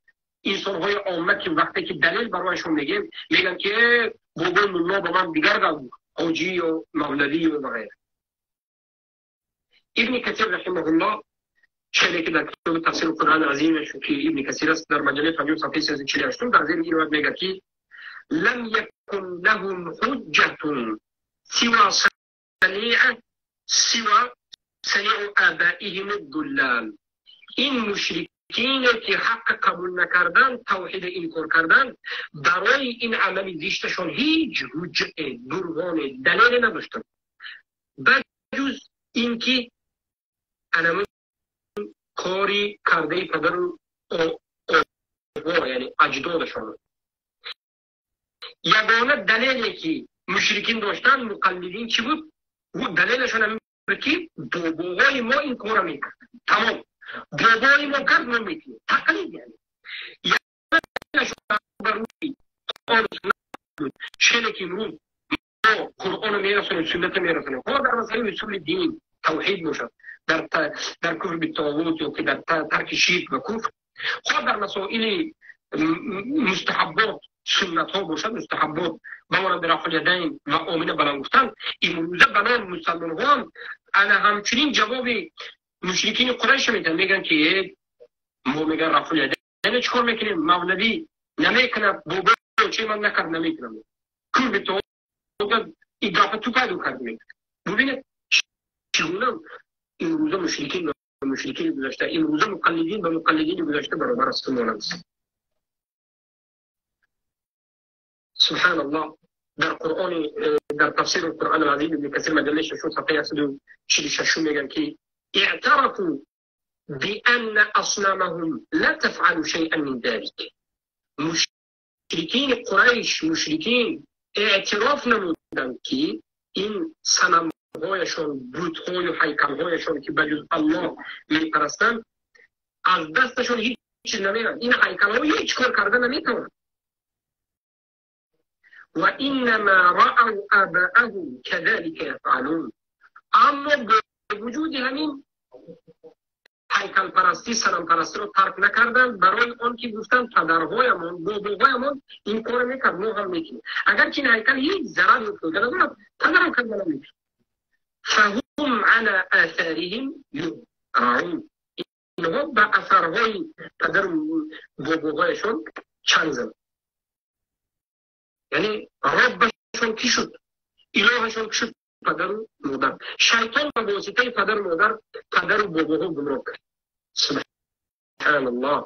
انسان‌های عامه که وقتی که دلیل برایشون میگیم میگن که بابای ملا با من دیگر گفت، حاجی و مولوی و غیره. ابن کثیر رحمه الله شعری که در کتاب تفسیر قرآن عظیمش که ابن کثیر است در مجله 5 صفحه 348 در زیر این روایت میگه که لم يكن لهم حجة سوى صنيع آبائهم الضلال. این مشرکین که حق قبول نکردن، توحید انکار کردن، برای این عمل زشتشون هیچ حجت، برهان، دلیل نداشتن بجز اینکه انمون کاری کرده پدر و آبا، یعنی اجدادشان. یگانه دلیلی که مشرکین داشتن، مقلدین چی بود؟ دلیلشون همین بود که باباهای ما این کار میکرد، تمام بابای ما کرد ما میکنیم، تقلید. یعنی چه که امروز ما قرآن رو میرسونیم، سنت رو میرسونیم، حالا در مسئله اصول دین توحید باشد، در کفر به طاغوت یا که در ترک شرک و کفر، خود در مسائل مستحبات سنت ها باشد، مستحبات به مانند رفع الیدین و آمین بلند گفتن. امروزه بنان مسلمان ها هم انا همچنین جواب مشرکین قریش میدن، میگن که ما میگن رفع الیدین چیکار میکنیم، مولوی نمیکنه، بابا چه من نکرد نمیکنم، کفر به طاغوت این گپ تو پیدا کرد. ببینید چگونه امروزه مشرکین و مشرکین گذشته، امروزه مقلدین و مقلدین گذشته برابر است مانند. سبحان الله. در قرآن، در تفسیر قرآن العظیم ابن کثیر مجله 6 صفحه 146 میگن که اعترفوا بأن أصنامهم لا تفعل شيئا من ذلك. مشرکین قریش، مشرکین اعتراف نمودند که این صنم هایشان، بت‌های و هیکل‌هایشان که بجز الله میپرستند، از دستشون هیچ چیز نمیرن، این هیکل‌ها هیچ کار کرده نمیتوانند. و انما رأوا آباءهم كذلك يفعلون. اما با وجود همین ҳайкалпарастӣ, санампарастиро тарк накарданд, барои он ки гуфтанд падарҳоямон, бобоҳоямон ин корро мекард, мо ҳам мекунем. Агарчи ин ҳайкал ҳеҷ зарар ё фоида надорад, падарам карда намекунад. فهم على آثارهم يهرعون. اینها به اثرهای پدر باباهایشون چنگ زدند. یعنی ربشون کی شد؟ الهشون کی شد؟ پدر و مادر. شیطان به واسطه پدر و مادر، پدر و باباها گمراه کرد. سبحان الله.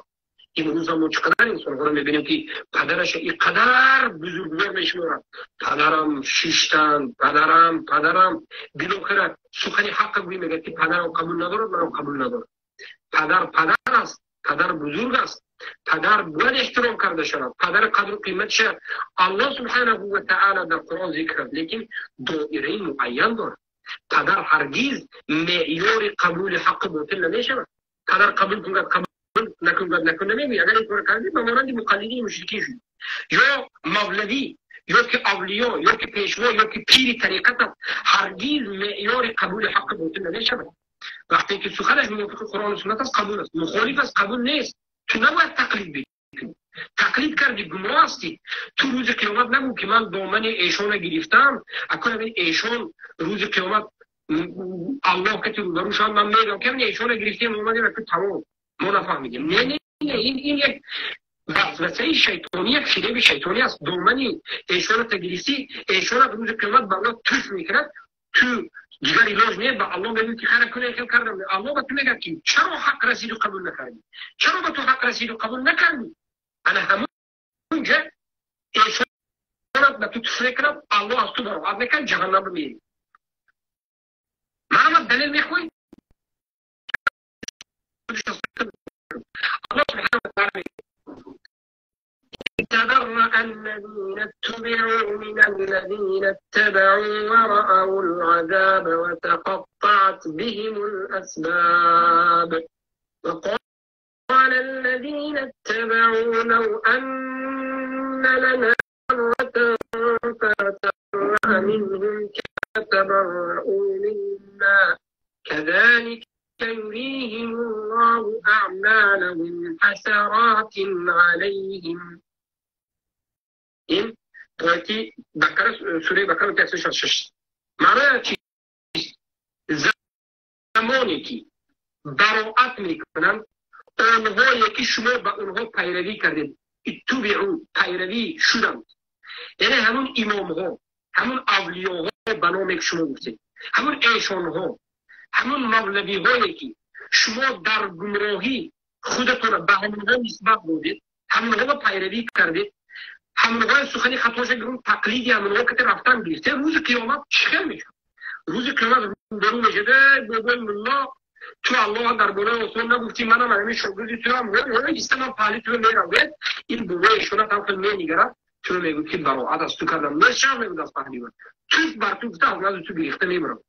امروز هم چقدر انسان ها رو میبینیم که پدرش اینقدر بزرگوار میشمارد، پدرم شیشتن، پدرم پدرم، بالاخره سخن حق گویی میگه که پدرم قبول ندارد، منم قبول ندارم. پدر پدر است، پدر بزرگ است، پدر باید احترام کرده شود، پدر قدر و قیمتش الله سبحانه و تعالی در قرآن ذکر کرد، لیکن دایره معین دارد. پدر هرگز معیار قبول حق باطل نمیشود. پدر قبول کند قبول نکن نکن نمیگه. اگر این کار کردی به مانند مقلدین مشرکین شد، یا مولوی، یا که اولیا، یا که پیشوا، یا که پیر طریقت است، هرگز معیار قبول حق باطل نمیشود. وقتی که سخنش موافق قرآن و سنت است قبول است، مخالف است قبول نیست. تو نباید تقلید بکنی. تقلید کردی گمراه هستی. تو روز قیامت نگو که من دامن ایشان گرفتم، اکنون ایشان روز قیامت الله که روبرو شد من میگم که من ایشان گرفتیم اومدیم که تمام ما نفهمیدیم. نه نه نه، این یک وسوسه شیطانی، یک فریب شیطانی است. دامن ایشان گرفتی، ایشان روز قیامت به الله تف میکرد، تو دیگر علاج نه، به الله میگه که خیر کنه، خیر کردم. الله به تو میگه که چرا حق رسید و قبول نکردی؟ چرا به تو حق رسید و قبول نکردی؟ انا همونجا ایشان به تو تفریق کرد، الله از تو برآورد میکرد، جهنم میری. محمد دلیل میخوای؟ الله سبحانه و تعالی تبرأ الذين اتبعوا من الذين اتبعوا ورأوا العذاب وتقطعت بهم الأسباب وقال الذين اتبعوا لو أن لنا كرة فنتبرأ منهم كما تبرؤوا منا كذلك يريهم الله أعمالهم حسرات عليهم. این آیتی بقره، سوره بقره 166. معنی چیست؟ زمانی که براعت میکنند آنهایی که شما به آنها پیروی کردید، اتبعوا، پیروی شدند، یعنی همون امام ها، همون اولیاها به نام که شما گفتید، همون ایشان ها، همون مولوی هایی که شما در گمراهی خودتون به همونها نسبت دادید، همونها پیروی کردید، همونها سخنی خطاش گرون تقلیدی همونها که رفتن گرفته، روز قیامت چه میشه؟ روز قیامت روبرو میشه بابای ملا تو الله در بالای آسمان نگفتی، منم همین شاگردی تو هم ایستم پهلی تو میرم. این بابای ایشون هم خیلی مینگرد، تو میگه که براعت از تو کردم، نشم میگه از پهلی من تو بر تو گفته از نزد تو گریخته میبرم.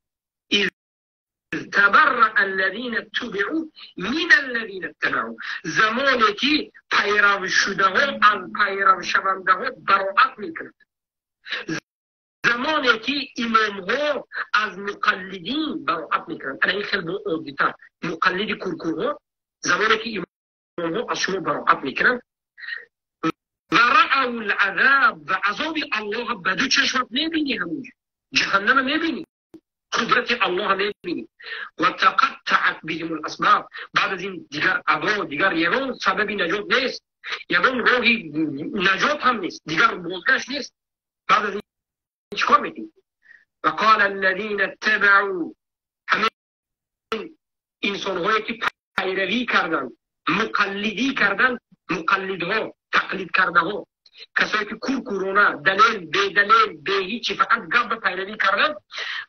تبرأ الذين اتبعوا من الذين اتبعوا، زمانی که پیرو شده ها از پیرو شونده ها براعت میکنند، زمانی که امام ها از مقلدین براعت میکنند. انا این خیلی عادی‌تر مقلد کورکورها، زمانی که امام ها از شما براعت میکنند و رأوا العذاب و عذاب الله به دو چشمت میبینی، همونجا جهنم میبینی، قدرت الله میبینی. و تقطعت بهم الاسباب، بعد از این دیگر ابا، دیگر یگان سبب نجات نیست، یگان راهی نجات هم نیست، دیگر بازگشت نیست. بعد از این چیکار میکنی؟ و قال الذين اتبعوا، همه انسانهایی که پیروی کردند، مقلدی کردند، مقلدها، تقلید کرده ها، کسایی که کورکورانه دلیل بی دلیل بی هیچی فقط گپ پیروی کردن،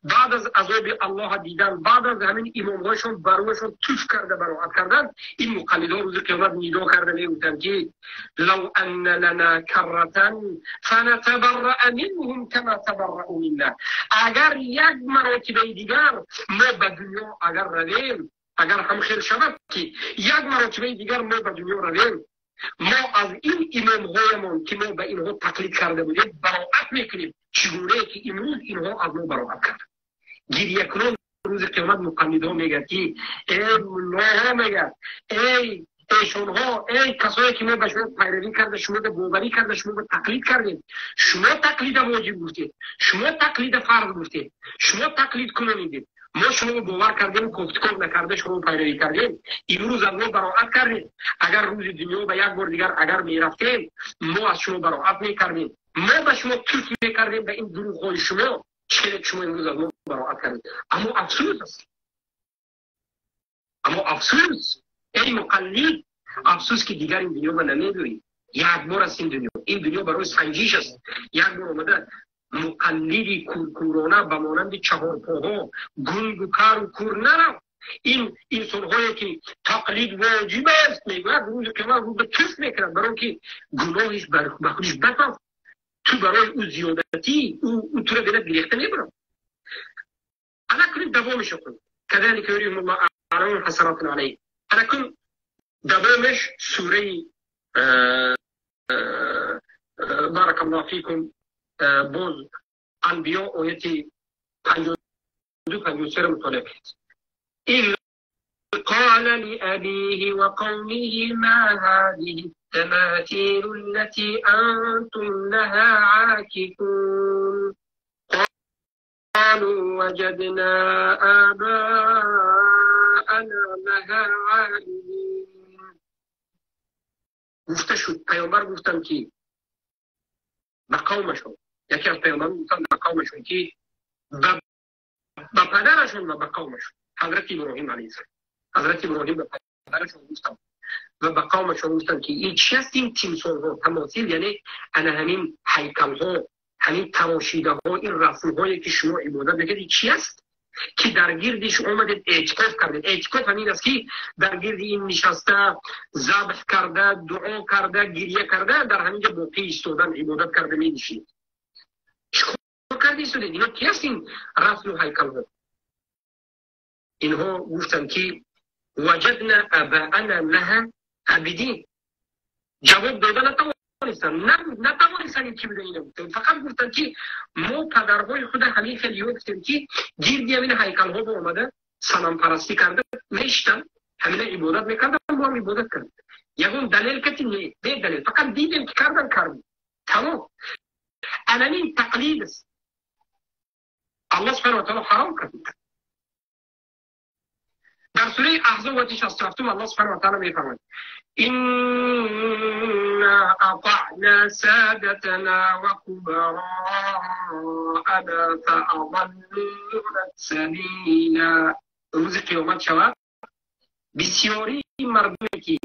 بعد از عذاب الله دیدن، بعد از همین امامهاشون بروشون توف کرده براعت کردن، این مقلدها روز قیامت ندا کرده میگفتن که لو ان لنا کرة فنتبرأ منهم كما تبرأوا منا. اگر یک مراتبه دیگر ما به دنیا اگر رویم، اگر هم خیر شود که یک مراتبه دیگر ما به دنیا رویم، ما از این امام هایمان که ما به اینها تقلید کرده بودیم براعت میکنیم، چگونه که امروز اینها از ما براعت کرد. گریه کنان рӯзи қиёмат муқаллидҳо мегӯяд ки эй муллоҳо, мегӯяд, эй эшонҳо, эй касое ки мо ба шумо пайравӣ карда, шумо ба боварӣ карда, шумо ба тақлид кардем, шумо тақлида воҷиб гуфтед, шумо тақлида фарз гуфтед, шумо тақлид кунонидед, мо шуморо бовар кардем, кофтуков накарда шумо пайравӣ кардем, имрӯз аз мо бароат кардем. Агар рӯзи дунё ба як бор дигар агар мерафтем, мо аз шумо бароат мекардем, мо ба шумо туф мекардем ба ин дурӯғҳои шумо, чире шумо имрӯз аз мо бароат кардед. Аммо афсӯс, аммо афсӯс, эй муқаллид, афсӯс ки дигар ин дунё ба намедурӣ. Як бор аст ин дунё, ин дунё барои санҷиш аст. Як бор омада муқаллиди куркурона ба монанди чаҳорпоҳо гунгу кару кур нарав. Ин инсонҳое ки тақлид воҷиб аст мегӯяд, рӯзи қиёмат рӯ ба туф мекунад, барои ки гуноҳиш ба худиш бас аст. Ту барои ӯ зиёдатӣ, ӯ туро бинад гирехта мебарад. Ана кунем давомешо кун. Кадалика юриҳумуллоҳ аъмалаҳум ҳасаратун алайҳим. Ана кун давомеш сураи баракаллоҳу фикум боз Анбиё ояти 52 53 мутолиа кунед. إذ قال لأبيه وقومه ما هذه التماثيل التي أنتم لها عاكفون قالوا وجدنا آباءنا لها عابدين. گفته شد، پیامبر گفتن که به قومشون، یکی از پیامبران گفتن به قومشون که به پدرشون و به قومشون، حضرت ابراهیم علیه السلام، حضرت ابراهیم به پدرشون گفتن و به قومشون گفتن که این چی هست این تیمسال ها، تماثیل، یعنی انا همین هیکل ها، همین تراشیده ها، این رسم هایی که شما عبادت میکنید چی است که در گردش آمدید اعتکاف کردید. اعتکاف همین است که در گرد این نشسته، ذبح کرده، دعا کرده، گریه کرده، در همینجا باقی ایستادن، عبادت کرده می نشینید. چیکار کرده ایستادید؟ اینا کی هست این رسم و هیکل ها؟ اینها گفتند که وجدنا اباءنا لها عابدین. جواب دادن نتوانستند، نتوانستند این چی بوده اینا گفتند. فقط گفتند که ما پدرهای خود همین خیلی گفتیم که گیردی همین هیکل ها با آمده صنم پرستی کرده میشتن، همین عبادت میکردن، ما هم عبادت کردیم. یگون دلیل کتی نه، به دلیل، فقط دیدیم که کردن کردیم، تمام. الان تقلید است. الله سبحانه و تعالی حرام کرد. در سوره احزاب آیه 67 الله سبحانه و تعالی میفرماید إنا أطعنا سادتنا وكبراءنا فأضلونا السبیلا. روز قیامت شود بسیاری مردمی که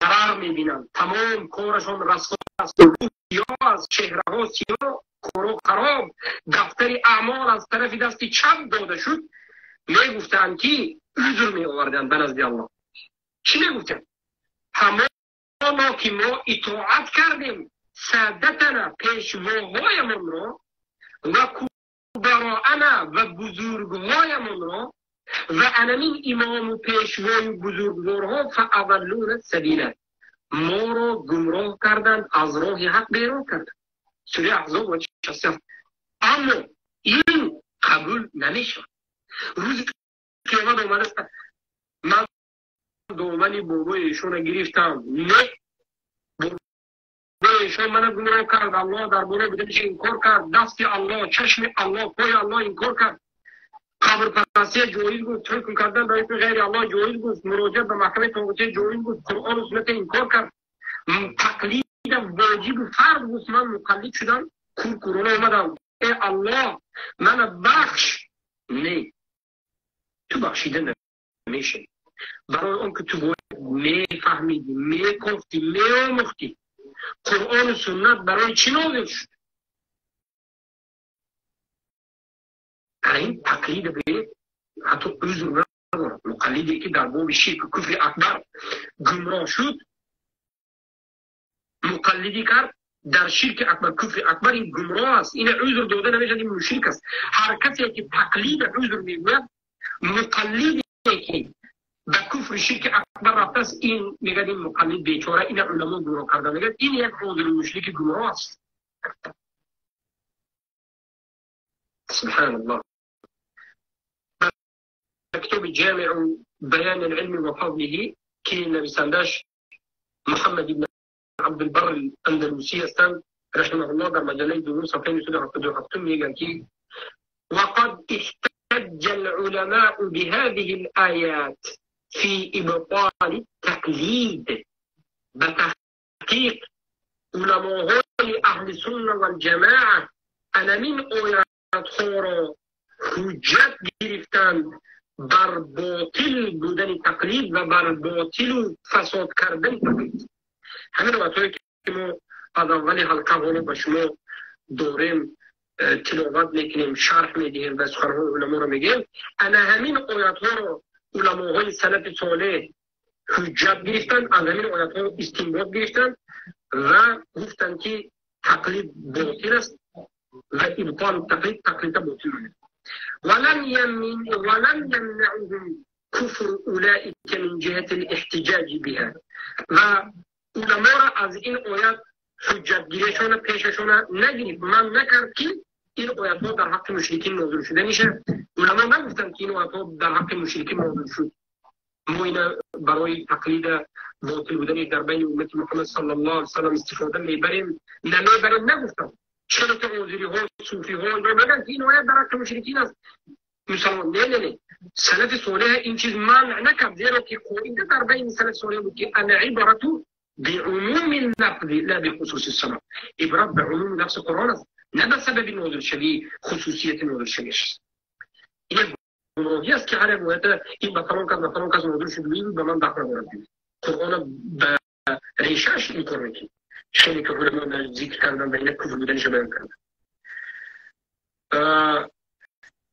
ضرر میبینند، تمام کارشان رسوا است، سیاه است، چهره ها سیاه، کارو خراب، دفتر اعمال از طرف دست چپ داده شد، میگفتند که عذر می آوردند به نزد الله. چی میگفتند؟ همانا که ما اطاعت کردیم سادتنا، پیشواهایمان را، و کبراءنا و بزرگهایمان را، و انمین امام و پیشوای و بزرگوارها، فاضلونا السبیل، ما را گمراه کردند، از راه حق بیرون کردند. سوره احزاب آیه 67. اما این قبول نمیشد. روز قیامت آمده من دامن بابای ایشون گرفتم، نه بابای ایشون منو گمراه کرد، الله در باره بودنش انکار کرد، دست الله، چشم الله، پای الله انکار کرد، قبر پرستی جایز گفت، حکم کردن برای غیر الله جایز گفت، مراجعه به محکمه طاغوتی جایز گفت، قرآن و سنت انکار کرد، تقلید واجب و فرض گفت، من مقلد شدم، کور کورانه اومدم، ای الله من بخش. نه، تو بخشیده نمیشه، برای اون که تو باید میفهمیدی، میگفتی، میآموختی. قرآن و سنت برای چی نازل شد؟ این تقلید به حتی عذر ندارد. مقلدی که در باب شرک و کفر اکبر گمراه شد، مقلدی کرد در شرک اکبر، کفر اکبر، این گمراه است، این عذر داده نمیشه، این مشرک است. هر کسی که تقلید عذر میگوید، مقلدی که به کفر شرک اکبر رفته است، این میگه این مقلد بیچاره، این علما گمراه کرده، میگه این یک عذر مشرک گمراه است. سبحان الله. китоби Ҷамиу баёни алилми ва фазлиҳи, ки нависандааш Муҳаммад ибн Абдулбар Андалусӣ ҳастанд, раҳимаҳуллоҳ, дар маҷаллаи дуюм, сафҳаи 977 мегӯянд, ки وقد احتج العلماء بهذه الآيات في إبطال التقليد. بتحقيق علماء أهل السنة والجماعة أنا من آيات خورا حجت گرفتن بر باطل بودن تقلید و بر باطل و فساد کردن تقلید. همین روایت‌هایی که ما از اول حلقه حالا به شما داریم تلاوت میکنیم، شرح میدهیم و سخنهای علما رو میگیم، انا همین آیت ها رو علماهای سلف صالح حجت گرفتن، از همین آیت ها استنباط گرفتن و گفتن که تقلید باطل است و ابطال تقلید، تقلید باطل است. ولم يمنعهم كفر اولئك من جهة الاحتجاج بها. و علما را از این آیات حجت گیریشون پیششون نگرفت، من نکرد که این آیات ها در حق مشرکین نازل شده میشه. علما نگفتن که این آیات ها در حق مشرکین نازل شد، ما اینا برای تقلید باطل بودن در بین امت محمد صلی الله علیه و سلم استفاده میبریم نمیبریم، نگفتن. چرا که آذری ها، صوفی ها اینا میگن که این آیات در حق مشرکین است، مسلمان نه نه نه. سلف صالح این چیز منع نکرد، زیرا که قاعده در بین سلف صالح بود که العبرة بعموم اللفظ لا بخصوص السبب. عبرت به عموم لفظ قرآن است، نه به سبب نازل شوی، خصوصیت نازل شویش. این گمراهی است که هر روایت این به فلان کس به فلان کس نازل شد به من دخل ندارد. قرآن به ریشه‌اش این کار میکنه، خیلی که علما ذکر کردن و اینا کفر بودنش بیان کردن.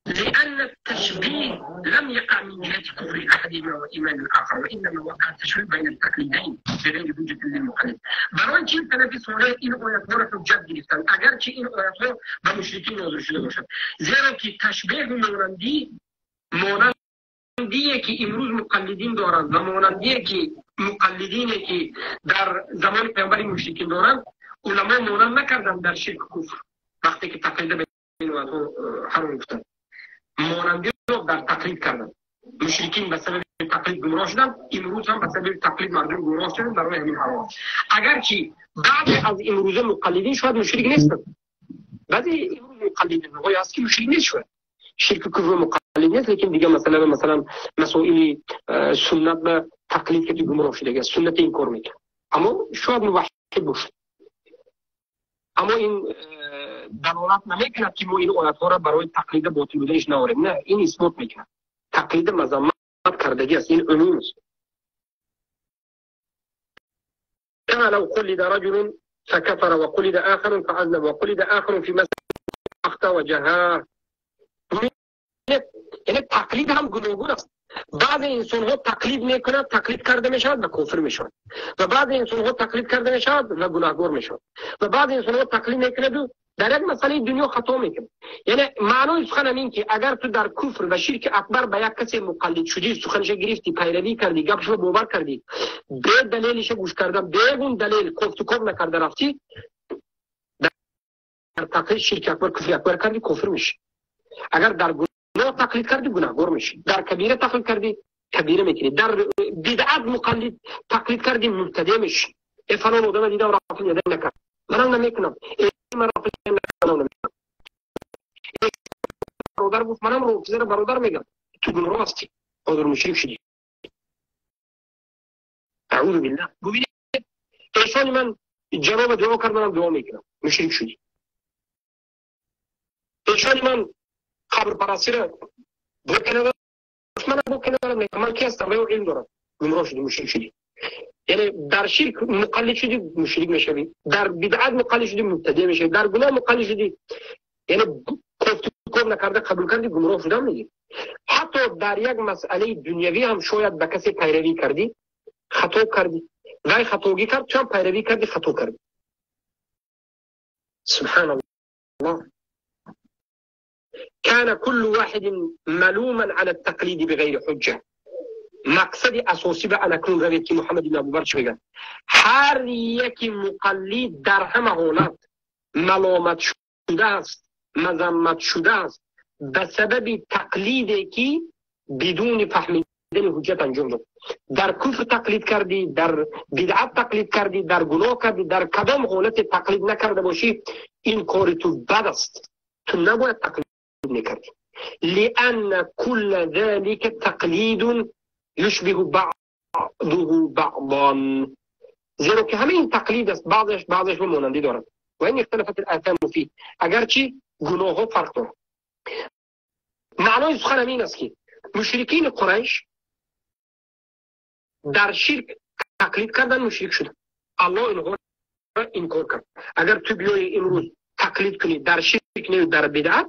لأن التشبيه لم يقع من جهة كفر أحدهما وإيمان الآخر، وإنما وقع التشبيه بين التقليدين بغير حجة للمقلد. برای چی سلف صالح این آیت‌ها را حجت گرفتن اگرچه این آیت‌ها به مشرکین نازل شده باشد؟ زیرا که تشبیه مانندیه که امروز مقلدین دارند و مانندیه که مقلدینی که در زمان پیامبر مشرکین دارند، علما مانند نکردند در شرک کفر وقتی که تقلید به این آیت‌ها حرام گفتند، مانندی رو در تقلید کردن. مشرکین به سبب تقلید گمراه شدن، امروز هم به سبب تقلید مردم گمراه شدن برای همین حرام. اگرچه بعضی از امروزه مقلدین شاید مشرک نیستند، بعضی امروز مقلدین های هست که مشرک نیست، شاید شرک کفر مقلد نیست، لیکن دیگه مثلا مسائل سنت به تقلید که گمراه شده، دیگه سنت این کار میکنه، اما شاید موحد باشه. اما این دلالت نمیکند که ما این آیت‌ها را برای تقلید باطل بودنش نآوریم، نه، این اثبات میکند تقلید مذمت کردگی است، این عموم است. كما لو قلد رجل فكفر وقلد آخر فعذب وقلد آخر في مسجد أخطأ وجهاه. یعنی تقلید هم گوناگون است. بعضی انسان ها تقلید میکنند، تقلید کرده میشود و کافر میشود، و بعضی انسان ها تقلید کرده میشود و گناهگار میشود، و بعضی انسان ها تقلید میکنند و در یک مسئله دنیا خطا میکنند. یعنی معنای سخنم این که اگر تو در کفر و شرک اکبر به یک کسی مقلد شدی، سخنش گرفتی، پیروی کردی، گپش رو باور کردی، به دلیلش گوش کردن، به اون دلیل کوفت و کوب نکرده رفتی، در تقلید شرک اکبر کفر اکبر کردی، کافر میشی. اگر در گناه تقلید کردی، گناهگار میشی. در کبیره تقلید کردی، کبیره میکنی. در بدعت مقلد تقلید کردی، مبتدع میشی. ای فلان آدم دیدم رافض یادم نکرد، منم نمیکنم. ای من رافض نمیکنم. برادر گفت منم رافض رو برادر میگم، تو گمراه هستی، آدم مشرک شدی. اعوذ بالله. ببینید ایشان من جواب دعا کرد، منم دعا میکنم، مشرک شدی. ایشان من قبر پرستی را بکنه، من بکنه، من کی هستم؟ من علم دارم. گمراه شدی، مشرک شدی. یعنی در شرک مقلد شدی، مشرک میشوی. در بدعت مقلد شدی، مبتدع میشوی. در گناه مقلد شدی، یعنی کوفت کوب نکرده قبول کردی، گمراه شدن میگی. حتی در یک مسئله دنیوی هم شاید به کسی پیروی کردی، خطا کردی، وای خطاگی کرد، چون پیروی کردی خطا کردی. سبحان الله. كان كل واحد ملوما على التقليد بغير حجة. مقصد اساسی به انکون روید که محمد بن ابوبکر چی میگه؟ هر یک مقلد در همه حالت ملامت شده است، مذمت شده است به سبب تقلیدی که бидуни фаҳмидани ҳуҷҷат анҷом дод. Дар куфр тақлид кардӣ, дар бидъат тақлид кардӣ, дар гуноҳ кардӣ, дар кадом ҳолате тақлид накарда бошӣ, ин кори ту бад аст. Ту набояд тақлид мекардӣ. لأن كل ذلك تقليد يشبه بعضه بعضا. زیرا که همه این تقلید است، بعضش بعضش رو مانندی دارد. و این اختلافت الآثام فيه، اگرچه گناه ها فرق دارد. معنای سخنم این است که مشرکین قریش در شرک تقلید کردن، مشرک شدن. الله اینها را انکار کرد. اگر تو بیای امروز تقلید کنی در شرک نه در بدعت،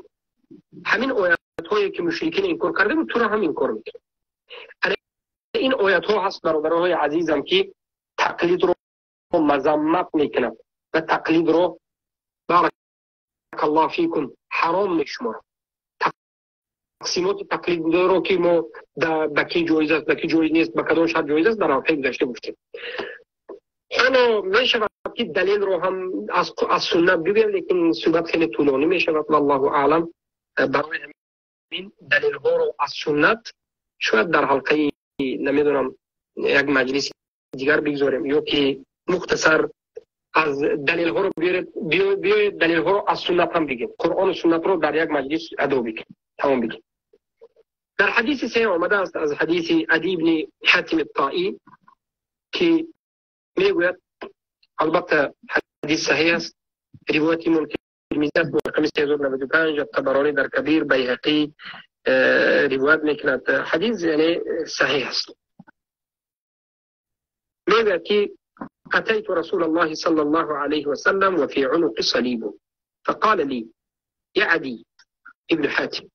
همین آیات هایی که مشرکین انکار کرده بود تو را هم انکار میکنه. این آیات ها هست برادرهای عزیزم که تقلید رو مذمت میکنه و تقلید رو بارک الله فیکم حرام میشماره. تقسیمات تقلید رو که ما به کی جایز است، به کی جایز نیست، به کدام شرط جایز است در حلقه گذشته گفتیم. حالا میشود که دلیل رو هم از سنت بگویم، لیکن صحبت خیلی طولانی میشود. والله اعلم. برای همین دلیل ها رو از سنت شاید در حلقه نمیدونم یک مجلس دیگر بگذاریم، یا که مختصر از دلیل ها رو بیاید دلیل ها رو از سنت هم بگیم، قرآن و سنت رو در یک مجلس ادا بگیم، تمام بگیم. در حدیث سه آمده است از حدیث عدی بن حاتم الطائی که میگوید، البته حدیث صحیح است، روایت امام ترمذی است با رقم 3095، طبرانی در کبیر، بیهقی روایت میکند. حدیث یعنی صحیح است. میگوید که أتيت رسول الله صلى الله عليه وسلم وفي عنق صليب، فقال لي يا عدي ابن حاتم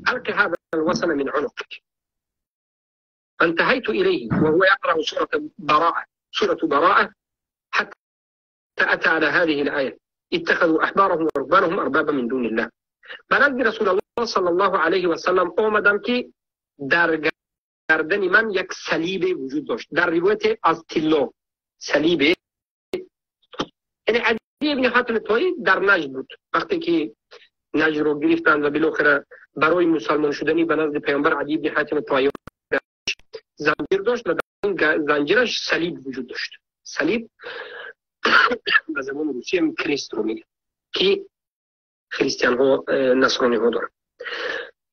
ألق هذا الوثن من عنقك. فانتهيت إليه وهو يقرأ سورة براءة حتى أتى على هذه الآية اتخذوا أحبارهم ورهبانهم أربابا من دون الله. بلد رسول الله صلى الله عليه وسلم آمدم که در گردن من یک صلیب وجود داشت، در روایت از طلا صلیب، یعنی عدی ابن حاتم طایی در نجد بود. وقتی که نجد رو گرفتند و بالاخره برای مسلمان شدنی به نزد پیامبر عدی ابن حاتم طایی زنجیر داشت و در این زنجیرش صلیب وجود داشت. صلیب به زبان روسی هم کریست رو میگه که خریستیان ها نصرانی ها دارن.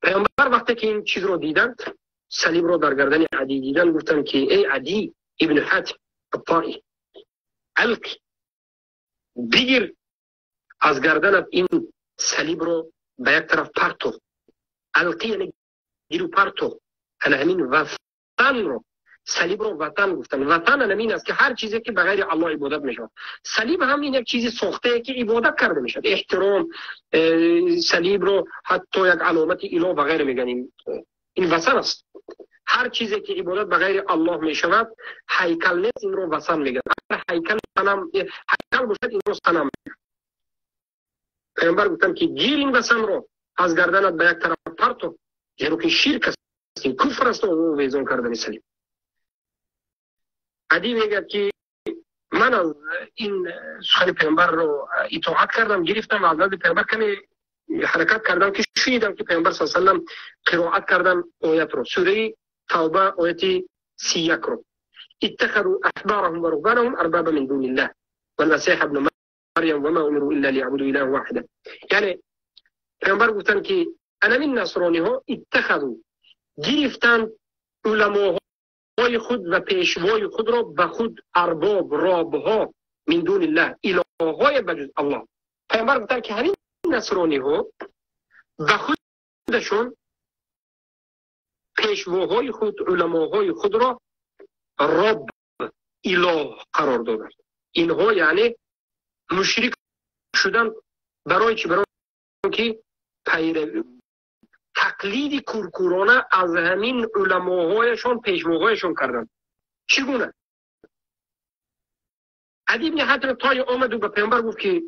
پیامبر وقتی که این چیز رو دیدند، صلیب رو در گردن عدی دیدن، گفتن که ای عدی ابن حاتم الطائی الق، بگیر از گردنت این صلیب رو به یک طرف پرتو. القی یعنی گیر و پرتو. انا همین وطن رو، صلیب رو وطن گفتن. وطن همین است که هر چیزی که بغیر الله عبادت میشود. صلیب هم این یک چیزی ساخته که عبادت کرده میشود، احترام صلیب رو حتی یک علامت اله و غیره میگن. این وطن است. هر چیزی که عبادت بغیر الله میشود هیکل نیست، این رو وثن میگن. اگر هیکل صنم، هیکل باشد این رو صنم میگن. پیامبر گفتن که گیر این وثن رو از گردنت به یک طرف پرتو، زیرا که شرک است، این کفر است و ویزون کردن صلیب. عدی میگه که من از این سخن پیامبر رو اطاعت کردم، گرفتم و از نزد پیامبر کمی حرکت کردم که شنیدم که پیامبر صلی الله علیه و سلم قرائت کردن آیت رو، سوره توبه آیت 31 رو، اتخذوا احبارهم ورهبانهم اربابا من دون الله والمسيح ابن مريم وما امروا الا ليعبدوا اله واحدا. یعنی پیامبر گفتن که انا من نصرانی ها اتخذوا، گرفتن علماهای خود و پیشوای خود را به خود ارباب، رابها من دون الله، الههای بجز الله. پیامبر گفتن که همین نصرانی ها به خودشون پیشواهای خود، علماهای خود را رب، اله قرار دادند. اینها یعنی مشرک شدن. برای چی؟ برای اینکه تقلید کورکورانه از همین علماهایشان، پیشواهایشان کردند. چگونه؟ عدی بن حاتم طایی آمد و به پیامبر گفت که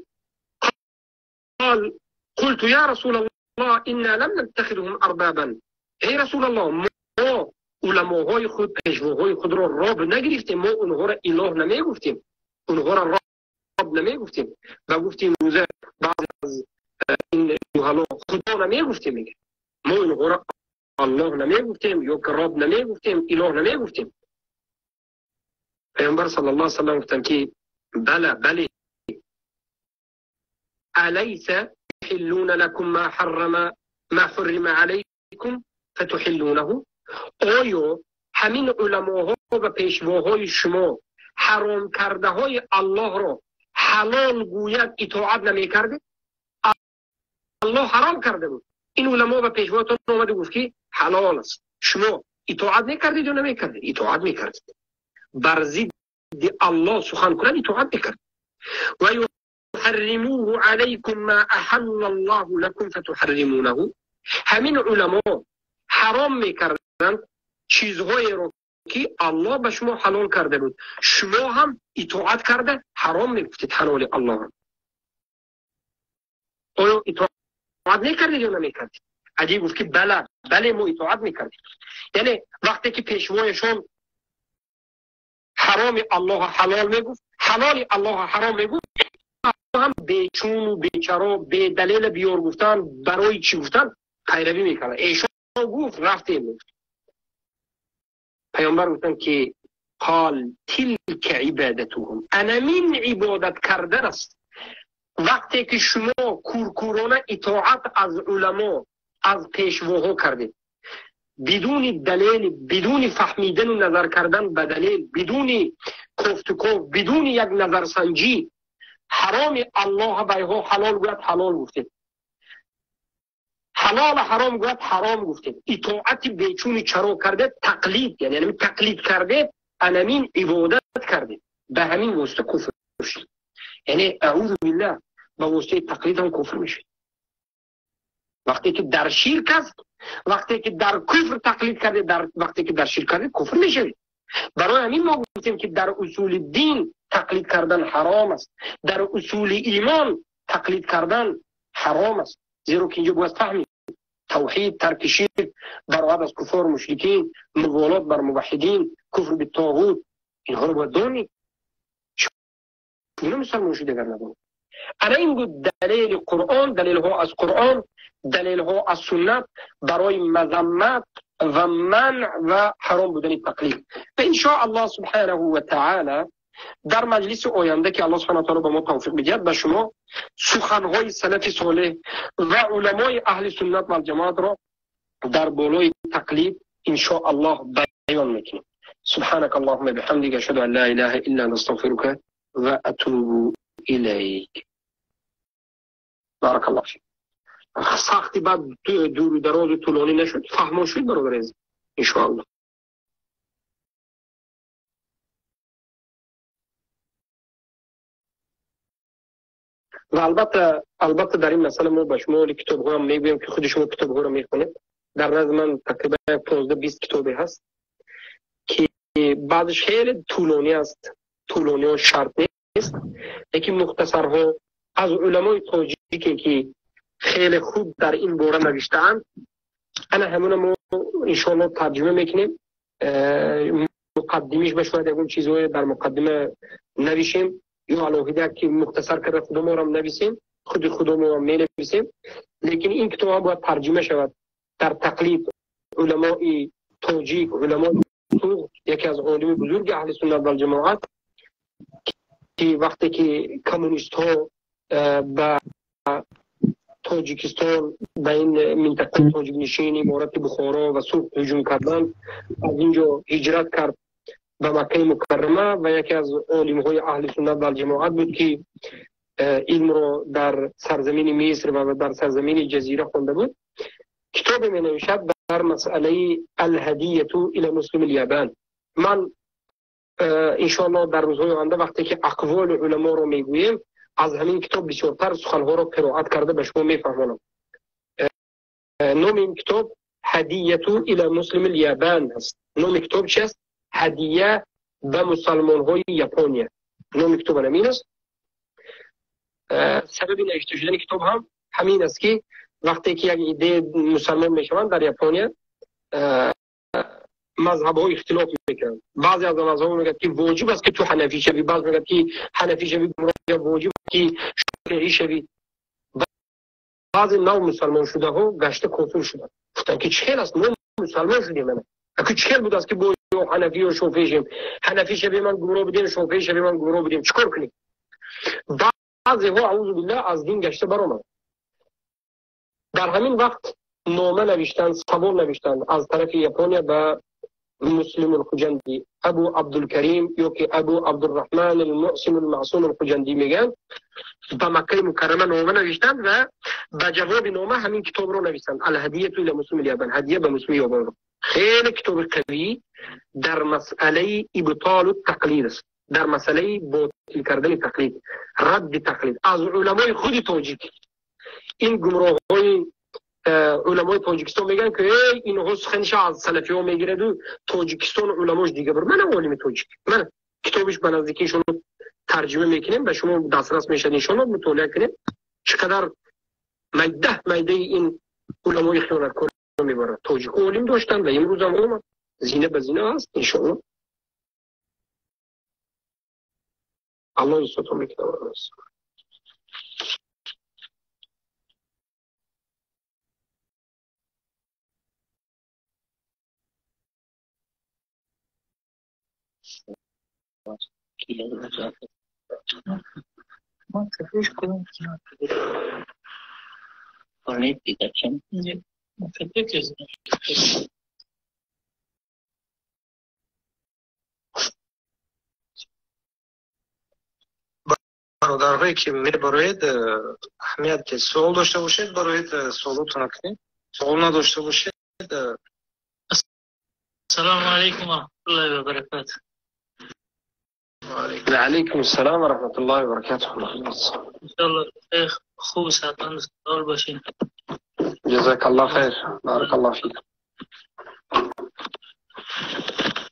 قال قلت یا رسول الله انا لم نتخذهم اربابا. ای رسول الله، ما علماهای خود، پیشواهای خود را رب نگرفتیم، ما اونها را اله نمیگفتیم، اونها را رب نمیگفتیم و گفتیم روزه بعض از این جهلا خدا نمیگفتیم، میگه ما اونها را Аллоҳ намегуфтем, ё ки Раб намегуфтем, илоҳ намегуфтем? Паёмбар саллаллоҳу алайҳи васаллам гуфтанд ки бала, бале, алайса юҳиллуна лакум ма ҳаррама ма ҳуррима алайкум фатуҳиллунаҳу. Оё ҳамин уламоҳо ва пешвоҳои шумо ҳаром кардаҳои Аллоҳро ҳалол гӯяд итоат намекардед? Аллоҳ ҳаром карда буд, ин уламо ва пешвоятон омада гуфт ки ҳалол аст. Шумо итоат мекардед ё намекардед? Итоат мекардед. Бар зидди Аллоҳ сухан кунад итоат мекард. Ва юҳарримуҳу алайкум ма аҳалла Аллоҳу лакум фатуҳарримунаҳу. Ҳамин уламо ҳаром мекарданд чизҳоеро ки Аллоҳ ба шумо ҳалол карда буд, шумо ҳам итоат карда ҳаром мегуфтед ҳалоли Аллоҳро. Оё итоат мекардед ё намекардед? Адӣ гуфт ки бала, бале, мо итоат мекардем. Яъне вақте ки пешвояшон ҳароми Аллоҳ ҳалол мегуфт, ҳалоли Аллоҳ ҳаром мегуфт, ҳам бечуну бечаро, бедалел биёр гуфтан, барои чӣ гуфтан пайравӣ мекарданд. Эшон гуфт, рафтем гуфт. Паёмбар гуфтанд ки қол тилка ибадатуҳум, ана мин ибодат кардан аст. Вақте ки шумо куркурона итоат аз уламо, аз пешвоҳо кардед, бидуни далел, бидуни фаҳмидану назар кардан ба далел, бидуни кофтуков, бидуни як назарсанҷӣ, ҳароми Аллоҳ байҳо ҳалол гӯяд ҳалол гуфтед, ҳалол ҳаром гӯяд ҳаром гуфтед, итоати бечуни чаро кардед, тақлид, яъне тақлид кардед, анамин ибодат кардед, ба ҳамин восита куфр шуд. Яъне аузу биллаҳ, ба воситаи тақлид ҳам куфр мешавед. Вақте ки дар ширк аст, вақте ки дар куфр тақлид кардед, вақте ки дар ширк кардед куфр мешавед. Барои ҳамин мо гуфтем ки дар усули дин тақлид кардан ҳаром аст, дар усули имон тақлид кардан ҳаром аст. Зеро ки инҷо бояд фаҳмид тавҳид, тарки ширк, бароат аз куфор, мушрикин, муволот бар муваҳҳидин, куфр битоғут, инҳоро бояд донид. Чуна мусалмон шуд агар надонед? Ана ин буд далели Қуръон, далелҳо аз Қуръон, далелҳо аз суннат барои мазаммат ва манъ ва ҳаром будани тақлид. Ва иншо Аллоҳ субҳанаҳу ва таъала дар маҷлиси оянда ки Аллоҳ субҳанаҳу ва таъала ба мо тавфиқ бидиҳад, ба шумо суханҳои салафи солеҳ ва уламои аҳли суннат вал ҷамоатро дар болои тақлид иншо Аллоҳ баён мекунем. سبحانك اللهم بحمدك أشهد أن لا إله إلا أنت أستغفرك وأتوب إليك. بارك الله فيك. سختی بعد دور و دراز و طولانی نشد، فهمان شد برادر عزیز ان شاء الله. و البته در این مسئله ما به شما کتاب ها هم میگویم که خود شما کتاب ها رو میخونید. در نظر من تقریبا 15-20 کتابی هست که بعضش خیلی طولانی است، طولانی ها شرط نیست، لیکن مختصرها از علمای تاجیکی که خیلی خوب در این باره نوشته‌اند، انا همون ما انشاءالله ترجمه میکنیم. مقدمیش به شاید اون چیزهای در مقدمه نویشیم یا علاوه که مختصر کرده خودمون رو هم نویسیم، خود خودمون رو هم می نویسیم. لیکن این کتاب هم باید ترجمه شود در تقلید علمای تاجیک، علمای سوق، یکی از عالم بزرگ اهل سنت و جماعت که وقتی که کمونیست ها به تاجیکستان، به این منطقه تاجیک نشین امارت بخارا و سوق هجوم کردند، از اینجا هجرت کرد به مکه مکرمه و یکی از عالم‌های اهل سنت و جماعت بود که علم را در سرزمین مصر و در سرزمین جزیره خوانده بود. کتاب می نوشد در مسئله الهدیه الی مسلم الیابان. من انشاءالله در روزهای آینده وقتی که اقوال علما رو میگوییم از همین کتاب بسیارتر سخنها را قرائت کرده به شما میفهمانم. نام این کتاب هدیه الی مسلم الیابان است. نام کتاب چی است؟ هدیه به مسلمان های ژاپنیا. نام کتاب همین است. سبب نوشته شدن کتاب هم همین است که وقتی که یک عده مسلمان میشوند در ژاپنیا، مذهب ها اختلاف میکنند. بعضی از مذهب ها میگن که واجب است که تو حنفی شوی، بعضی میگن که حنفی شوی واجب که شافعی شوی. بعضی نو مسلمان شده ها گشته کافر شدند، گفتند که چه است ما мусулмон шудем. Аку чӣ хел будааст, ки бо ё ҳанафӣ ё шофеӣ шем? Ҳанафӣ шавем, ман гумроҳ будем, шофеӣ шавем, ман гумроҳ будем. Чӣ кор кунем? Баъзеҳо, аъузу биллаҳ, аз дин гашта баромад. Дар ҳамин вақт нома навиштанд, савол навиштанд аз тарафи Япония ба Муслим Алхуҷандӣ, Абу Абдулкарим ё ки Абу Абдурраҳман Алмуҳсин Алмаъсум Алхуҷандӣ мегӯянд. Ба Маккаи Мукаррама нома навиштанд ва ба ҷавоби нома ҳамин китобро навиштанд, Алҳадияту ила Муслими Ябан, ҳадия ба Муслими Ябанро. Хеле китоби қавӣ дар масъалаи ибтолу тақлид аст, дар масъалаи ботил кардани тақлид, радди тақлид аз уламои худи тоҷик. Ин гумроҳҳои уламои Тоҷикистон мегӯянд, ки эй, инҳо суханиша аз салафиҳо мегираду Тоҷикистон уламош дига бур. Мана олими тоҷик, мана китобиш ба наздикӣ иншоалло тарҷима мекунем, ба шумо дастрас мешавад, иншоалло мутолиа кунем. Чӣ қадар майда майдаи ин уламои хиёнаткор мебарад. Тоҷик олим доштанд ва имрӯзам омад, зина ба зина аст, иншоалло. Аллоҳ исотон мекунад. Бародарҳое, ки мебароед, аҳамият ки суол дошта бошед, бароед, суолотона кунед. Суол надошта бошед. Ассалому алайкум ва раҳматуллоҳи ва баракатуҳ. Ва алайкум ассалом ва раҳматуллоҳи ва баракатуҳ. Иншоаллоҳ хуб саҳатманд савол бошед. Ҷазакаллоҳ хайр, баракаллоҳ фик.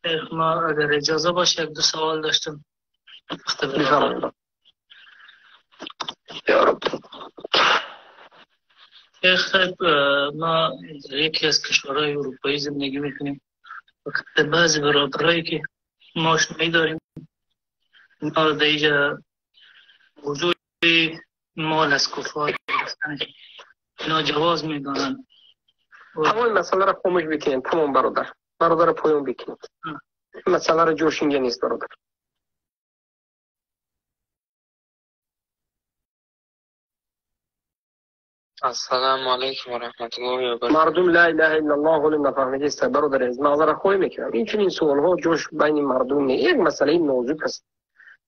Шейх, ма агар иҷоза бошад, як ду савол доштам. Бифармоед. Я раб. Шейх, ма дар яке аз кишварҳои аврупоӣ зиндагӣ мекунем. Баъзе бародарое, ки мо ошноӣ дорем, мо дар инҷа موضوع مال از کفار گرفتنش اینا جواز میدانند. تمام مسئله را خاموش بکنید. تمام برادر، برادر پایان بکنید. مسئله را جوش اینجا نیست برادر. Ассалому алайкум ва раҳматуллоҳи ва баракатуҳ. Мардум ла илаҳа иллаллоҳ ҳоло нафаҳмидааст, бародар азиз, маъзарат хоҳӣ мекунам. Ин чунин суолҳо ҷош байни мардум не, як масъалаи нозук аст,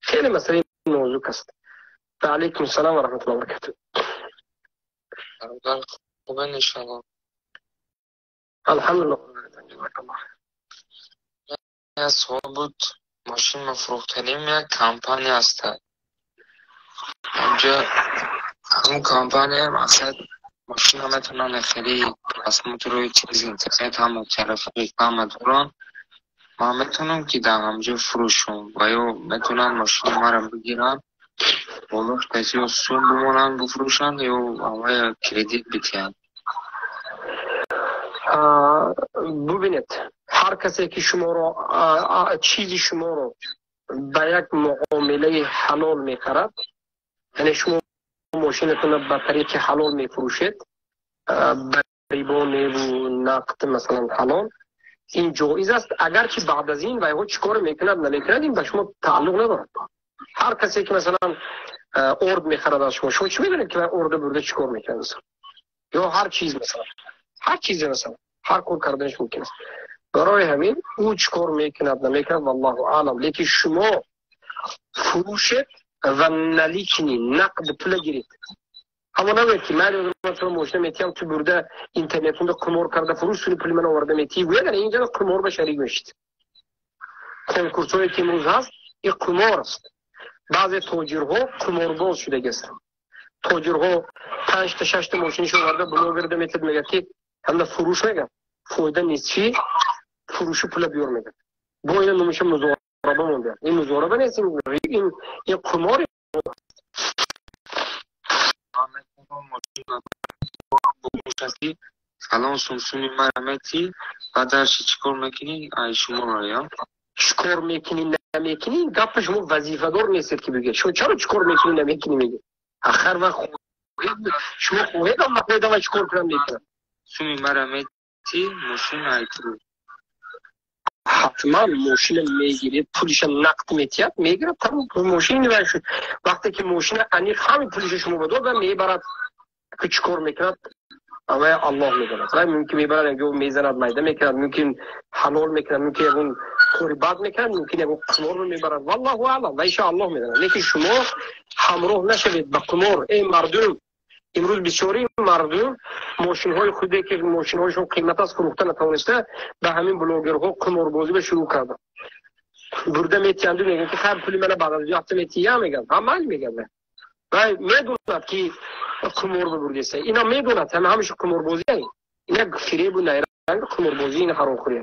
хеле масъалаи нозук аст. Ва алайкум ассалом ва раҳматуллоҳи ва баракатуҳ. Бародар, хубен иншоаллоҳ? Алҳамдулиллоҳ, ҷазакаллоҳ. Як суол буд. Мошин ма фурӯхтанем, як компания аст. Онҷа ҳамун компания мақсад мошина метавонанд хеле просмотрҳои чиз, интернет, ҳама тараф реклама доранд. Ман метавонам, ки дар ҳамҷо фурӯшам ва ё метавонанд мошини маро бигиранд, болош каси ё сум бимонанд, бифурӯшанд ё ҳамая кредит бидиҳанд? Бубинед, ҳар касе, ки шуморо чизи шуморо ба як муомилаи ҳалол мехарад, яъне шумо мошинатонро ба тариқи ҳалол мефурӯшед, ба рибо неву нақд, масалан, ҳалол, ин ҷоиз аст. Агарчи баъд аз ин вайҳо чӣ кор мекунад, намекунад, ин ба шумо тааллуқ надорад. Ҳар касе, ки масалан орд мехарад аз шумо, шумо чӣ медонед, ки вай орда бурда чӣ кор мекунад, масалан, ё ҳар чиз, масалан, ҳар чизе, масалан, ҳар кор карданаш мумкин аст. Барои ҳамин ӯ чӣ кор мекунад, намекунад, валлоҳу аълам. Лекин шумо фурӯшед ва наличный, нақд пула гиред. Аммо нагӯед, ки ман туро мошина метиҳам, ту бурда интернетунда қумор карда фурӯш, суни пули ман оварда метиҳӣ. Гӯяд, инҷа қумор ба шарик мешид. Конкурсҳое, ки имрӯз ҳаст, ин қумор аст. Баъзе тоҷирҳо қуморбоз шудагиастанд. Тоҷирҳо панҷта, шашта мошинишо оварда блогерда метиҳад, мегӯяд, ки ҳамда фурӯш, мегӯяд, фоида нест, чӣ фурӯши пула биёр, мегӯяд. Бо ина номиша музораба монда. Ин музораба нест, ин қумор. Фалон сумсуми мара метӣ, баъд дарши чӣ кор мекунӣ? Ай шуморо я Чӣ кор мекунӣ, намекунӣ, гапа шумо вазифадор нестед, ки бигӯед. Шумо чаро чӣ кор мекунӣ, намекунӣ мегӯед? Ахар ва шумо хоҳед, нахоҳед, ава чӣ кор кунам, мекунам. Суми мара метӣ. метӣ, мошин айту. Ҳатман мошина мегиред, пулиша нақд метиҳад, мегирад, тамом, мошин вай шуд. Вақте ки мошина аниқ ҳамин пулиша шумо ба дод, мебарад, ки чӣ кор мекунад, вай Аллоҳ медонад. Вай мумкин мебарад, ягон мезанад, майда мекунад, мумкин ҳалол мекунад, мумкин ягон кори бад мекунад, мумкин ягон қиморро мебарад. Валлоҳу аълам, вай иша Аллоҳ медонад. Лекин шумо ҳамроҳ нашавед ба қимор. Эй мардум, имрӯз бисёри мардум мошинҳои худе ки мошинҳояшон қимат аст, фурӯхта натавониста, ба ҳамин блогерҳо қиморбозӣ ба шурӯъ карданд. Бурда метиҳанду мегӯянд, ки хайр, пули мана баъд аз ду ҳафта метиҳя, мегӯянд. Ҳамаи мегӯянд. Вай медонад, ки қимор бибурдеста. Ина медонад, ҳама ҳамеша қиморбозӣ. Ина фиребу найранг қиморбозӣ, ина ҳаромхӯрӣ.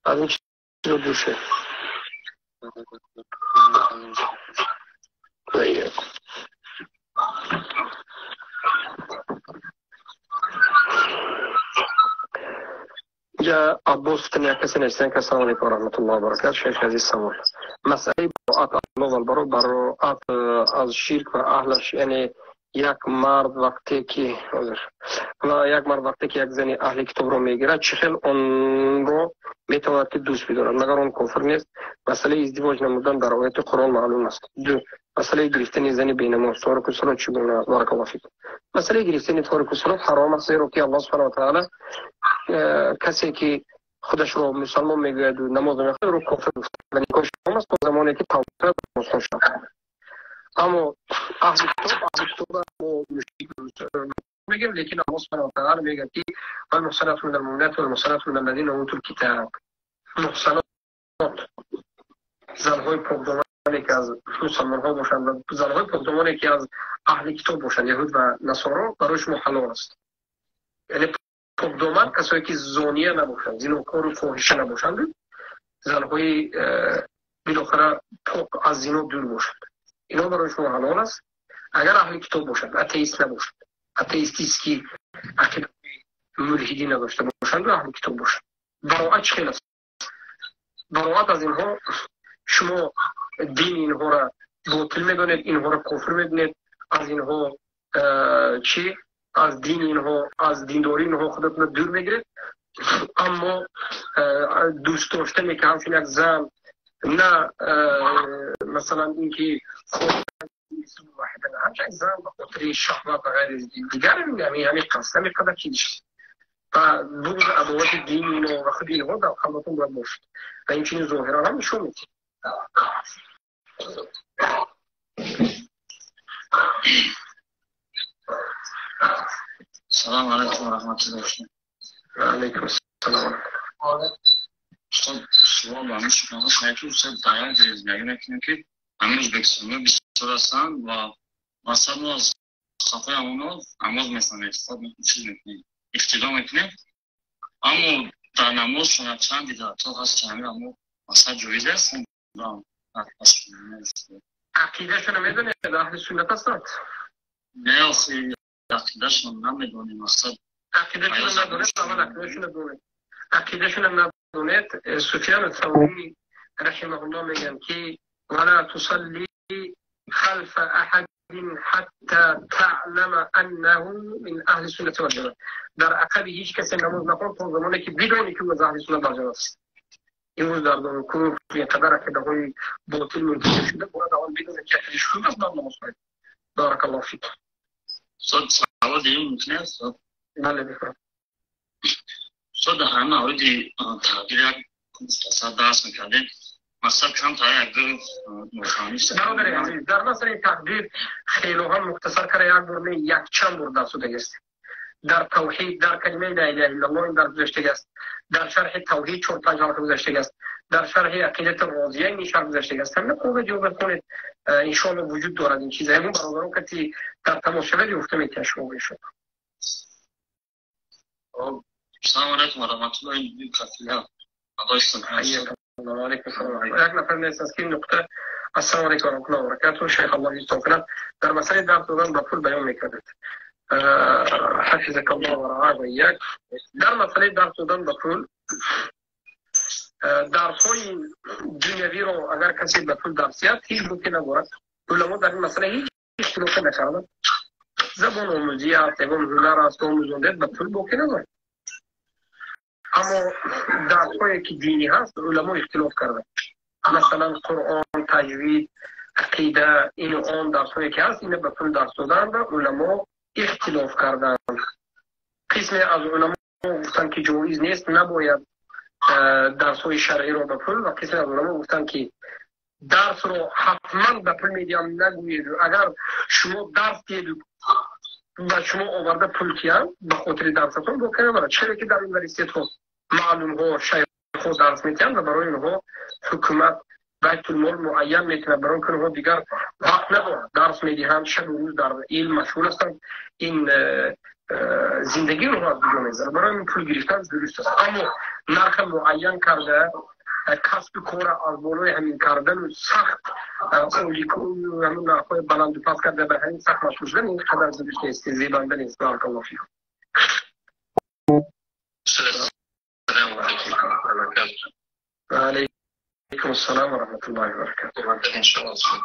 Аз ин чизо дур шавед. Инҷа Аббос касе навиштан, ки ассалому алайкум ва раҳматуллоҳи ва баракатуҳ. Шайх азиз, савол. Масъалаи бароат Аллоҳ вал баро, бароат аз ширк ва аҳлаш, яъне як мард вақте ки ҳозир ва як мард вақте ки як зани аҳли китобро мегирад, чӣ хел онро метавонад ки дӯст бидорад, магар он кофир нест? Масъалаи издивоҷ намудан дар ояти Қуръон маълум аст. Ду, масъалаи гирифтани зани бенамоз, торику салот чӣ гуна аст? Баракаллоҳу фикум. Масъалаи гирифтани торику салот ҳаром аст, зеро ки Аллоҳ субҳанаҳу ва таъала касе ки худашро мусалмон мегӯяду намоз намехонад, ӯро кофир гуфта ва никоҳаш ҳаром аст то замоне ки тавба кунад, намозхон шавад. Аммо аҳли китоб, аҳли китобро мо мушрик мегӯем, лекин Аллоҳ субҳанаҳу ва таъала мегӯяд, ки валмуҳсанату минал муъминати валмуҳсанату минал лазина утул китаб. Муҳсанот, занҳои покдомане ки аз мусалмонҳо бошанд ва занҳои покдомане ки аз аҳли китоб бошанд, яҳуд ва насоро, барои шумо ҳалол аст. Яъне покдоман касое ки зония набошанд, зинокору фоҳиша набошанд, занҳои билохира пок аз зино дур бошанд. Ино барои шумо ҳалол аст, агар аҳли китоб бошанд, атеист набошанд, атеистический ақидаи мулҳидӣ надошта бошанд ва аҳли китоб бошанд. Бароат чӣ хел аст? Бароат аз инҳо, шумо дини инҳоро ботил медонед, инҳоро кофир медонед, аз инҳо чӣ? Аз дини инҳо, аз диндории инҳо худатонро дур мегиред, аммо дӯст доштане ки ҳамчун як зан, на масалан ин ки ҳамчун як зан ба хотири шаҳват ва ғайри дигар, ҳамин қасд, ҳамин қадар чиз ва буғзи адовати дини инҳо ва худи инҳо дар қалбатон бояд бошад ва инчунин зоҳиран ҳам нишон медиҳад. Салом алайкум ва раҳматуллоҳ. Ва алайкум ассалом. Устод, суол ба ҳамин шумо шояд, ки устод дар як ҷой зиндагӣ мекунем, ки ҳамин ӯзбекистониҳо бисёр ҳастанд ва масалан мо аз хафаи ҳамонҳо намоз мехонем, эътиқод мекунем, чиз мекунем, иқтидо мекунем, аммо дар намоз шояд чанд бидъатҳо ҳаст, ки ҳамин ҳамо масалан ҷоиз аст. Ақидашонро медонед, аҳли суннат ҳастанд? Не, охи, ақидашон намедонем, мақсад ақидашонро надонед, аввал ақидашонро донед. Ақидашонро надонед, Суфён Саврӣ раҳимаҳуллоҳ мегӯянд, ки вала тусалли халфа аҳадин ҳатта таълама аннаҳу мин аҳли суннати вал ҷамоа. Дар ақаби ҳеҷ касе намоз нахон то замоне ки бидонӣ ки ӯ аз аҳли суннат вал ҷамоа аст. Имрӯз дар куфр инқадар ақидаҳои ботил мунташир шуда, бояд аввал бидонед ки ақидааш хуб аст, баъд намоз хонед. Баракаллоҳу фик. Устод, савол дигар мумкин аст? Бале, бифармоед. Устод, дар ҳамин мавриди тақдир як мухтасар дарс мекардем. Масалан, камтар як ду нофаҳмӣ. Бародари азиз, дар масъалаи тақдир хело ҳам мухтасар карда як бор не, якчанд бор дарс додагист. Дар тавҳид, дар калимаи ла илаҳа иллаллоҳ ин дарс гузаштагиаст. Дар шарҳи тавҳид 4-5 ҳалқа гузаштагиаст. Дар шарҳи ақидати розия ин шарҳ гузаштагиаст. Ҳамин қувва ҷавоб хонед, иншоаллоҳ вуҷуд дорад ин чиз. Ҳамин бародарон кати дар тамос шавед, ёфта метиҳанд шумо иншоаллоҳ. Ассалому алайкум ва раҳматуллоҳи ва баракатуҳ. Ва алайкум ассалом. Як нафар нест аз ки нуқта. Ассалому алайкум ва раҳматуллоҳи ва баракатуҳ. Шайх Аллоҳ ҳифзтон кунад. Дар масъалаи дарс додан ба пул баён мекардед. Ҳафизакаллоҳ ва раъак ва ияк. Дар масъалаи дарс додан ба пул, дарсҳои дунявиро агар касе ба пул дарс диҳад, ҳеҷ боке надорад. Уламо дар ин масъала ҳеҷ ихтилофе накарданд. Забон омӯзӣ аст, ягон ҳунар аст, омӯзондед, ба пул боке надорад. Аммо дарсҳое ки динӣ ҳаст, уламо ихтилоф карданд. Масалан, Қуръон, таҷвид, ақида, ину он дарсҳое ки ҳаст, ина ба пул дарс доданд ва уламо ихтилоф карданд. Қисме аз уламо гуфтанд, ки ҷоиз нест, набояд дарсҳои шаръиро ба пул, ва қисме аз уламо гуфтанд, ки дарсро ҳатман ба пул медиҳам нагӯед. Агар шумо дарс диҳед ва шумо оварда пул киянд ба хотири дарсатон, боке надорад. Чаро ки дар университетҳо маълумҳо, шайхҳо дарс медиҳанд ва барои онҳо ҳукумат байтулмол муайян мекунад, барои ки онҳо дигар вақт надоранд, дарс медиҳанд, шабу рӯз дар илм машғул ҳастанд. Ин зиндагии онҳо аз куҷо мегзарад? Барои ин пул гирифтан дуруст аст, аммо нарха муайян карда, касби кора аз болои ҳамин кардану сахт ҳамин нархҳои баланду паст карда, ба ҳамин сахт машғул шудан ин қадар дуруст нест, зебанда нест. Баракаллоҳу фикум. Алайкум ассалом ва раҳматуллоҳи ва баракатуҳ.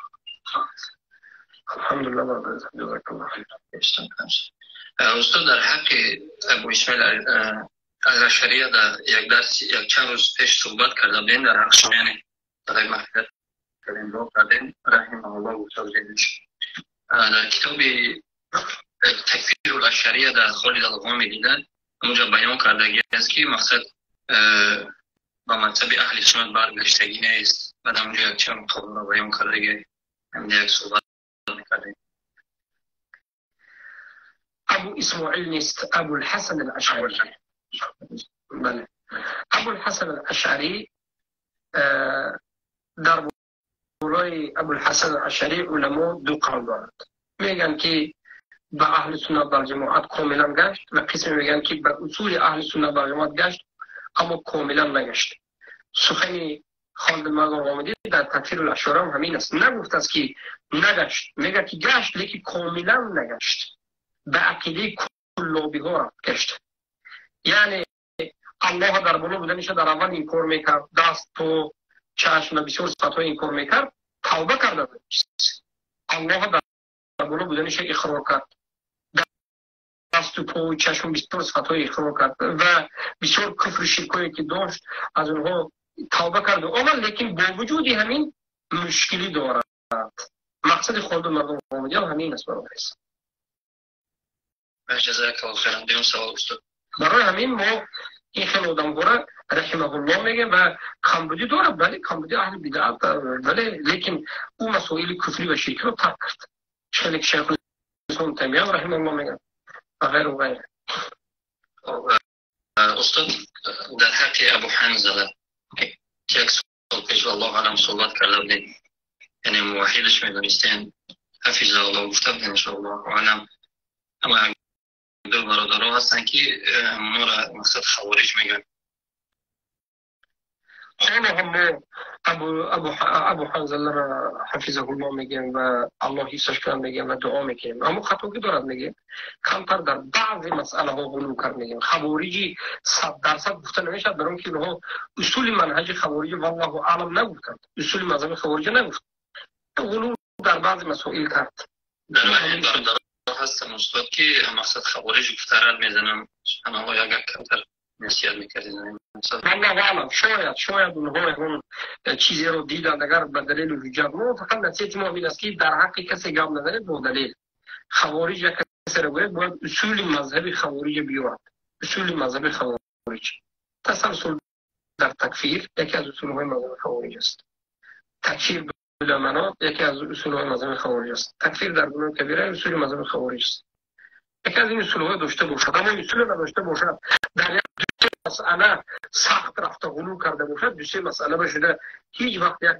Алҳамдулиллаҳ, ҷазакаллоҳу хайр. Устод, дар ҳаққи Абу Исмоил ал-Ашария дар як дарс як чанд рӯз пеш суҳбат карда будем, дар ҳаққшон, яъне барои мағфират кардем, дуо кардем, раҳимаҳуллоҳ гуфта будем. Дар китоби Такфирул Ашария дар Холид ал-Ғомидӣ онҷо баён кардагӣ аст, ки мақсад ба мазҳаби аҳли суннат баргаштагӣ нест. Баъд онҷо якчанд қавлро баён кардагӣ, як суҳбат мекардем. Абу Исмоил нест, Абулҳасан ал-Ашъарӣ. Бале, Абулҳасан ал-Ашъарӣ. Дар болои Абулҳасан ал-Ашъарӣ уламо ду қавл доранд. Мегӯянд, ки ба аҳли суннат валҷамоат комилан гашт, ва қисме мегӯянд, ки ба усули аҳли суннат валҷамоат гашт, аммо комилан нагашт. Сухани Холид Мағомидӣ дар Такфирул Ашъарӣ ҳам ҳамин аст. Нагуфтааст, ки нагашт, мегӯяд, ки гашт, лекин комилан нагашт, ба ақидаи куллобиҳо рафт гашт. Яъне Аллоҳ дар боло буданиша дар аввал инкор мекард, даст, по, чашм ва бисёр сифатҳо инкор мекард, тавба карда, Аллоҳ дар боло буданиша иқрор кард, дасту по, чашм, бисёр сифатҳо иқрор кард ва бисёр куфру ширкое ки дошт, аз онҳо тавба кард омад, лекин бо вуҷуди ҳамин мушкилӣ дорад. Мақсади Холид Мардум ҳамин аст, бародар. Барои ҳамин мо ин хел одамҳоро раҳимаҳуллоҳ мегӯем ва камбудӣ дорад, бале, камбуди аҳли бидаат, бале, лекин ӯ масоили куфрӣ ва ширкиро тарк кард, хеле ки Шайхулислом Таймия раҳимаҳуллоҳ мегӯяд ва ғайру ғайр. Устод, дар ҳаққи Абу Ҳанзала як сол пеш, валлоҳу аълам, суҳбат карда будем, яъне муваҳҳидаш медонистем, ҳафизаҳуллоҳ гуфта будем, иншоаллоҳу аълам. Аммо ду бародаро ҳастанд, ки онҳоро мақсад хавориҷ мегӯянд. Ҳоло ҳам мо Абу Ҳанзаларо ҳафизаҳуллоҳ мегӯем ва Аллоҳ ҳифзаш кунад мегӯем ва дуо мекунем. Аммо хатогӣ дорад мегӯем, камтар дар баъзе масъалаҳо ғулӯ кард мегӯем. Хавориҷи 100% гуфта намешавад, барои ки онҳо усули манҳаҷи хавориҷи, валлоҳу аълам, нагуфтанд, усули мазҳаби хавориҷа нагуфт, ғулӯ дар баъзе масоил кард. Ҳастам, устод, ки мақсад хавориҷ гуфта рад мезанам. Субҳаналлоҳ, агар камтар насиҳат мекардед. Аллоҳу аълам, шояд онҳо ягон чизеро диданд, агар ба далелу ҳуҷҷат. Мо фақат насиҳати мо ин аст, ки дар ҳаққи касе гап назанед бо далел. Хавориҷ як касеро гӯяд, бояд усули мазҳаби хавориҷа биёрад. Усули мазҳаби хавориҷ, тасалсул дар такфир яке аз усулҳои мазҳаби хавориҷ аст, такфир биламанот яке аз усулҳои мазҳаби хавориҷ аст, такфир дар гуноҳи кабира усули мазҳаби хавориҷ аст. Яке аз ин усулҳо дошта бошад, аммо усуле надошта бошад, дар як дусе масъала сахт рафта ғулӯ карда бошад, дусе масъала башуда, ҳеҷ вақт як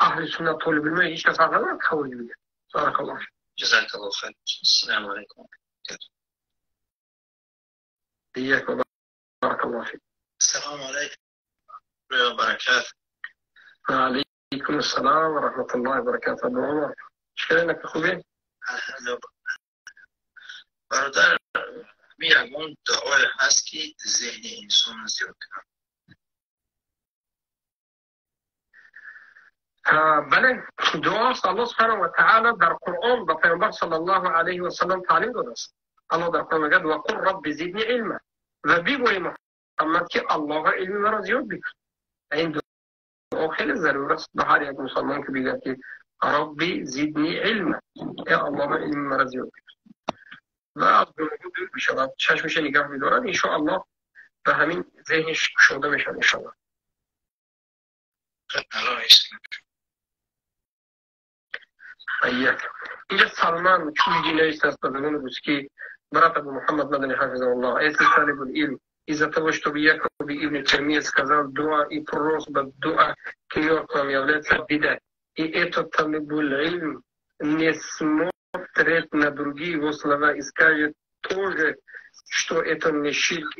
аҳли суннат, толибилм ҳеҷ кас ҳақ надорад хавориҷ бигӯяд. Баракаллоҳ. Ҷазакаллоҳ хайр. Ассалому алайкум. Ияк ва баракаллоҳ фик. Ассалому алайкум ва баракатуҳ. Ва алайкум ассалом ва раҳматуллоҳи ва баракатуҳ. Абу Умар, чӣ ки хубе? Бародар, ягон дуое ҳаст, ки зеҳни инсонро зиёд кунад? Бале, дуост. Аллоҳ субҳанаҳу ва таъала дар Қуръон ба Паёмбар саллаллоҳу алайҳи васаллам таълим додааст. Аллоҳ дар Қуръон мегӯяд: ва қул рабби зидни илма, ва бигӯ. Муҳаммад, ки Аллоҳ илми маро зиёд бикун. Ин дуо хеле зарур аст ба ҳар як мусалмон, ки бигӯяд, ки Рабби зидни илма, э Аллоҳ, илми маро зиёд бикун, ва аз гуноҳ дур бишавад, чашмаша нигаҳ бидорад, иншоаллоҳ ба ҳамин зеҳниш кушода мешавад, иншоаллоҳ. Як инҷа Салман чужди навиштааст ба забони русский: «Брат Абу Мухаммад Мадани хафизаллоҳ, если талибул илм из-за того, чтобы якобы Ибн Таймия сказал, дуа и просьба дуа к мертвым является бида, и этот талибул илм не смотрит на другие его слова и скажет тоже, что это не ширк,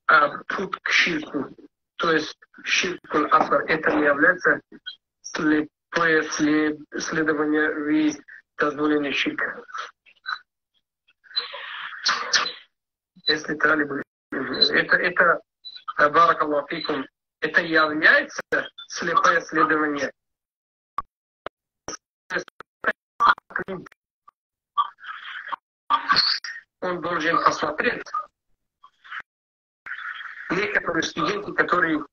а путь к ширку, то есть ширкул асгар, это не является слепое следование в дозволении ширка?» Если талибу это, баракаллаху фикум, это является слепое следование. Он должен посмотреть. Некоторые студенты, которые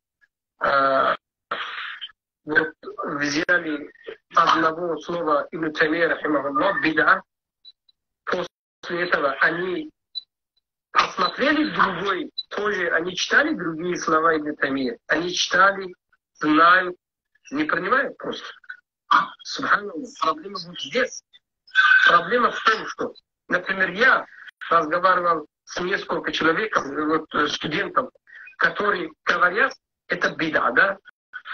вот, взяли одного слова Ибн Таймия, рахимахуллах, бида, после этого они посмотрели другой, тоже они читали другие слова Ибн Таймия, они читали, знают, не принимают просто. Субханаллах, проблема вот здесь. Проблема в том, что, например, я разговаривал с несколько человеком, вот, студентом, которые говорят, это бида, да?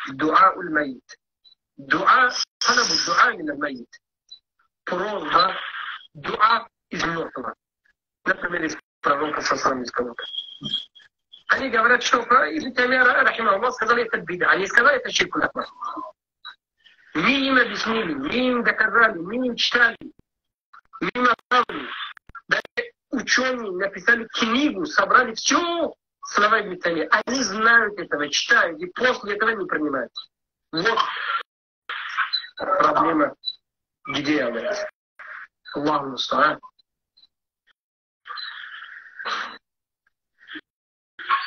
Дуа уль майит. Дуа, талабу дуа мин майит. Просьба, дуа из мертвого. Например, из пророка саллаллаху из кого-то. Они говорят, что Ибн Таймия, рахимахуллах, сказали, это бида. Они сказали, это ширкуль акбар. Мы им объяснили, мы им доказали, мы им читали, мы им отправили. Даже ученые написали книгу, собрали все слова Ибн Таймии. Они знают этого, читают, и после этого не принимают. Вот проблема, где является. Аллаху мустаан.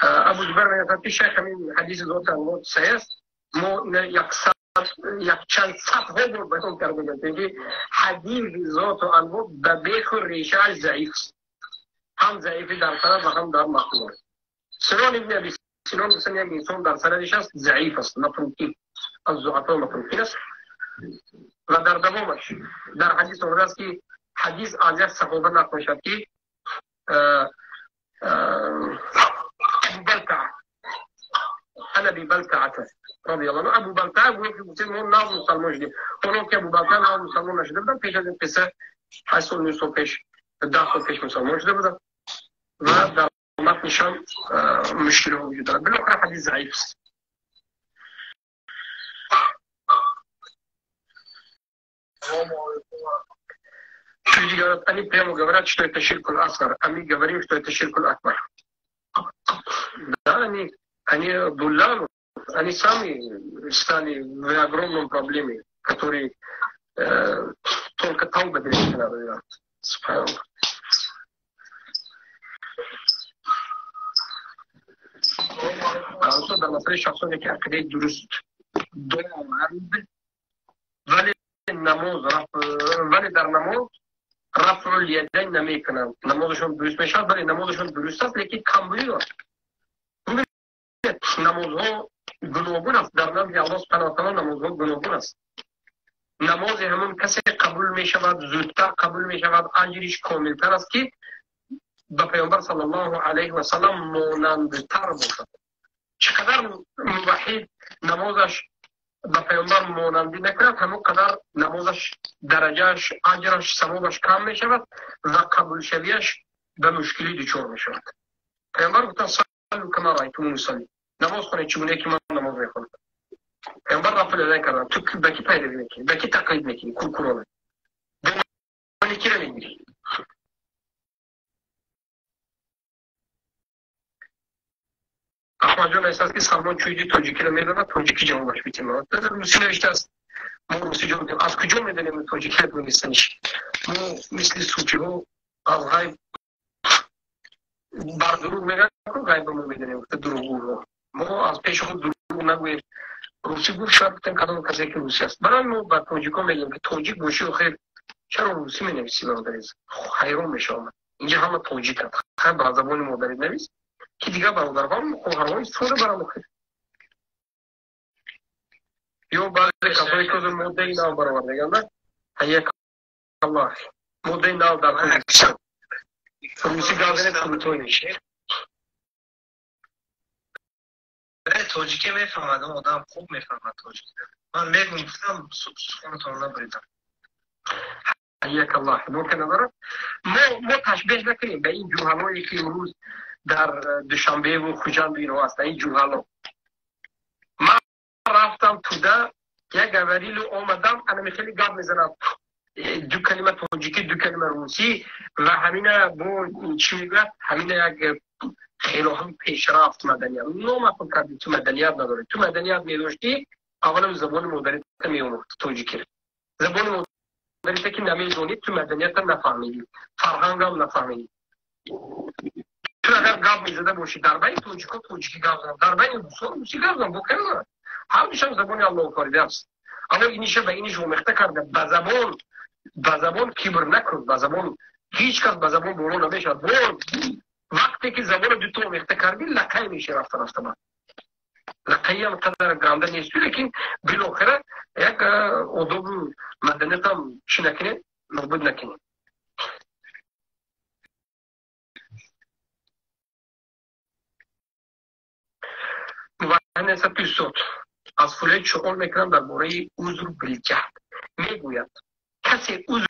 Абу Джабар шайх ҳамин ҳадиси зоти Аллоҳ саҳеҳ аст. Мо якчанд садҳо бор баён карда будем, ки ҳадиси зоту анвоъ ба беху решааш заиф аст, ҳам заифи дар санад ва ҳам дар матн. Синон ибн Аби Синон, масалан, як инсон дар санадиш аст, заиф аст, матруки, аз зуафо матрукин аст. Ва дар давомаш дар ҳадис омадааст, ки ҳадис аз як саҳоба нақл мешавад, ки Абу Балтаа, ан Аби Балтаата радиаллоҳу анҳу. Абу Балтаа гӯё ки гуфтем, мо нав мусалмон шудем. Оно ки Абу Балтаа нав мусалмон нашуда буданд, пеш аз ин қисса 8 сол, 9 сол пеш, 10 сол пеш мусалмон шуда буданд ва дар матнишон мушкилҳо вуҷуд дорад. Билохира, ҳадис заиф аст. Люди говорят, они прямо говорят, что это ширкуль асгар, а мы говорим, что это ширкуль акбар. Да, они дуллалу, они сами стали в огромном проблеме, которые только тауба для них надо делать. Субханаллах. Устод, дар масъалаи шахсоне ки ақидаи дуруст доранд, вале намоз, вале дар намоз рафъул ядайн намекунанд, намозашон дуруст мешавад? Бале, намозашон дуруст аст, лекин камбудӣ дорад. Намозҳо гуногун аст дар назди Аллоҳ субҳана ва таъала, намозҳо гуногун аст. Намози ҳамон касе қабул мешавад, зудтар қабул мешавад, аҷриш комилтар аст, ки ба Паёмбар саллаллоҳу алайҳи васаллам монандтар бошад. Чӣ қадар муваҳид намозаш ба Паёмбар монандӣ накунад, ҳамон қадар намозаш дараҷааш, аҷраш, савобаш кам мешавад ва қабулшавиаш ба мушкилӣ дучор мешавад. Паёмбар гуфтанд: саллу кама раайтумуни усалли, намоз хонед, чӣ гуна ки ман намоз мехонам. Паёмбар рафъул карданд. Ту ба ки пайравӣ мекунӣ, ба ки тақлид мекунӣ? Куркурона домани кира мегирӣ? Аҳмадҷон эҳсос ки Салмон чӯйди тоҷикиро медонад, тоҷикӣ ҷавобаш битем. Русӣ навиштааст, мо русӣ ҷавоб дем. Аз куҷо медонем тоҷикиро донистаниш? Мо мисли суфиҳо аз ғайб Бар дурӯғ мегӯяд, ғайба мо медонем, гуфта дурӯғгӯҳо. Мо аз пеши худ дурӯғ нагӯем. Русӣ гуфт, шояд гуфтем кадом касе ки русӣ аст. Барои мо ба тоҷикҳо мегӯем ки тоҷик бошӣ, охир чаро русӣ менависӣ, бародари азиз? Ҳайрон мешавам. Инҷа ҳама тоҷиканд. Хайр, ба забони модарӣ навис, ки дигар бародарҳо хоҳарҳо истифода баранд охир. Ё баъзе касое ки моддаи нав баровард мегӯянд, ҳайяк Аллоҳ, моддаи нав дар Тоҷикистон. Русӣ гап занед, крутой мешавед. Тоҷикӣ мефаҳмад, он одам хуб мефаҳмад тоҷикӣ. Ман мегум, гуфтам, суханатонро набуридам. Ҳайяк Аллоҳ, боке надорад. Мо ташбеҳ накунем ба ин ҷуҳалое ки имрӯз дар Душанбеву Хуҷанду инҳо ҳастанд, ин ҷуҳало. Ман рафтам туда, як говорилу омадам, анами хеле гап мезанад. Ду калима тоҷикӣ, ду калима русӣ ва ҳамина бо чӣ мегӯяд? Ҳамина як хело ҳам пешрафт маданият. Номаъқул кардӣ, ту маданият надорӣ. Ту маданият медоштӣ, аввалан забони модарита меомӯхтӣ тоҷикиро. Забони модарита ки намедонӣ, ту маданиятам нафаҳмидӣ, фарҳангам нафаҳмидӣ. Ту агар гап мезада бошӣ, дар байни тоҷикҳо тоҷикӣ гап зан, дар байни русҳо русӣ гап зан, боке надорад. Ҳар душам забони Аллоҳ офарида аст. Аммо иниша ба иниш омехта карда, ба забон кибр накун, ба забон ҳеҷ кас ба забон боло намешавад. Вақте ки забонро дуто омехта кардӣ, лақай мешавӣ рафта рафта баъд. Лақайам қадар ганда нест, лекин билохира як одобу маданиятам чӣ накунем, нобуд накунем. Муваҳҳид устод аз фулаи суол мекунам дар бораи узр билҷаҳл. Мегӯяд, касе узр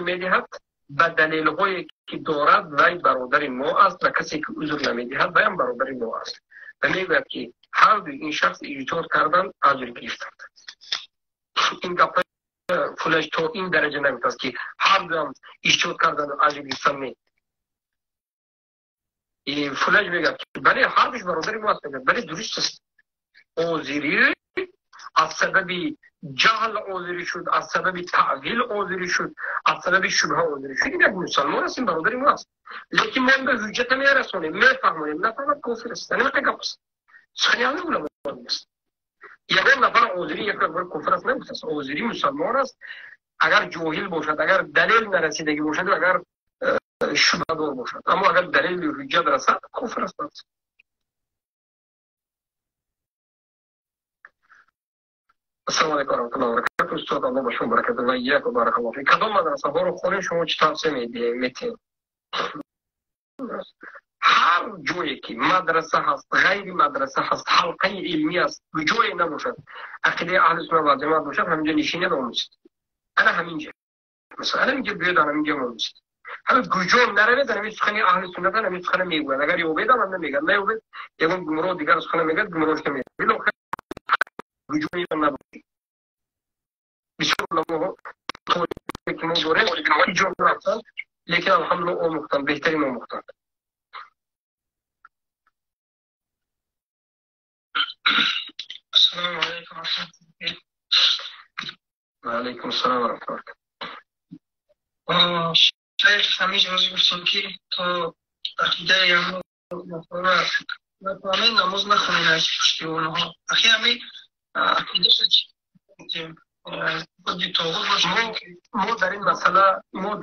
медиҳад ба далелҳое ки дорад, вай бародари мо аст, ва касе ки узр намедиҳад, вайам бародари мо аст. Ва мегӯяд ки ҳар дуи ин шахс иҷтиҳод карданд, аҷр гирифтанд. Ин гап фулаш то ин дараҷа нагуфтааст ки ҳар дуам иҷтиҳод карданд, аҷр гирифтанд, не. Фулаш мегӯяд ки бале, ҳар душ бародари мо аст, мегӯяд, бале, дуруст аст. Озирӣ аз сабаби ҷаҳл озирӣ шуд, аз сабаби таъвил озирӣ шуд, аз сабаби шубҳа озирӣ шуд. Ин як мусалмон аст, ин бародари мо аст. Лекин мо ба ҳуҷҷата мерасонем, мефаҳмонем, нафаҳмад кофир аст. Ҳамин гап аст. Сухани ҳамин уламо аст. Ягон нафар озирӣ як бор кофир аст нагуфтааст. Озирӣ мусалмон аст, агар ҷоҳил бошад, агар далел нарасидагӣ бошад, агар шубҳадор бошад. Аммо агар далели ҳуҷҷат расад, кофир аст. Ассалому алайкум ва раҳматуллоҳи ва баракатуҳ. Устод, Аллоҳ ба шумо баракат ва ияк ва баракаллоҳ фик. Кадом мадрасаҳоро хонем, шумо чӣ тавсия медиҳед? Ҳар ҷое ки мадраса ҳаст, ғайри мадраса ҳаст, ҳалқаи илмӣ аст, ҷое набошад, ақидаи аҳли суннат ва ҷамоат бошад, ҳаминҷо нишинед, омӯзед. Ана ҳаминҷо. Масалан, ана ҳаминҷо биёед, ана ҳаминҷо омӯзед. Ҳамин куҷо наравед, ҳамин сухани аҳли суннат, ҳамин сухана мегӯяд. Агар ёбед, ҳам намегӯяд. Наёбед, ягон гумроҳ дигар сухана мегӯяд, гумроҳш намегӯяд. Билохир куҷое набошед. Бисёр уламоҳо ки мо дорем, ҳеҷ ҷо нарафтанд, лекин алҳамдулиллоҳ омӯхтанд, беҳтарин омӯхтанд. Ассалому алайкум ва раҳматуллоҳ. Ва алайкум ассалом ва раҳматуллоҳ. Шайх, ҳамин ҷози гуфтем ки то ақидаи ҳамон нафаҳмед, намоз нахонед аз пушти онҳо. Ахи ҳамин ақидаша чӣ гуфтем? Мо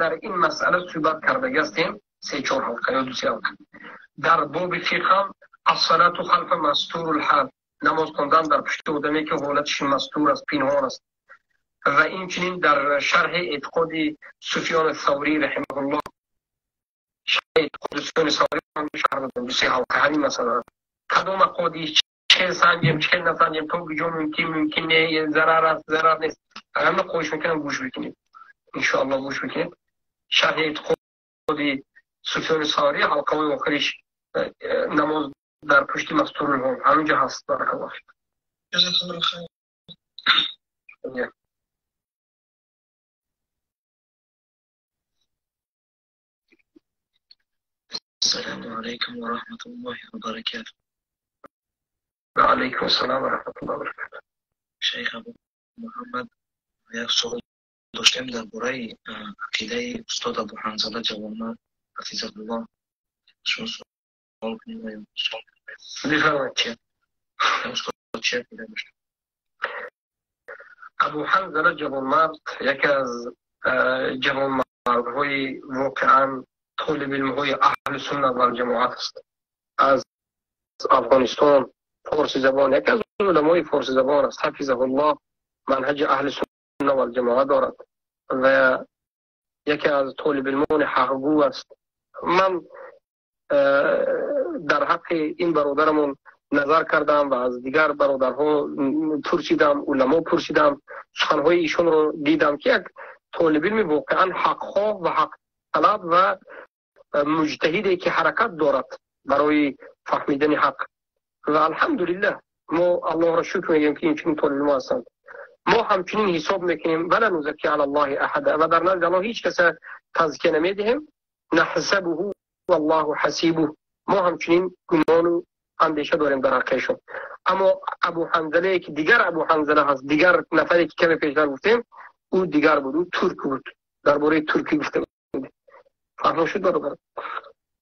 дар ин масъала суҳбат кардагӣ ҳастем се-чор ҳалқа ё ду-се ҳалқа. Дар боби фиқҳ ассалату халфа мастурул ҳол, намоз хондан дар пушти одаме ки ҳолаташ мастур аст, пинҳон аст. Ва инчунин дар шарҳи эътиқоди Суфён Саврӣ раҳимаҳуллоҳ, шарҳи эътиқоди Суфён Саврӣ шарҳ додем ду-се ҳалқа ҳамин масъала. Кадом ақоди чӣ санҷем, чӣ насанҷем, то куҷо мумкин, мумкин не, зарар аст, зарар нест. Ҳама хоҳиш мекунам гӯш бикунед. Иншоаллоҳ гӯш бикунед. Шарҳи эътиқоди Суфёни Саврӣ ҳалқаҳои охириш намоз дар пушти мастурул ҳол ҳаминҷо ҳаст. Баракаллоҳ фик. Ҷазакаллоҳу хайр. Ассалому алайкум ва раҳматуллоҳи ва баракатуҳ. Ва алайкум ассалом ва раҳматуллоҳи ва баракатуҳ. Шайх Абу Муҳаммад, як суол доштем дар бораи ақидаи устод Абу Ҳанзала Ҷавонмард ҳафизаҳуллоҳ. Шумо سوال کنیم. بفرمایید. استاد چه بوده؟ ابو حنظله جوانمرد، یکی از جوانمردهای واقعا طالب علمهای اهل سنت و جماعت است، از افغانستان، فارسی زبان، یکی از علمای فارسی زبان است. حفظه الله، منهج اهل سنت و جماعت دارد و یکی از طالب علمان حقگو است. من در حق این برادرمون نظر کردم و از دیگر برادرها پرسیدم، علما پرسیدم، سخنهای ایشون رو دیدم که یک طالب علم واقعا حقخواه و حق طلب و مجتهدی که حرکت دارد برای فهمیدن حق. و الحمدلله ما الله را شکر میگیم که این چنین طالب علم هستند. ما همچنین حساب میکنیم ولا نزکی علی الله احد، و در نزد الله هیچ کس تزکیه نمیدهیم. نحسبه والله حسیبه. ما همچنین گمان و اندیشه داریم در حقشون. اما ابو حنظله که دیگر ابو حنظله هست، دیگر نفری که کمی پیشتر گفتیم، او دیگر بود، او ترک بود. درباره ترکی گفته بود. فهم شد برادر؟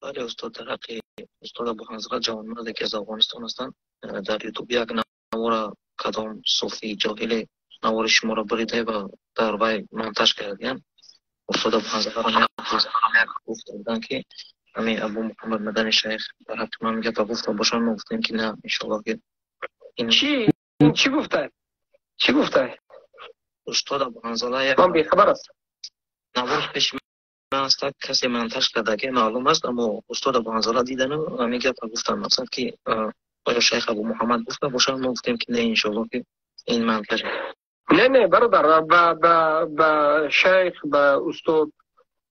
بله استاد، در حق استاد ابو حنظله جوانمرد که از افغانستان هستند، در یوتیوب یک نوار کدام صوفی جاهل نوار شما را بریده و در وی منتش کردن. استاد ابو حنظله را گفته بودن که همین ابو محمد مدنی شیخ در حق من میگه تا گفته باشن، ما گفتیم که نه انشالله که این چی چی گفته؟ چی گفته؟ استاد ابو حنظله من بیخبر هستم. نوار پیش من است، کسی منتش کرده که معلوم است، اما استاد ابو حنظله دیدن و میگه تا گفتن مثلا که آیا شیخ ابو محمد گفته باشن، ما گفتیم که نه انشالله که این منتش. نه نه برادر، با شیخ، با استاد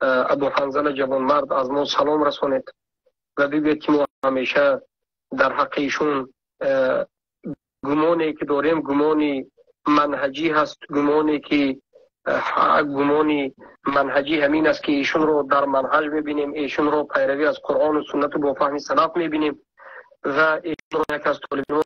ابو حنظله جوانمرد از ما سلام رسانید و بگوید که ما همیشه در حق ایشون گمانی که داریم گمانی منهجی هست، گمانی که گمانی منهجی همین است که ایشون رو در منهج میبینیم، ایشون رو پیروی از قرآن و سنت و با فهم سلف میبینیم و ایشون رو یک از طالب علم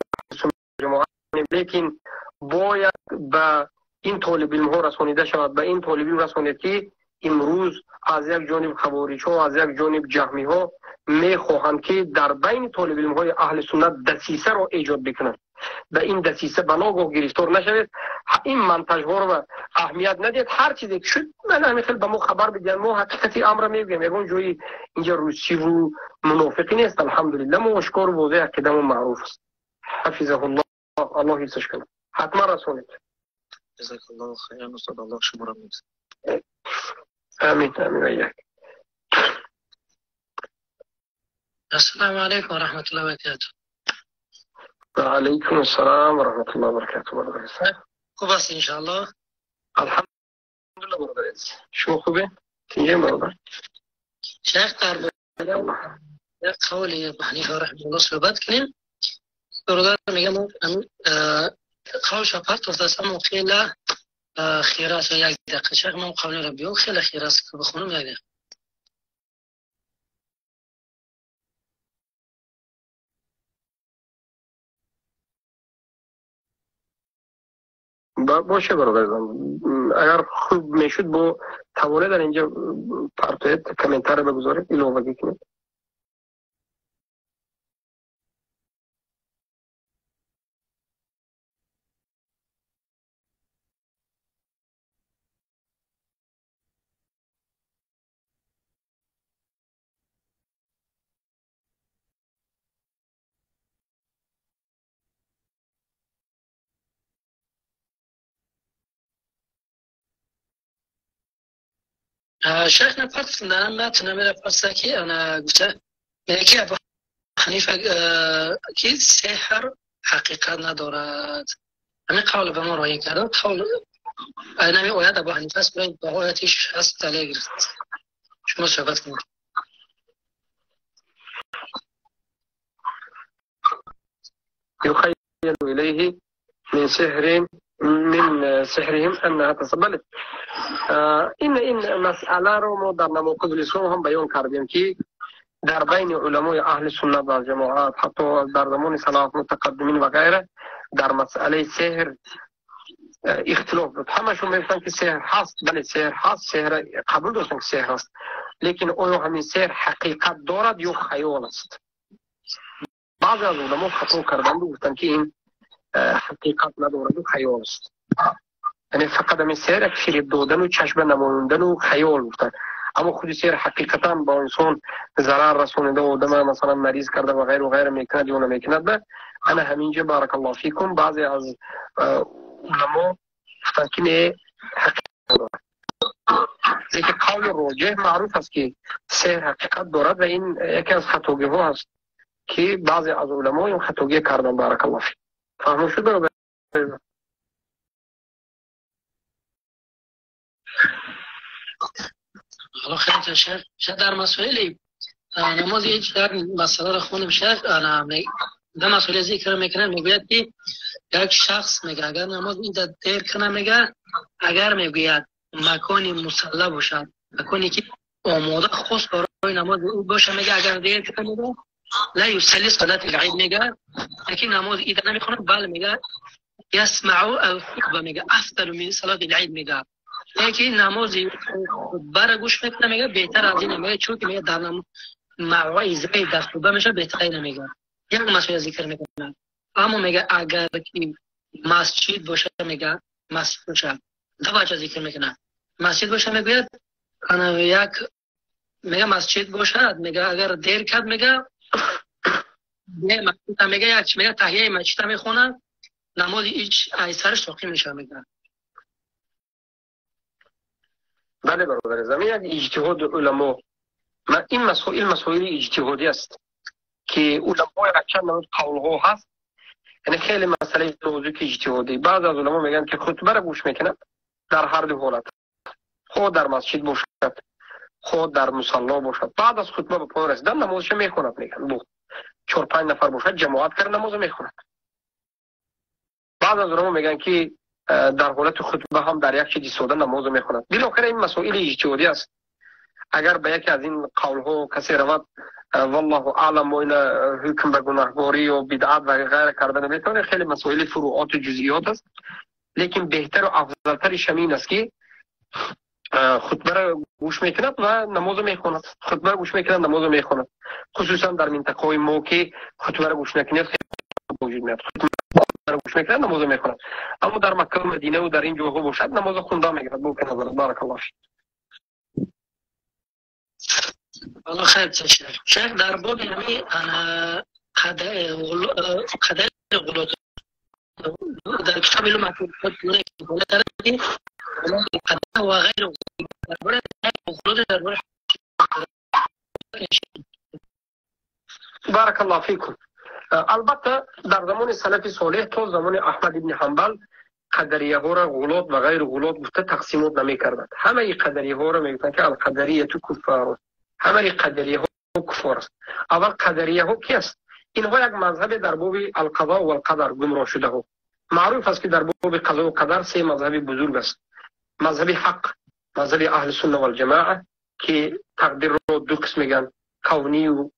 جماعت. لیکن باید به این طالب علم ها رسانیده شود، به این طالب علم رسانید که امروز از یک جانب خوارج ها، از یک جانب جهمی ها میخواهند که در بین طالب علم های اهل سنت دسیسه را ایجاد بکنند. به این دسیسه بناگاه گرفتار نشوید، این منتج ها رو اهمیت ندید. هر چیزی که شد من همین خیلی به ما خبر بدین، ما حقیقت امر میگیم. یگان جایی اینجا روسی و منافقی نیست، الحمدلله ما اشکار و واضح عقیدمون معروف است. حفظه الله، الله حفظش کنه. حتما رسونید. جزاک الله خیرا استاد، الله شما را می‌بخشد. آمین آمین وإياك. السلام علیکم و رحمت الله و برکاته. و علیکم السلام و رحمت الله و برکاته. خوب است انشاءالله. الحمدلله برادر عزیز، شما خوبه؟ تنجیم برادر. شیخ در قول ابو حنیفه رحمه الله صحبت کنیم. برادر میگم قولش پرت افتاد، اما خیلی خیر است. یک دقیقه شیخ، من قول را بیام، خیلی خیر است که بخونم یک دقیقه. باشه برادر، اگر خوب میشد با توانه در اینجا پرتویت کامنتار بگذارید، علاوه کنید. شیخ نپرسیدن متن میره پرسه که انا گفته میگه ابو حنیفه که سحر حقیقت ندارد. همین قول به ما رأی کردن، قول نمی آیت ابو حنیفه است، به آیتش هست دلیل گرفت. شما صحبت کنید. يخيل إليه من سحر من سحرهم أنها تسبلت. این مسئله رو ما در نواقض الاسلام هم بیان کردیم که در بین علمای اهل سنت و جماعت حتی در زمان سلف متقدمین و غیره در مسئله سحر اختلاف بود. همشون میگفتن که سحر هست، بله سحر هست، سحر قبول داشتن که سحر هست، لیکن آیا همین سحر حقیقت دارد یا خیال است؟ Баъзе аз уламо хато карданд ва гуфтанд, ки ин ҳақиқат надорад ва хаёл аст. Яъне фақат ҳамин сеҳр як фиреб додан ва чашма намояндан ва хаёл гуфтанд. Аммо худи сеҳр ҳақиқатан ба инсон зарар расонида, одама масалан мариз карда ва ғайр ва ғайр мекунад ё намекунад. Ба ана ҳаминҷа баракаллоҳу фикум баъзе аз уламо гуфтанд, ки не, ҳақиқат надорад. Лекин қавли роҷеҳ маъруф аст, ки сеҳр ҳақиқат дорад ва ин яке аз хатогиҳо аст, ки баъзе аз уламо ин хатогӣ карданд. Баракаллоҳу фик. Фаҳмо шуд бародар? الله خیر شیخ. شیخ در مسائل نماز هیچ در مسئله را خوندم شیخ، در مسئله ذکر میکنه، میگوید که یک شخص میگه اگر نماز این دیر کنه، میگه اگر میگوید مکانی مصلی باشد، مکانی که آماده خاص برای نماز او باشه، میگه اگر دیر کنه میگه لا یصلی صلاه العید، میگه لیکن نماز عید نمیخونه، بل میگه یسمع الخطبه، میگه افضل من صلاه العید، میگه یکی نمازی خطبه را گوش میکنه، میگه بهتر از اینه، میگه چون که میگه در موعظه در خطبه میشه بهتر اینه، میگه یک مسئله ذکر میکنه. اما میگه اگر که مسجد باشه، میگه مسجد باشه، دو بچه ذکر میکنه، مسجد باشه میگوید انا یک، میگه مسجد باشد، میگه اگر دیر کرد، میگه میگه یک، میگه تحیه مسجد میخونه، نماز هیچ ایسرش ساقی میشه، میگه. بله برادر زمین یک اجتهاد علما، این مسائل مسائل اجتهادی است که علما یک چند نوع قول‌ها هست، یعنی خیلی مسئله نازک اجتهادی. بعض از علما میگن که خطبه را گوش میکنند در هر دو حالت، خود در مسجد باشد خود در مصلی باشد، بعد از خطبه به پایان رسیدن نمازش میخوند، میگن بو 4-5 نفر باشد جماعت کرد نماز میخوند. بعض از علما میگن که در حالت خطبه هم در یک چیز ساده نماز میخوند. بالاخره این مسائل اجتهادی است. اگر به یکی از این قول‌ها کسی رود، والله اعلم، و این حکم به گناهگاری و بدعت و غیره کرده نمیتونه، خیلی مسائل فروعات و جزئیات است. لیکن بهتر و افضلترش همین است که خطبه را گوش میکند و نماز میخوند. خطبه را گوش میکند، نماز میخوند. خصوصا در منطقه ما که خطبه را گوش نکنید خیلی وجود میاد. خطبه را گوش میکند، نماز میخوند. اما در مکه و مدینه و در این جاها باشد نماز خونده میگیرد. بو که نظر بارک الله فیک. الله خیر شیخ. شیخ در باب همی قدر غلط در کتاب علوم قدر و غیر غلط. بارک الله فیکم. البته در زمان سلف صالح تا زمان احمد ابن حنبل قدریه ها را غلط و غیر غلط گفته تقسیمات نمی کردند. همه قدریه ها را میگفتند که القدریه کفار، همه قدریه ها کفار است. اول قدریه ها کی است؟ اینها یک مذهب در باب القضاء و القدر گمراه شده ها. معروف است که در باب قضا و قدر سه مذهب بزرگ است: مذهب حق، مذهب اهل سنت و الجماعه که تقدیر را دو قسم میگن، کونی و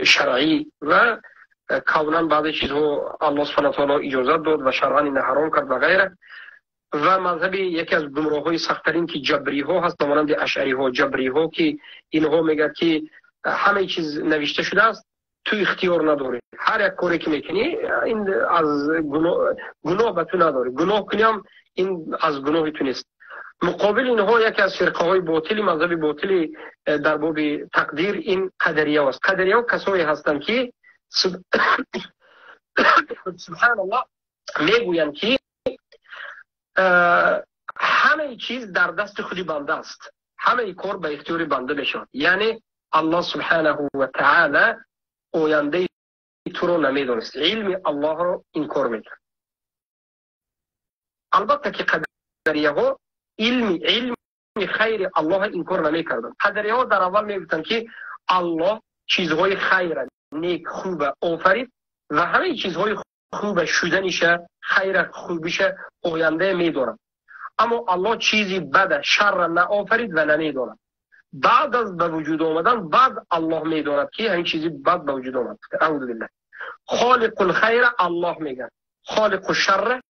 شرعی، و کوناً بعضی چیزها الله سبحانه و تعالی اجازه داد و شرعاً این حرام کرد و غیره. و مذهب یکی از گمراه‌های سخت‌ترین که جبری ها هست، مانند اشعری ها، جبری ها که اینها میگه که همه چیز نوشته شده است، تو اختیار نداری، هر یک کاری که میکنی این از گناه به تو نداری، گناه کنی هم این از گناه تو نیست. مقابل اینها یکی از فرقه های باطلی، مذهب باطلی در باب تقدیر این قدریه است. قدریه ها کسایی هستند که سبحان الله میگویند که همه چیز در دست خودی بنده است، همه کار به اختیار بنده میشود. یعنی الله سبحانه و تعالی آینده تو رو نمیدونست، علم الله رو انکار میکرد. البته که قدریه ها علم خیر الله انکار نمیکردند. قدریه ها در اول میگفتند که الله چیزهای خیر نیک خوب آفرید و همه چیزهای خوب شدنش، خیر خوبیش آینده میدارد، اما الله چیزی بد شر نه آفرید و نمیدارد. بعد از به وجود آمدن بعد الله میداند که همین چیزی بد به وجود آمد. اعوذ بالله. خالق الخیر الله میگه، خالق الشر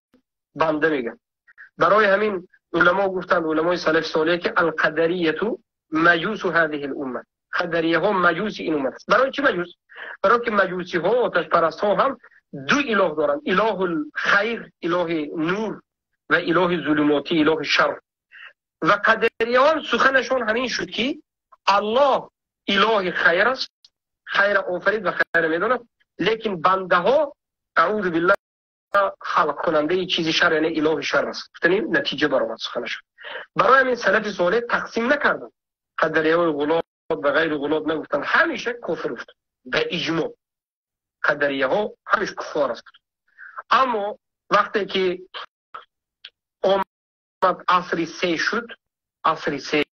بنده میگه. برای همین علما گفتند، علمای سلف صالح، که القدریه مجوس هذه الامه. Қадариyaҳо маҷуси ин уммат аст. Барои чӣ маҷус? Барои ки маҷусиҳо, оташпарастҳо ҳам ду илоҳ доранд: илоҳул хайр, илоҳи нур, ва илоҳи зулумотӣ, илоҳи шар. Ва қадариyaҳо суханашон ҳамин шуд, ки Аллоҳ илоҳи хайр аст, хайр офарид ва хайр медонад, лекин бандаҳо, аъузу биллаҳ, халқ кунандаи чизи шар, яъне илоҳи шар аст. Гуфтани натиҷа баромад суханашон. Барои ҳамин салафи солеҳ тақсим накарданд. Қадариyaҳои ғулот ва ғайри ғулот нагуфтанд, ҳамеша кофир гуфтанд. Ба иҷмо қадариyaҳо ҳамеш куффор аст. Аммо вақте ки омад асри се шуд, асри се,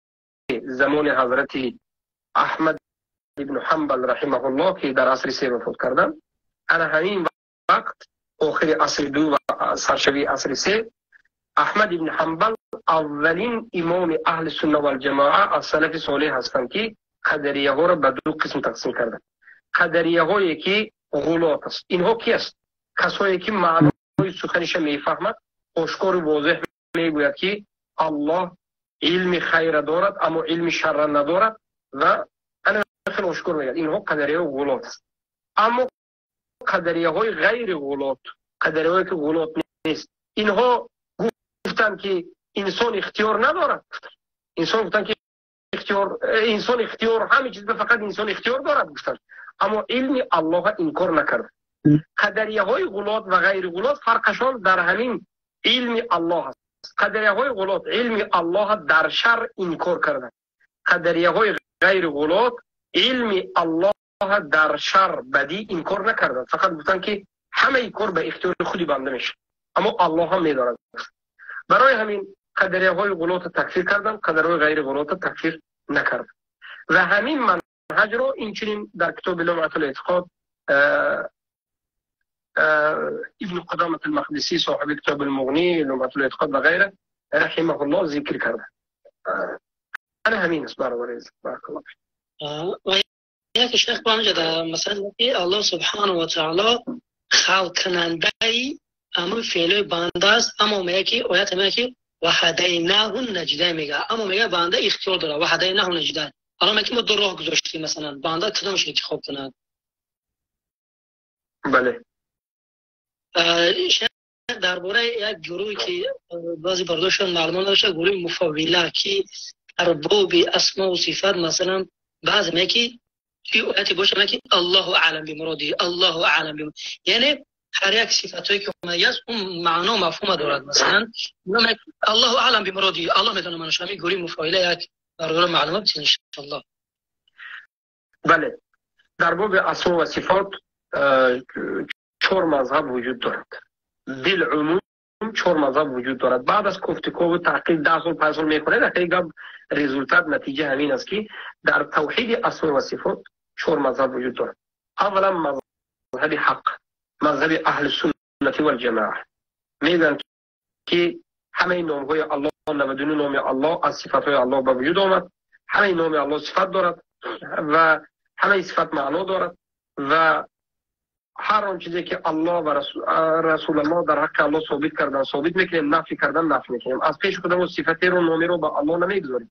замони ҳазрати Аҳмад ибну Ҳамбал раҳимаҳуллоҳ, ки дар асри се вафот карданд, ана ҳамин вақт, охири асри ду ва саршавии асри се, Аҳмад ибн Ҳамбал аввалин имоми аҳли сунна валҷамоа аз салафи солеҳ ҳастанд, ки қадарияҳоро ба ду қисм тақсим карданд. Қадарияҳое ки ғулот аст. Инҳо ки аст? Касое ки маънои суханиша мефаҳмад, ошкору возеҳ мегӯяд, ки Аллоҳ илми хайра дорад, аммо илми шарра надорад, ва ана хеле ошкор мегӯяд. Инҳо қадарияҳои ғулот аст. Аммо қадарияҳои ғайри ғулот, қадарияҳое ки ғулот нест, инҳо гуфтанд, ки инсон ихтиёр надорад. Инсон гуфтанд, ки ихтиёр, инсон ихтиёр, ҳама чиз фақат инсон ихтиёр дорад гуфтанд, аммо илми Аллоҳ инкор накард. Қадарияҳои ғулот ва ғайри ғулот фарқашон дар ҳамин илми Аллоҳ аст. Қадарияҳои ғулот илми Аллоҳ дар шар инкор карданд. Қадарияҳои ғайри ғулот илми Аллоҳ дар шар, бадӣ инкор накарданд, фақат гуфтанд, ки ҳамаи кор ба ихтиёри худи банда мешавад, аммо Аллоҳ ҳам медорад. Барои ҳамин қадарияҳои ғулотро такфир карданд, қадарҳои ғайри ғулотро такфир накарданд. Ва ҳамин манҳаҷро инчунин дар китоби Лумъатул эътиқод ибн Қудамат ал-Мақдисӣ, соҳиби китоби Муғнӣ, Лумъатул эътиқод ва ғайра, раҳимаҳуллоҳ, зикр карда. Ана ҳамин аст, бародари азиз, баракаллоҳ. Ва яке шайх бо ҳамҷа дар масъала, ки Аллоҳ субҳанаҳу ва таъоло халқ кунандаи ҳамон феълҳои банда аст, аммо мегӯяд, ки оят мегӯяд, ки ва ҳадайнаҳу наҷдайн мегӯяд, аммо мегӯяд банда ихтиёр дорад. Ва ҳадайнаҳу наҷдайн, ҳоло мегӯяд, ки мо ду роҳ гузоштем, масалан банда кадомашро интихоб кунад? Бале. Дар бораи як гурӯҳе, ки баъзе бардоштан маълумот надошта, гурӯҳи муфаввила, ки дар боби асмову сифат, масалан баъзе мегӯяд, ки توی ояте боша, мегӯяд, ки Аллоҳу аълам бимуродиҳи, Аллоҳу аълам, яъне ҳар як сифатҳое ки омадагӣ аст, он маъно мафҳума дорад. Масалан Аллоҳу аълам бимуродиҳи, Аллоҳ медонад маънош. Ҳамин гурӯҳи муфаввила як бародаро маълумот бидиҳед, иншоаллоҳ. Бале, дар боби асмо ва сифот чор мазҳаб вуҷуд дорад. Билумум чор мазҳаб вуҷуд дорад. Баъд аз кофтукову таҳқиқ, 10 сол, 5 сол мехонед, ахири гап, результат, натиҷа ҳамин аст, ки дар тавҳиди асмо ва сифот чор мазҳаб вуҷуд дорад. Аввалан, мазҳаби ҳақ, мазҳаби аҳли суннати валҷамоа, мегӯянд, ки ҳамаи номҳои Аллоҳ, 99 номи Аллоҳ аз сифатҳои Аллоҳ ба вуҷуд омад, ҳамаи номи Аллоҳ сифат дорад ва ҳамаи сифат маъно дорад, ва ҳар он чизе ки Аллоҳ ва Расулаллоҳ дар ҳаққи Аллоҳ собит кардан, собит мекунем, нафи кардан, наф мекунем. Аз пеши худамо сифатеро, номеро ба Аллоҳ намегузорем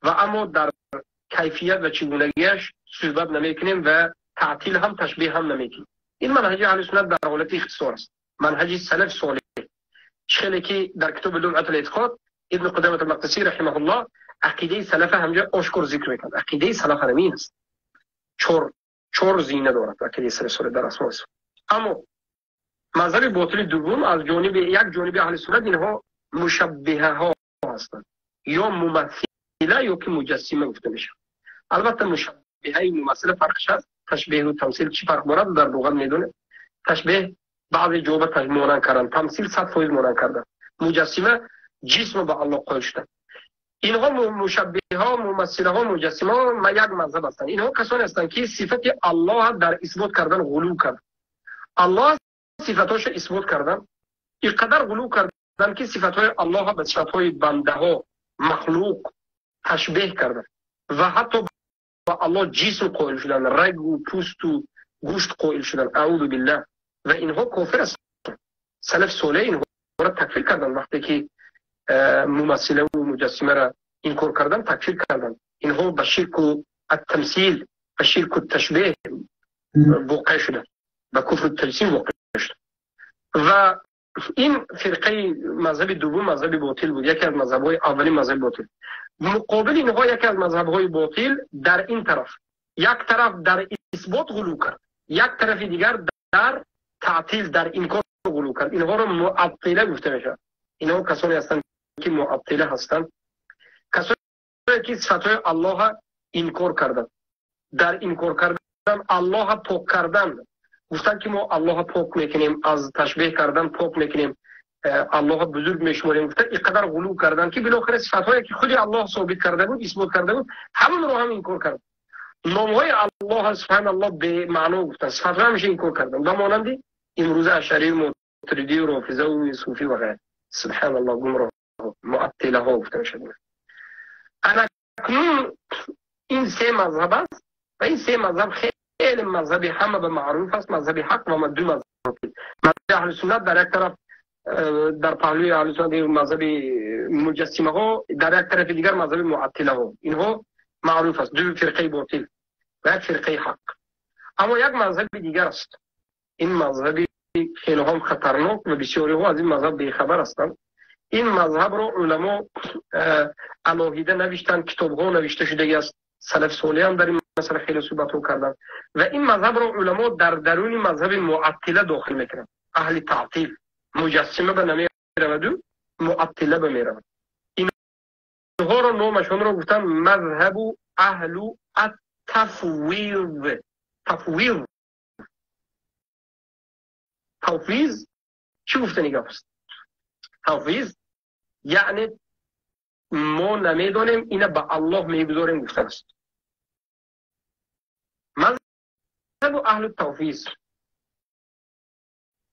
ва аммо дар кайфият ва чигунагиаш суҳбат намекунем ва таътил ҳам, ташбеҳ ҳам намекунем. Ин манҳаҷи аҳли суннат дар ҳолати ихтисор аст, манҳаҷи салаф солеҳ. Хеле ки дар китоби Лумъатул эътиқод ибн Қудамат ал-Мақдисӣ раҳимаҳуллоҳ ақидаи салафа ҳамҷа ошкор зикр мекунад. Ақидаи салаф ҳамин аст, чор зина дорад ақидаи салаф солеҳ дар асмо. Аммо мазҳаби ботили дуввум аз ҷониби як ҷониби аҳли суннат, инҳо мушаббиҳаҳо ҳастанд, ё мумассила, ё ки муҷассима гуфта мешавад. Албатта, мушаббиҳаи мумассила фарқш аст. Ташбеҳу тамсил чӣ фарқ дорад? Дар луғат медонед, ташбеҳ баъзе ҷоба монанд кардан, тамсил 100% монанд кардан, муҷассима ҷисм ба Аллоҳ қоил шудан. Инҳо мушаббиҳо, мумассилаҳо, муҷассимаҳо як мазҳаб ҳастанд. Инҳо касоне ҳастанд, ки сифати Аллоҳ дар исбот кардан ғулув кард. Аллоҳ сифатҳошо исбот кардан, инқадар ғулув кардан, ки сифатҳои Аллоҳ ба сифатҳои бандаҳо, махлуқ ташбеҳ кардан ва ҳатто ба Аллоҳ ҷисм қоил шудан, рагу пӯсту гӯшт қоил шудан, аъузу биллаҳ. Ва инҳо кофир ҳастанд. Салаф солеҳ инҳоро такфир карданд. Вақте ки мумассилаву муҷассимаро инкор кардан, такфир карданд, инҳо ба ширку التمثیل و شرک التشبیه واقع شده، به کفر التجسیم واقع شده. و این فرقه مذهب دوم مذهب باطل بود، یکی از مذهب‌های اولی مذهب باطل. مقابل اینها یکی از مذهب‌های باطل در این طرف، یک طرف در اثبات غلو کرد، یک طرف دیگر در تعطیل، در انکار غلو کرد. اینها رو معطله گفته میشه. اینها کسانی هستند که معطله هستند، کسانی که صفات‌های الله انکار کردند. در انکار کردن الله پاک کردن، گفتن که ما الله پاک میکنیم، از تشبیه کردن پاک میکنیم، الله بزرگ میشماریم. گفتن اینقدر غلو کردن که بالاخره صفات‌هایی که خود الله ثابت کرده بود، اثبات کرده بود، همون رو هم انکار کرد. نام‌های الله سبحان الله به معنا گفتن، صفات‌ها همیشه انکار کردن، و مانند امروز اشعری و ماتریدی و رافضه و صوفی و غیره. سبحان الله، گمراه معطله ها گفته میشد. اکنون این سه مذهب است و این سه مذهب خیلی مذهب همه به معروف است، مذهب حق و دو مذهب. مذهب اهل سنت در یک طرف، در پهلوی اهل سنت مذهب مجسمه ها، در یک طرف دیگر مذهب معطله ها. اینها معروف است، دو فرقه باطل و یک فرقه حق. اما یک مذهب دیگر است، این مذهب خیلی هم خطرناک و بسیاری ها از این مذهب بیخبر هستند. این مذهب رو علما علاهیده نوشتن، کتاب ها نوشته شده است، سلف صالح هم در این مسئله خیلی صحبت ها کردن و این مذهب رو علما در درون مذهب معطله داخل میکنن. اهل تعطیل، مجسمه به نمیرود و معطله به میرود. اینها رو نامشون رو گفتن مذهب اهل التفویض. تفویض، تفویض چی گفته نگاه است؟ تفویض یعنی ما نمیدونیم، اینا به الله میگذاریم گفتن است. مذهب اهل التفویض،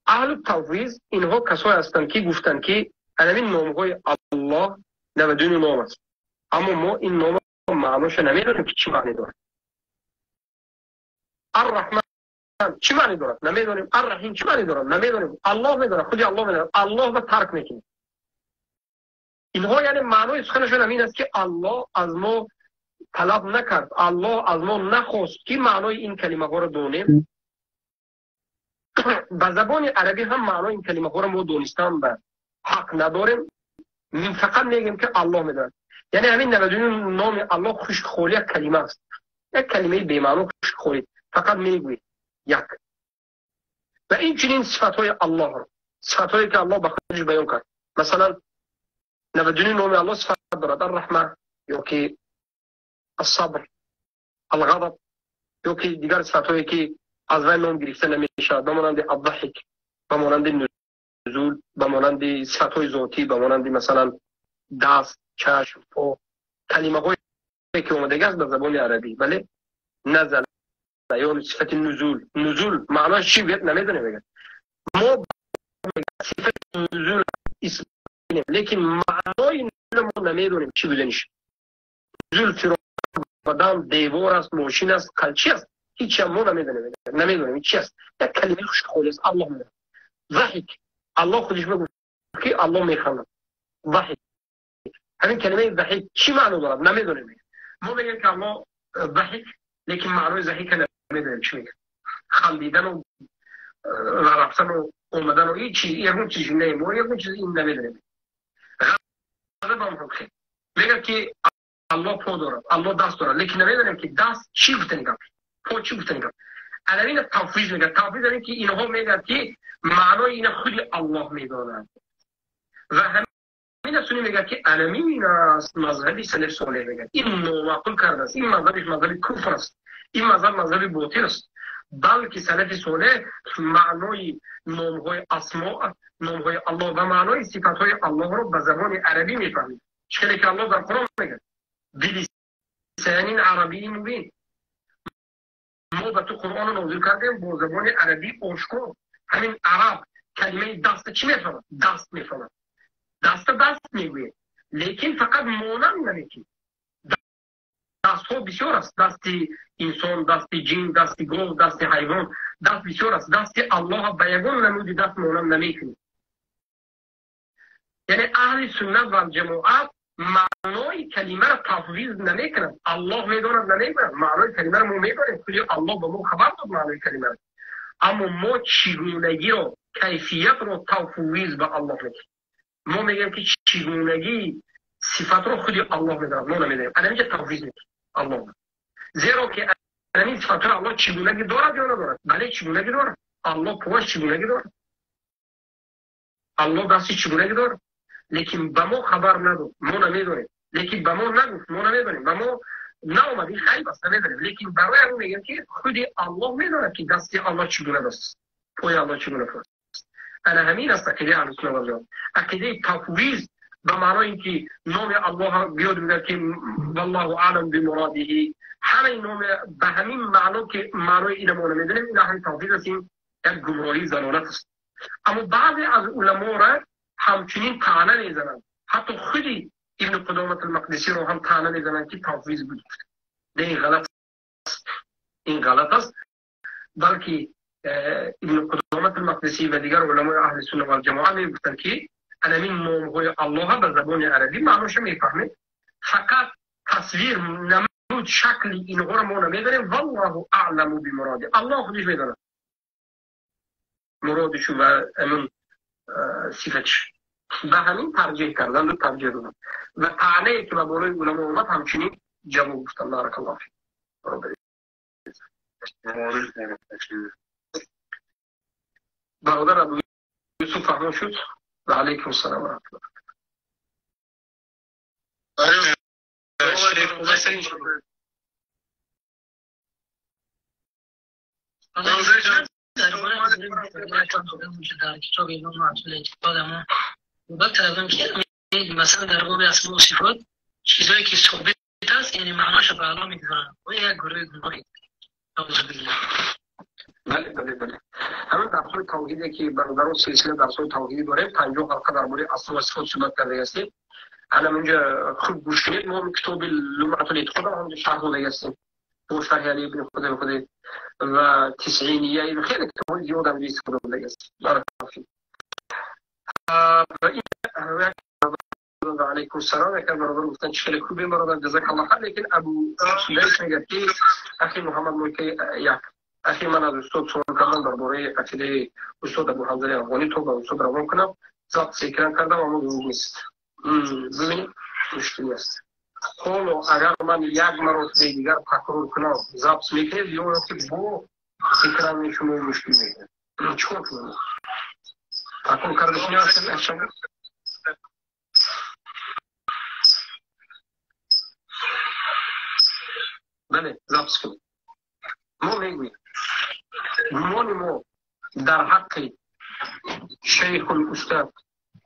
اهل التفویض اینها کسایی هستند که گفتن که همین نامهای الله 99 نام است، اما ما این نام معناش نمیدونیم که چی معنی داره. الرحمن چی معنی دارد؟ نمیدونیم. الرحیم چی معنی دارد؟ نمیدونیم. الله میدونه، خودی الله میدونه. الله رو ترک میکنیم. اینها یعنی معنای سخنشون همین است که الله از ما طلب نکرد، الله از ما نخواست که معنای این کلمه ها رو دونیم. به زبان عربی هم معنای این کلمه ها رو ما دونستن به حق نداریم، فقط میگیم که الله میدونه. یعنی همین 99 نام الله خشک خالی یک کلمه است، یک کلمه بی معنا خشک خالی، فقط میگویی یک. و این چنین صفات الله رو، صفاتایی که الله به خودش بیان کرد، مثلا 99 نام الله صفات دارد، الرحمه یا که الصبر، الغضب، یا که دیگر صفاتایی که از وی نام گرفته نمیشه، به مانند الضحک، به مانند نزول، به مانند صفاتهای ذاتی، به مانند مثلا دست، چشم، پا، کلمه هایی که اومده است به زبان عربی، ولی نزل یا صفت نزول. نزول معناش چی بود نمیدونه. میگه ما صفت نزول اسم، لیکن معنای نزول ما نمیدونیم چی بودنش. نزول فرو دیوار است، ماشین است، چی است، هیچ هم ما نمیدونیم، نمیدونیم چی است. یک کلمه خوش خالص الله میدونه. ضحک، الله خودش میگه که الله میخندد. ضحک، همین کلمه ضحک چی معنی دارد نمیدونیم. ما میگیم که الله ضحک، لیکن معنای ضحک نمیدونیم چی میگه. خندیدن و رفتن و اومدن و هیچ یه چیزی نه، ما یه چیزی این نمیدونیم. غضب هم خیلی میگه که الله پا دارد، الله دست دارد، لیکن نمیدونیم که دست چی گفته نگاه، پا چی گفته نگاه. الان تفویض میگه. تفویض یعنی که اینها میگن که معنای این خود الله میداند. و همین سنی میگه که المی است مذهبی سلف صالح، میگه این نامعقول کرده است، این مذهبش مذهب کفر است، این مذهب مذهب باطل است. بلکه سلف صالح معنای نامهای اسماء، نامهای الله و معنای صفاتهای الله رو به زبان عربی میفهمید. چه که الله در قرآن میگه بلسان عربی مبین، ما به تو قرآن نازل کردیم با زبان عربی آشکار. همین عرب کلمه دست چی میفهمد؟ دست میفهمد، دست دست میگوید، لیکن فقط مانند نمیکنه. دست ها بسیار است، دست انسان، دست جن، دست گاو، دست حیوان، دست بسیار است. دست الله به یگان نمودی دست مانند نمیکنه. یعنی اهل سنت و جماعت معنای Маънои калимаро тафвиз намекунад. Аллоҳ медонад, намегӯяд. Маънои калимаро мо медонем, худи Аллоҳ ба мо хабар дод маънои калимаро. Аммо мо чигунагиро, кайфиятро тафвиз ба Аллоҳ мекунем. Мо мегӯем ки чигунагии сифатро худи Аллоҳ медонад, мо намедонем. Ана инҷа тафвиз мекунем Аллоҳ. Зеро ки ҳамин сифатҳои Аллоҳ чигунагӣ дорад ё надорад? Бале, чигунагӣ дорад. Аллоҳ пояш чигунагӣ дорад, Аллоҳ дасти чигунагӣ дорад, лекин ба мо хабар надод, мо намедонем. Лекин ба мо нагуфт, мо намедонем. Ба мо наомад, ин ғайб аст, намедонем. Лекин барои ҳамин мегӯем ки худи Аллоҳ медонад ки дасти Аллоҳ чӣ гуна даст аст, пои Аллоҳ чӣ гуна пост. Ана ҳамин аст ақидаи аҳли суннат вал ҷамоат. Ақидаи тафвиз ба маънои ин ки номи Аллоҳ биёд мегӯяд ки валлоҳу аълам бимуродиҳи, ҳамаи номи ба ҳамин маъно ки маънои ина мо намедонем, ин аҳли тафвиз аст, ин як гумроҳии залолат аст. Аммо баъзе аз уламоро ҳамчунин таъна мезананд, ҳатто худи ибн Қудомат ал-Мақдисиро ҳам таъна мезананд ки тафвиз буд. Не, ин ғалат аст, ин ғалат аст, балки ибн Қудомат ал-Мақдисӣ ва дигар уламои аҳли сунна вал ҷамоа мегуфтанд ки ҳамин номҳои Аллоҳ ба забони арабӣ маъноша мефаҳмед, фақат тасвир намуд шакли инҳоро мо намедонем. Валлоҳу аъламу бимуроди, Аллоҳ худиш медонад муродишу ва ҳамин сифатиш. Ба ҳамин тарҷеҳ карданду тарҷеҳ доданд ва таънае ки ба болои уламо омад ҳамчунин ҷавоб гуфтанд. Баракаллоҳу фик. Бародар Абу Юсуф фаҳмо шуд? Ва алайкум ассалом ва раҳматуллоҳ. در کتاب لمعة الاعتقاد ما صحبت کردم که مثلا در باب اسماء و صفات چیزایی که ثابت است یعنی معناش به الله میگذارن و یک گروه گمراهی. اعوذ بالله. بله بله بله. همین درس‌های توحیدی که برادران سلسله درس‌های توحیدی داریم، 50 حلقه درباره اسماء و صفات صحبت کرده هستیم. الان اونجا خوب گوش کنید، ما کتاب لمعة الاعتقاد هم شرح داده هستیم. با شرح علی ابن خود خود و تسعینیه خیلی کتاب‌های زیاد هم استفاده شده است. بارک الله فیک. و علیکم السلام. یک برادر گفتن چه خیلی خوبه برادر، جزاک الله خیر. لیکن ابو سلیس میگه که اخی محمد ملکی یک اخی من از استاد سوال کردم درباره عقیده استاد ابو حنظله افغانی تو با استاد روان کنم، ضبط اکران کردم اما دروغ نیست. ببینید مشکلی است. ҳоло агар ман як маротибаи дигар такрор кунам запис мекунед ё ки бо экрани шумо мушкил мекунед? Чикор кунам? Такрор кардаш нест? Бале, запис кунед. Мо мегӯем гумони мо дар ҳаққи шейхул устод,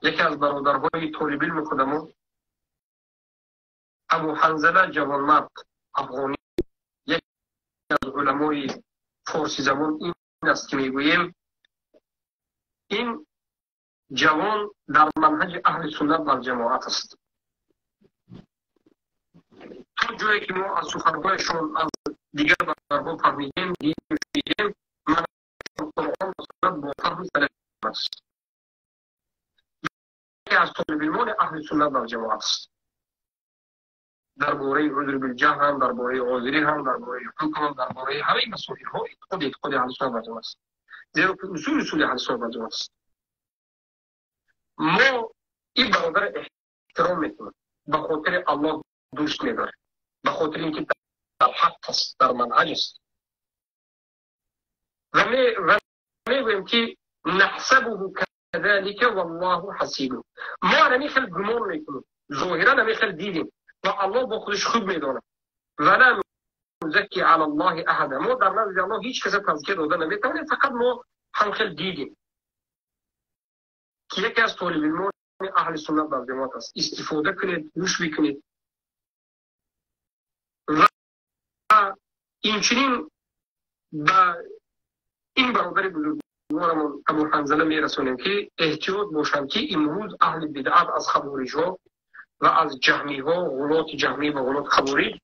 яке аз бародарҳои толибилми худамон Абу Ҳанзала ҷавонмард афғонӣ, яке аз уламои форсизабон ин аст ки мегӯем ин ҷавон дар манҳаҷи аҳли суннат вал ҷамоат аст. То ҷое ки мо аз суханҳояшон аз дигар бародарҳо фаҳмидем, дидем, Қуръон ва суннат бо фаҳми салаф аст. Яке аз толибилмони аҳли суннат вал ҷамоат аст. Дар бораи узр билҷаҳл ҳам, дар бораи ҳозирӣ ҳам, дар бораи ҳукм ҳам, дар бораи ҳамаи масоилҳо эътиқоди аҳли суннат вал ҷамоат аст. Зеро ки усули аҳли суннат вал ҷамоат аст. Мо ин бародарро эҳтиром мекунем, ба хотири Аллоҳ дӯст медорем, ба хотири ин ки дар ҳақ аст, дар манҳаҷ аст. Ва мегӯем ки наҳсабуҳу казалика валлоҳу ҳасибуҳ. Мо ҳамин хел гумон мекунем, зоҳиран ҳамин хел дидем ва Аллоҳ бо худаш хуб медонад. Ва ла нузакки ала Аллоҳи аҳада. Мо дар назди Аллоҳ ҳеҷ каса тазкия дода наметавонем, фақат мо ҳам хел дидем ки яке аз толибилмони аҳли суннат вал ҷамоат аст. Истифода кунед, гӯш бикунед. Ва инчунин ба ин бародари бузургворамон Абу Ҳанзала мерасонем ки эҳтиёт бошанд ки имрӯз аҳли бидъат аз хавориҷҳо ва аз ҷаҳмиҳо, ғулоти ҷаҳмӣ ва ғулоти хавориҷ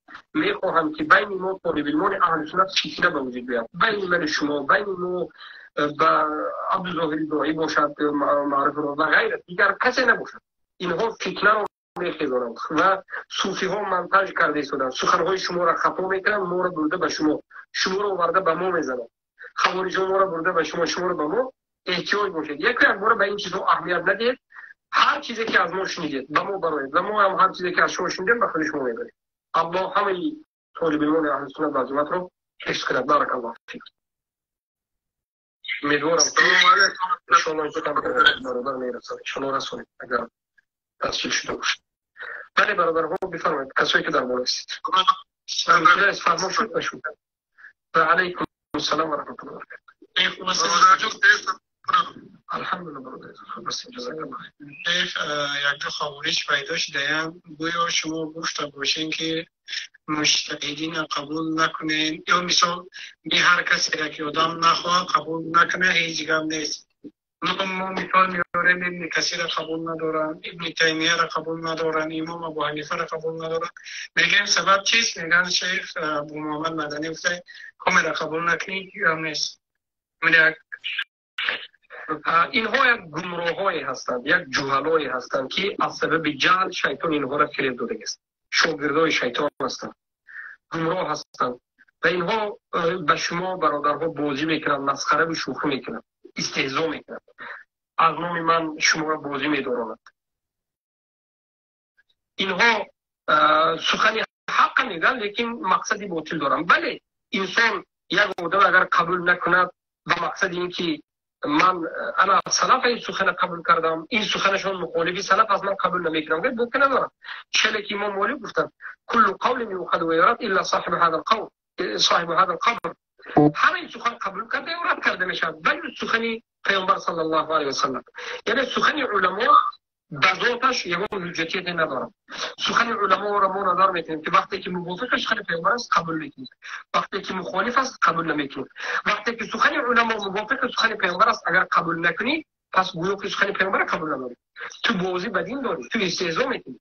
мехоҳанд ки байни мо толибилмони аҳли суннат фитна ба вуҷуд биёяд. Байни ман шумо, байни мо ба Абдузоҳири Доӣ бошад, маъруф ва ғайра, дигар касе набошад. Инҳо фитнаро мехезонанд ва суфиҳо монтаж карда истоданд. Суханҳои шуморо хато мекунанд, моро бурда ба шумо, шуморо оварда ба мо мезананд. Хавориҷҳо моро бурда ба шумо, шуморо ба мо. Эҳтиёҷ бошед. Яку якбора ба ин чизҳо аҳамият надиҳед. Ҳар чизе ки аз мо шунидед, ба мо бароед ва мо ҳам ҳар чизе ки аз шумо шунидем, ба худи шумо мебарем. Аллоҳ ҳамаи толибилмони аҳли суннат ва ҷамоатро ҳифз кунад. Баракаллоҳу фик. Умедворам ки иншоаллоҳ ин сухан бародар мерасад. Иншоаллоҳ расонед, агар тасҷил шуда бошад. Бале, бародарҳо, бифармоед, касое ки дар боло ҳастед. Фармо шуд ба шуд. Ва алайкум ассалом ва раҳматуллоҳи ва баракатуҳ. Алҳамдулиллоҳ, бародар, хуб ҳастем, ҷазакаллоҳ. Шейх, якду хавориҷ пайдо шудаям, гӯё шумо гуфта бошем ки муҷтаҳидина қабул накунем, ё мисол ми ҳар касеро ки одам нахоҳад қабул накунад, ҳеҷ гап нест. Мо мисол меорем, Ибни Касирро қабул надоранд, Ибни Таймияро қабул надоранд, Имом Абу Ҳанифаро қабул надоранд. Мегӯем сабаб чист? Мегӯянд шейх Абу Муҳаммад Маданӣ гуфта комера қабул накунӣ, гап нест. Инҳо як гумроҳое ҳастанд, як ҷуҳалое ҳастанд, ки аз сабаби ҷаҳл шайтон инҳоро фиреб додагист. Шогирдои шайтон ҳастанд, гумроҳ ҳастанд ва инҳо ба шумо бародарҳо бозӣ мекунанд, масхараву шӯхӣ мекунанд, истеҳзо мекунанд. Аз номи ман шуморо бозӣ медоронанд. Инҳо сухани ҳаққа мегӯянд, лекин мақсади ботил доранд. Бале, инсон як одам агар қабул накунад ба мақсади ин ки ман ана салаф ин сухана қабул кардам, ин суханашон мухолифи салаф аст, ман қабул намекунам, гӯяд боке надорам. Челе ки имом Молик гуфтанд: куллу қавлин юхаду ва юрад илла соҳибу ҳазал қавл, соҳибу ҳазал қабр. Ҳамаи сухан қабул карда ё рад карда мешавад, ба ҷуз сухани Паёмбар саллаллоҳу алайҳи васаллам. Яъне сухани уламо ба зоташ ягон ҳуҷҷатияте надорад. Сухани уламоро мо назар мекунем, ки вақте ки мувофиқи сухани Паёмбар аст, қабул мекунем, вақте ки мухолиф аст, қабул намекунем. Вақте ки сухани уламо мувофиқи сухани Паёмбар аст, агар қабул накунӣ, пас гӯё ки сухани Паёмбарро қабул надорӣ. Ту бозӣ ба дин дорӣ, ту истеҳзо мекунӣ.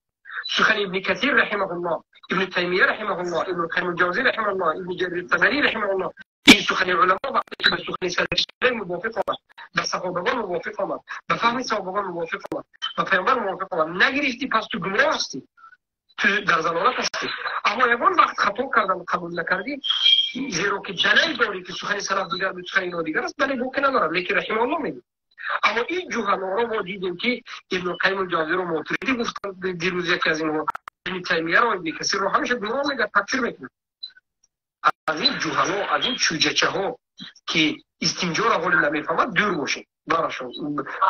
Сухани Ибни Касир раҳимаҳуллоҳ, Ибни Таймия раҳимаҳуллоҳ, Ибни Қайим Ҷавзӣ раҳимаҳуллоҳ, Ибни Ҷарир Табарӣ раҳимаҳуллоҳ, ин сухани уламо вақте ки ба сухани салаф мувофиқ омад, ба саҳобагон мувофиқ омад, ба фаҳми саҳобагон мувофиқ омад, ба Паёмбар мувофиқ омад, нагирифтӣ, пас ту гумроҳ ҳастӣ, ту дар залолат ҳастӣ. Аммо ягон вақт хато кардам, қабул накардӣ, зеро ки далел дорӣ ки сухани салаф дигар, сухани ино дигар аст, бале, боке надорад, лекин раҳимаҳуллоҳ мегӯяд. Аммо ин ҷуҳалоро мо дидем, ки Ибни Қайим Ҷавзиро Мотуридӣ гуфтанд дирӯз, яке аз инҳо Ибни Таймияро, Ибни Касирро ҳамеша гумроҳ мегӯяд, такфир мекунад. Аз ин ҷуҳало, аз ин чӯҷачаҳо ки истинҷоро ҳоле намефаҳмад, дур бошед.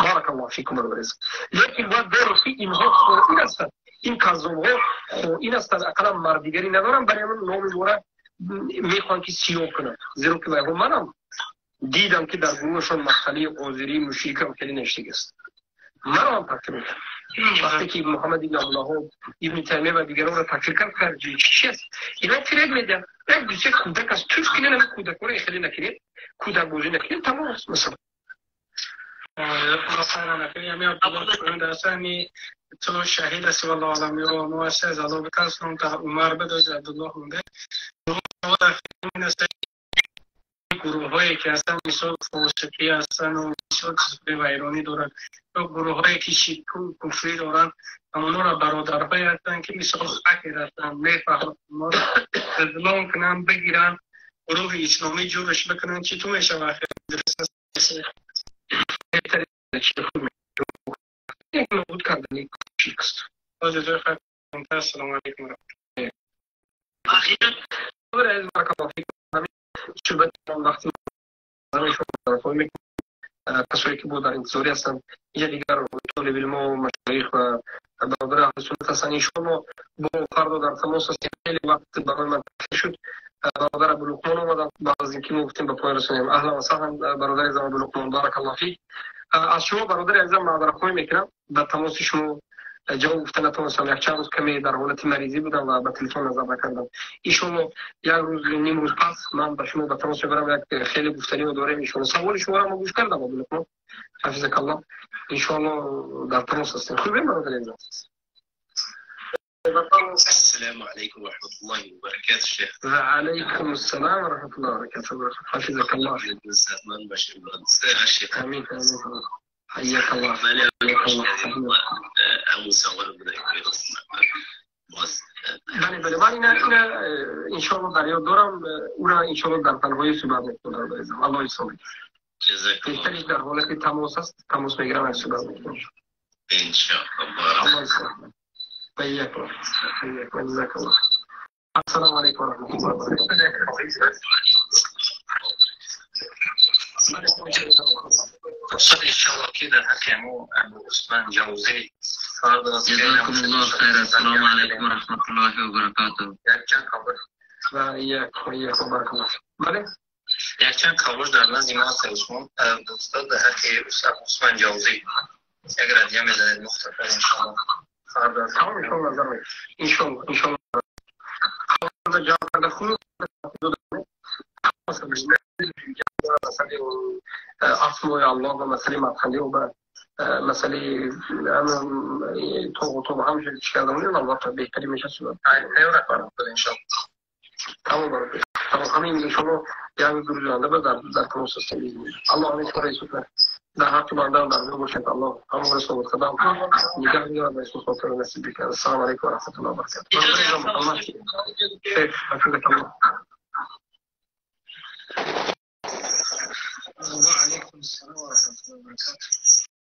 Баракаллоҳу фикум, бародари азиз. Лекин бояд доред ки инҳо хоин ҳастанд, ин каззобҳо хоин ҳастанд, ақаллан мардигарӣ надоранд, барои ҳамин номи моро мехоҳанд ки сиёҳ кунанд. Зеро ки вайҳо манам дидам ки дар гурӯҳашон мақсалии озирӣ мушрикам хеле наштигист. Маро ҳам такфир мекард. Вақте ки Муҳаммад ибни Абдуллоҳ, Ибни Таймия ва дигаронро такфир кард, чи аст? Инҳо фиреб медиҳанд. Як дусе кӯдак аст, туф кунед, ҳамин кӯдакҳоро хеле накунед, кӯдакбозӣ накунед, тамом аст масалан. То шаҳид ҳасти, валлоҳу аълам, ё мо ҳасти, аз Аллоҳ битарсонам, та Умар бидози Абдуллоҳ монда. Гурӯҳҳое ки ҳастанд, мисол фосиқӣ ҳастанд ва бисёр чизҳои вайронӣ доранд, ё гурӯҳҳое ки ширку куфрӣ доранд, ҳамонҳоро бародарҳое ҳастанд ки мисол хакер ҳастанд, мефаҳманд, онҳоро излом кунанд, бигиранд, гурӯҳи исломӣ ҷурш бикунанд, чӣ ту мешавад? Ахир дуруст аст? Нобуд кардани ширк аст. Ассалому алайкум. Вақти касое ки бо дар интизорӣ ҳастанд, инҷа дигар толибилмо, машоих ва бародари аҳли суннат ҳастанд. Иншоалло бо фардо дар тамос ҳастем. Хеле вақт барои ман тахир шуд. Бародар Абулуқмон омаданд, баъд аз ин ки мо гуфтем ба поён расонем. Аҳлан ва саҳлан, бародари азизам Абулуқмон, баракаллоҳу фик. Аз шумо бародари азизам маъзаратхоҳӣ мекунам, ба тамоси шумо ҷавоб гуфта натавонистам. Якчанд рӯз каме дар ҳолати маризӣ будам ва ба телефон назар накардам. Иншоалло як рӯз, ним рӯз пас ман ба шумо ба тамос мебарам, як хеле гуфтаниҳо дорем. Иншоалло саволи шуморо мо гӯш кардам, Абулуқмон, ҳафизакаллоҳ. Иншоалло дар тамос ҳастем. Хубем, бародари азизам? السلام عليكم ورحمة الله وبركاته شيخ. وعليكم السلام ورحمة الله وبركاته، حفظك الله. الشيخ. آمين آمين. حیاک الله. بله، همون سوال بوده. بله بله، من اینا انشاءالله در یاد دارم، او را انشاءالله در تنهایی صحبت میکنم. الله حساب. بهترش در حالت تماس است، تماس میگیرم از صحبت میکنم انشاءالله. الله حساب. حیاک الله، حیاک الله، جزاک الله. السلام علیکم و رحمت الله و برکاته. استاد، انشاءالله که در حق ابو عثمان جوزی. جزاكم الله خير. السلام عليكم ورحمة الله وبركاته. یک خبر و یک و یک و بارک الله. بله. یک چند خبر در نزد ما هست عثمان استاد، در حق عثمان جوزی یک ردیه میزنید مختصر انشاءالله. فردا تمام انشاءالله نظر انشاءالله انشاءالله جواب کرده خوب مسئله اسماء الله و مسئله مدخلی و مسئله تو هم چی کردم، البته بهتری میشه صورت. انشاءالله. تمام برای تمام همین انشاءالله یک روز آینده در تماس هستیم. الله همین کار کنه. در حق بنده هم در باشد. الله همون را ثابت قدم نگه می‌دارد و اسم خاطر نصیب بکند. السلام علیکم و رحمت الله و برکاته. شیخ حفظك الله. وعليكم السلام ورحمة الله وبركاته.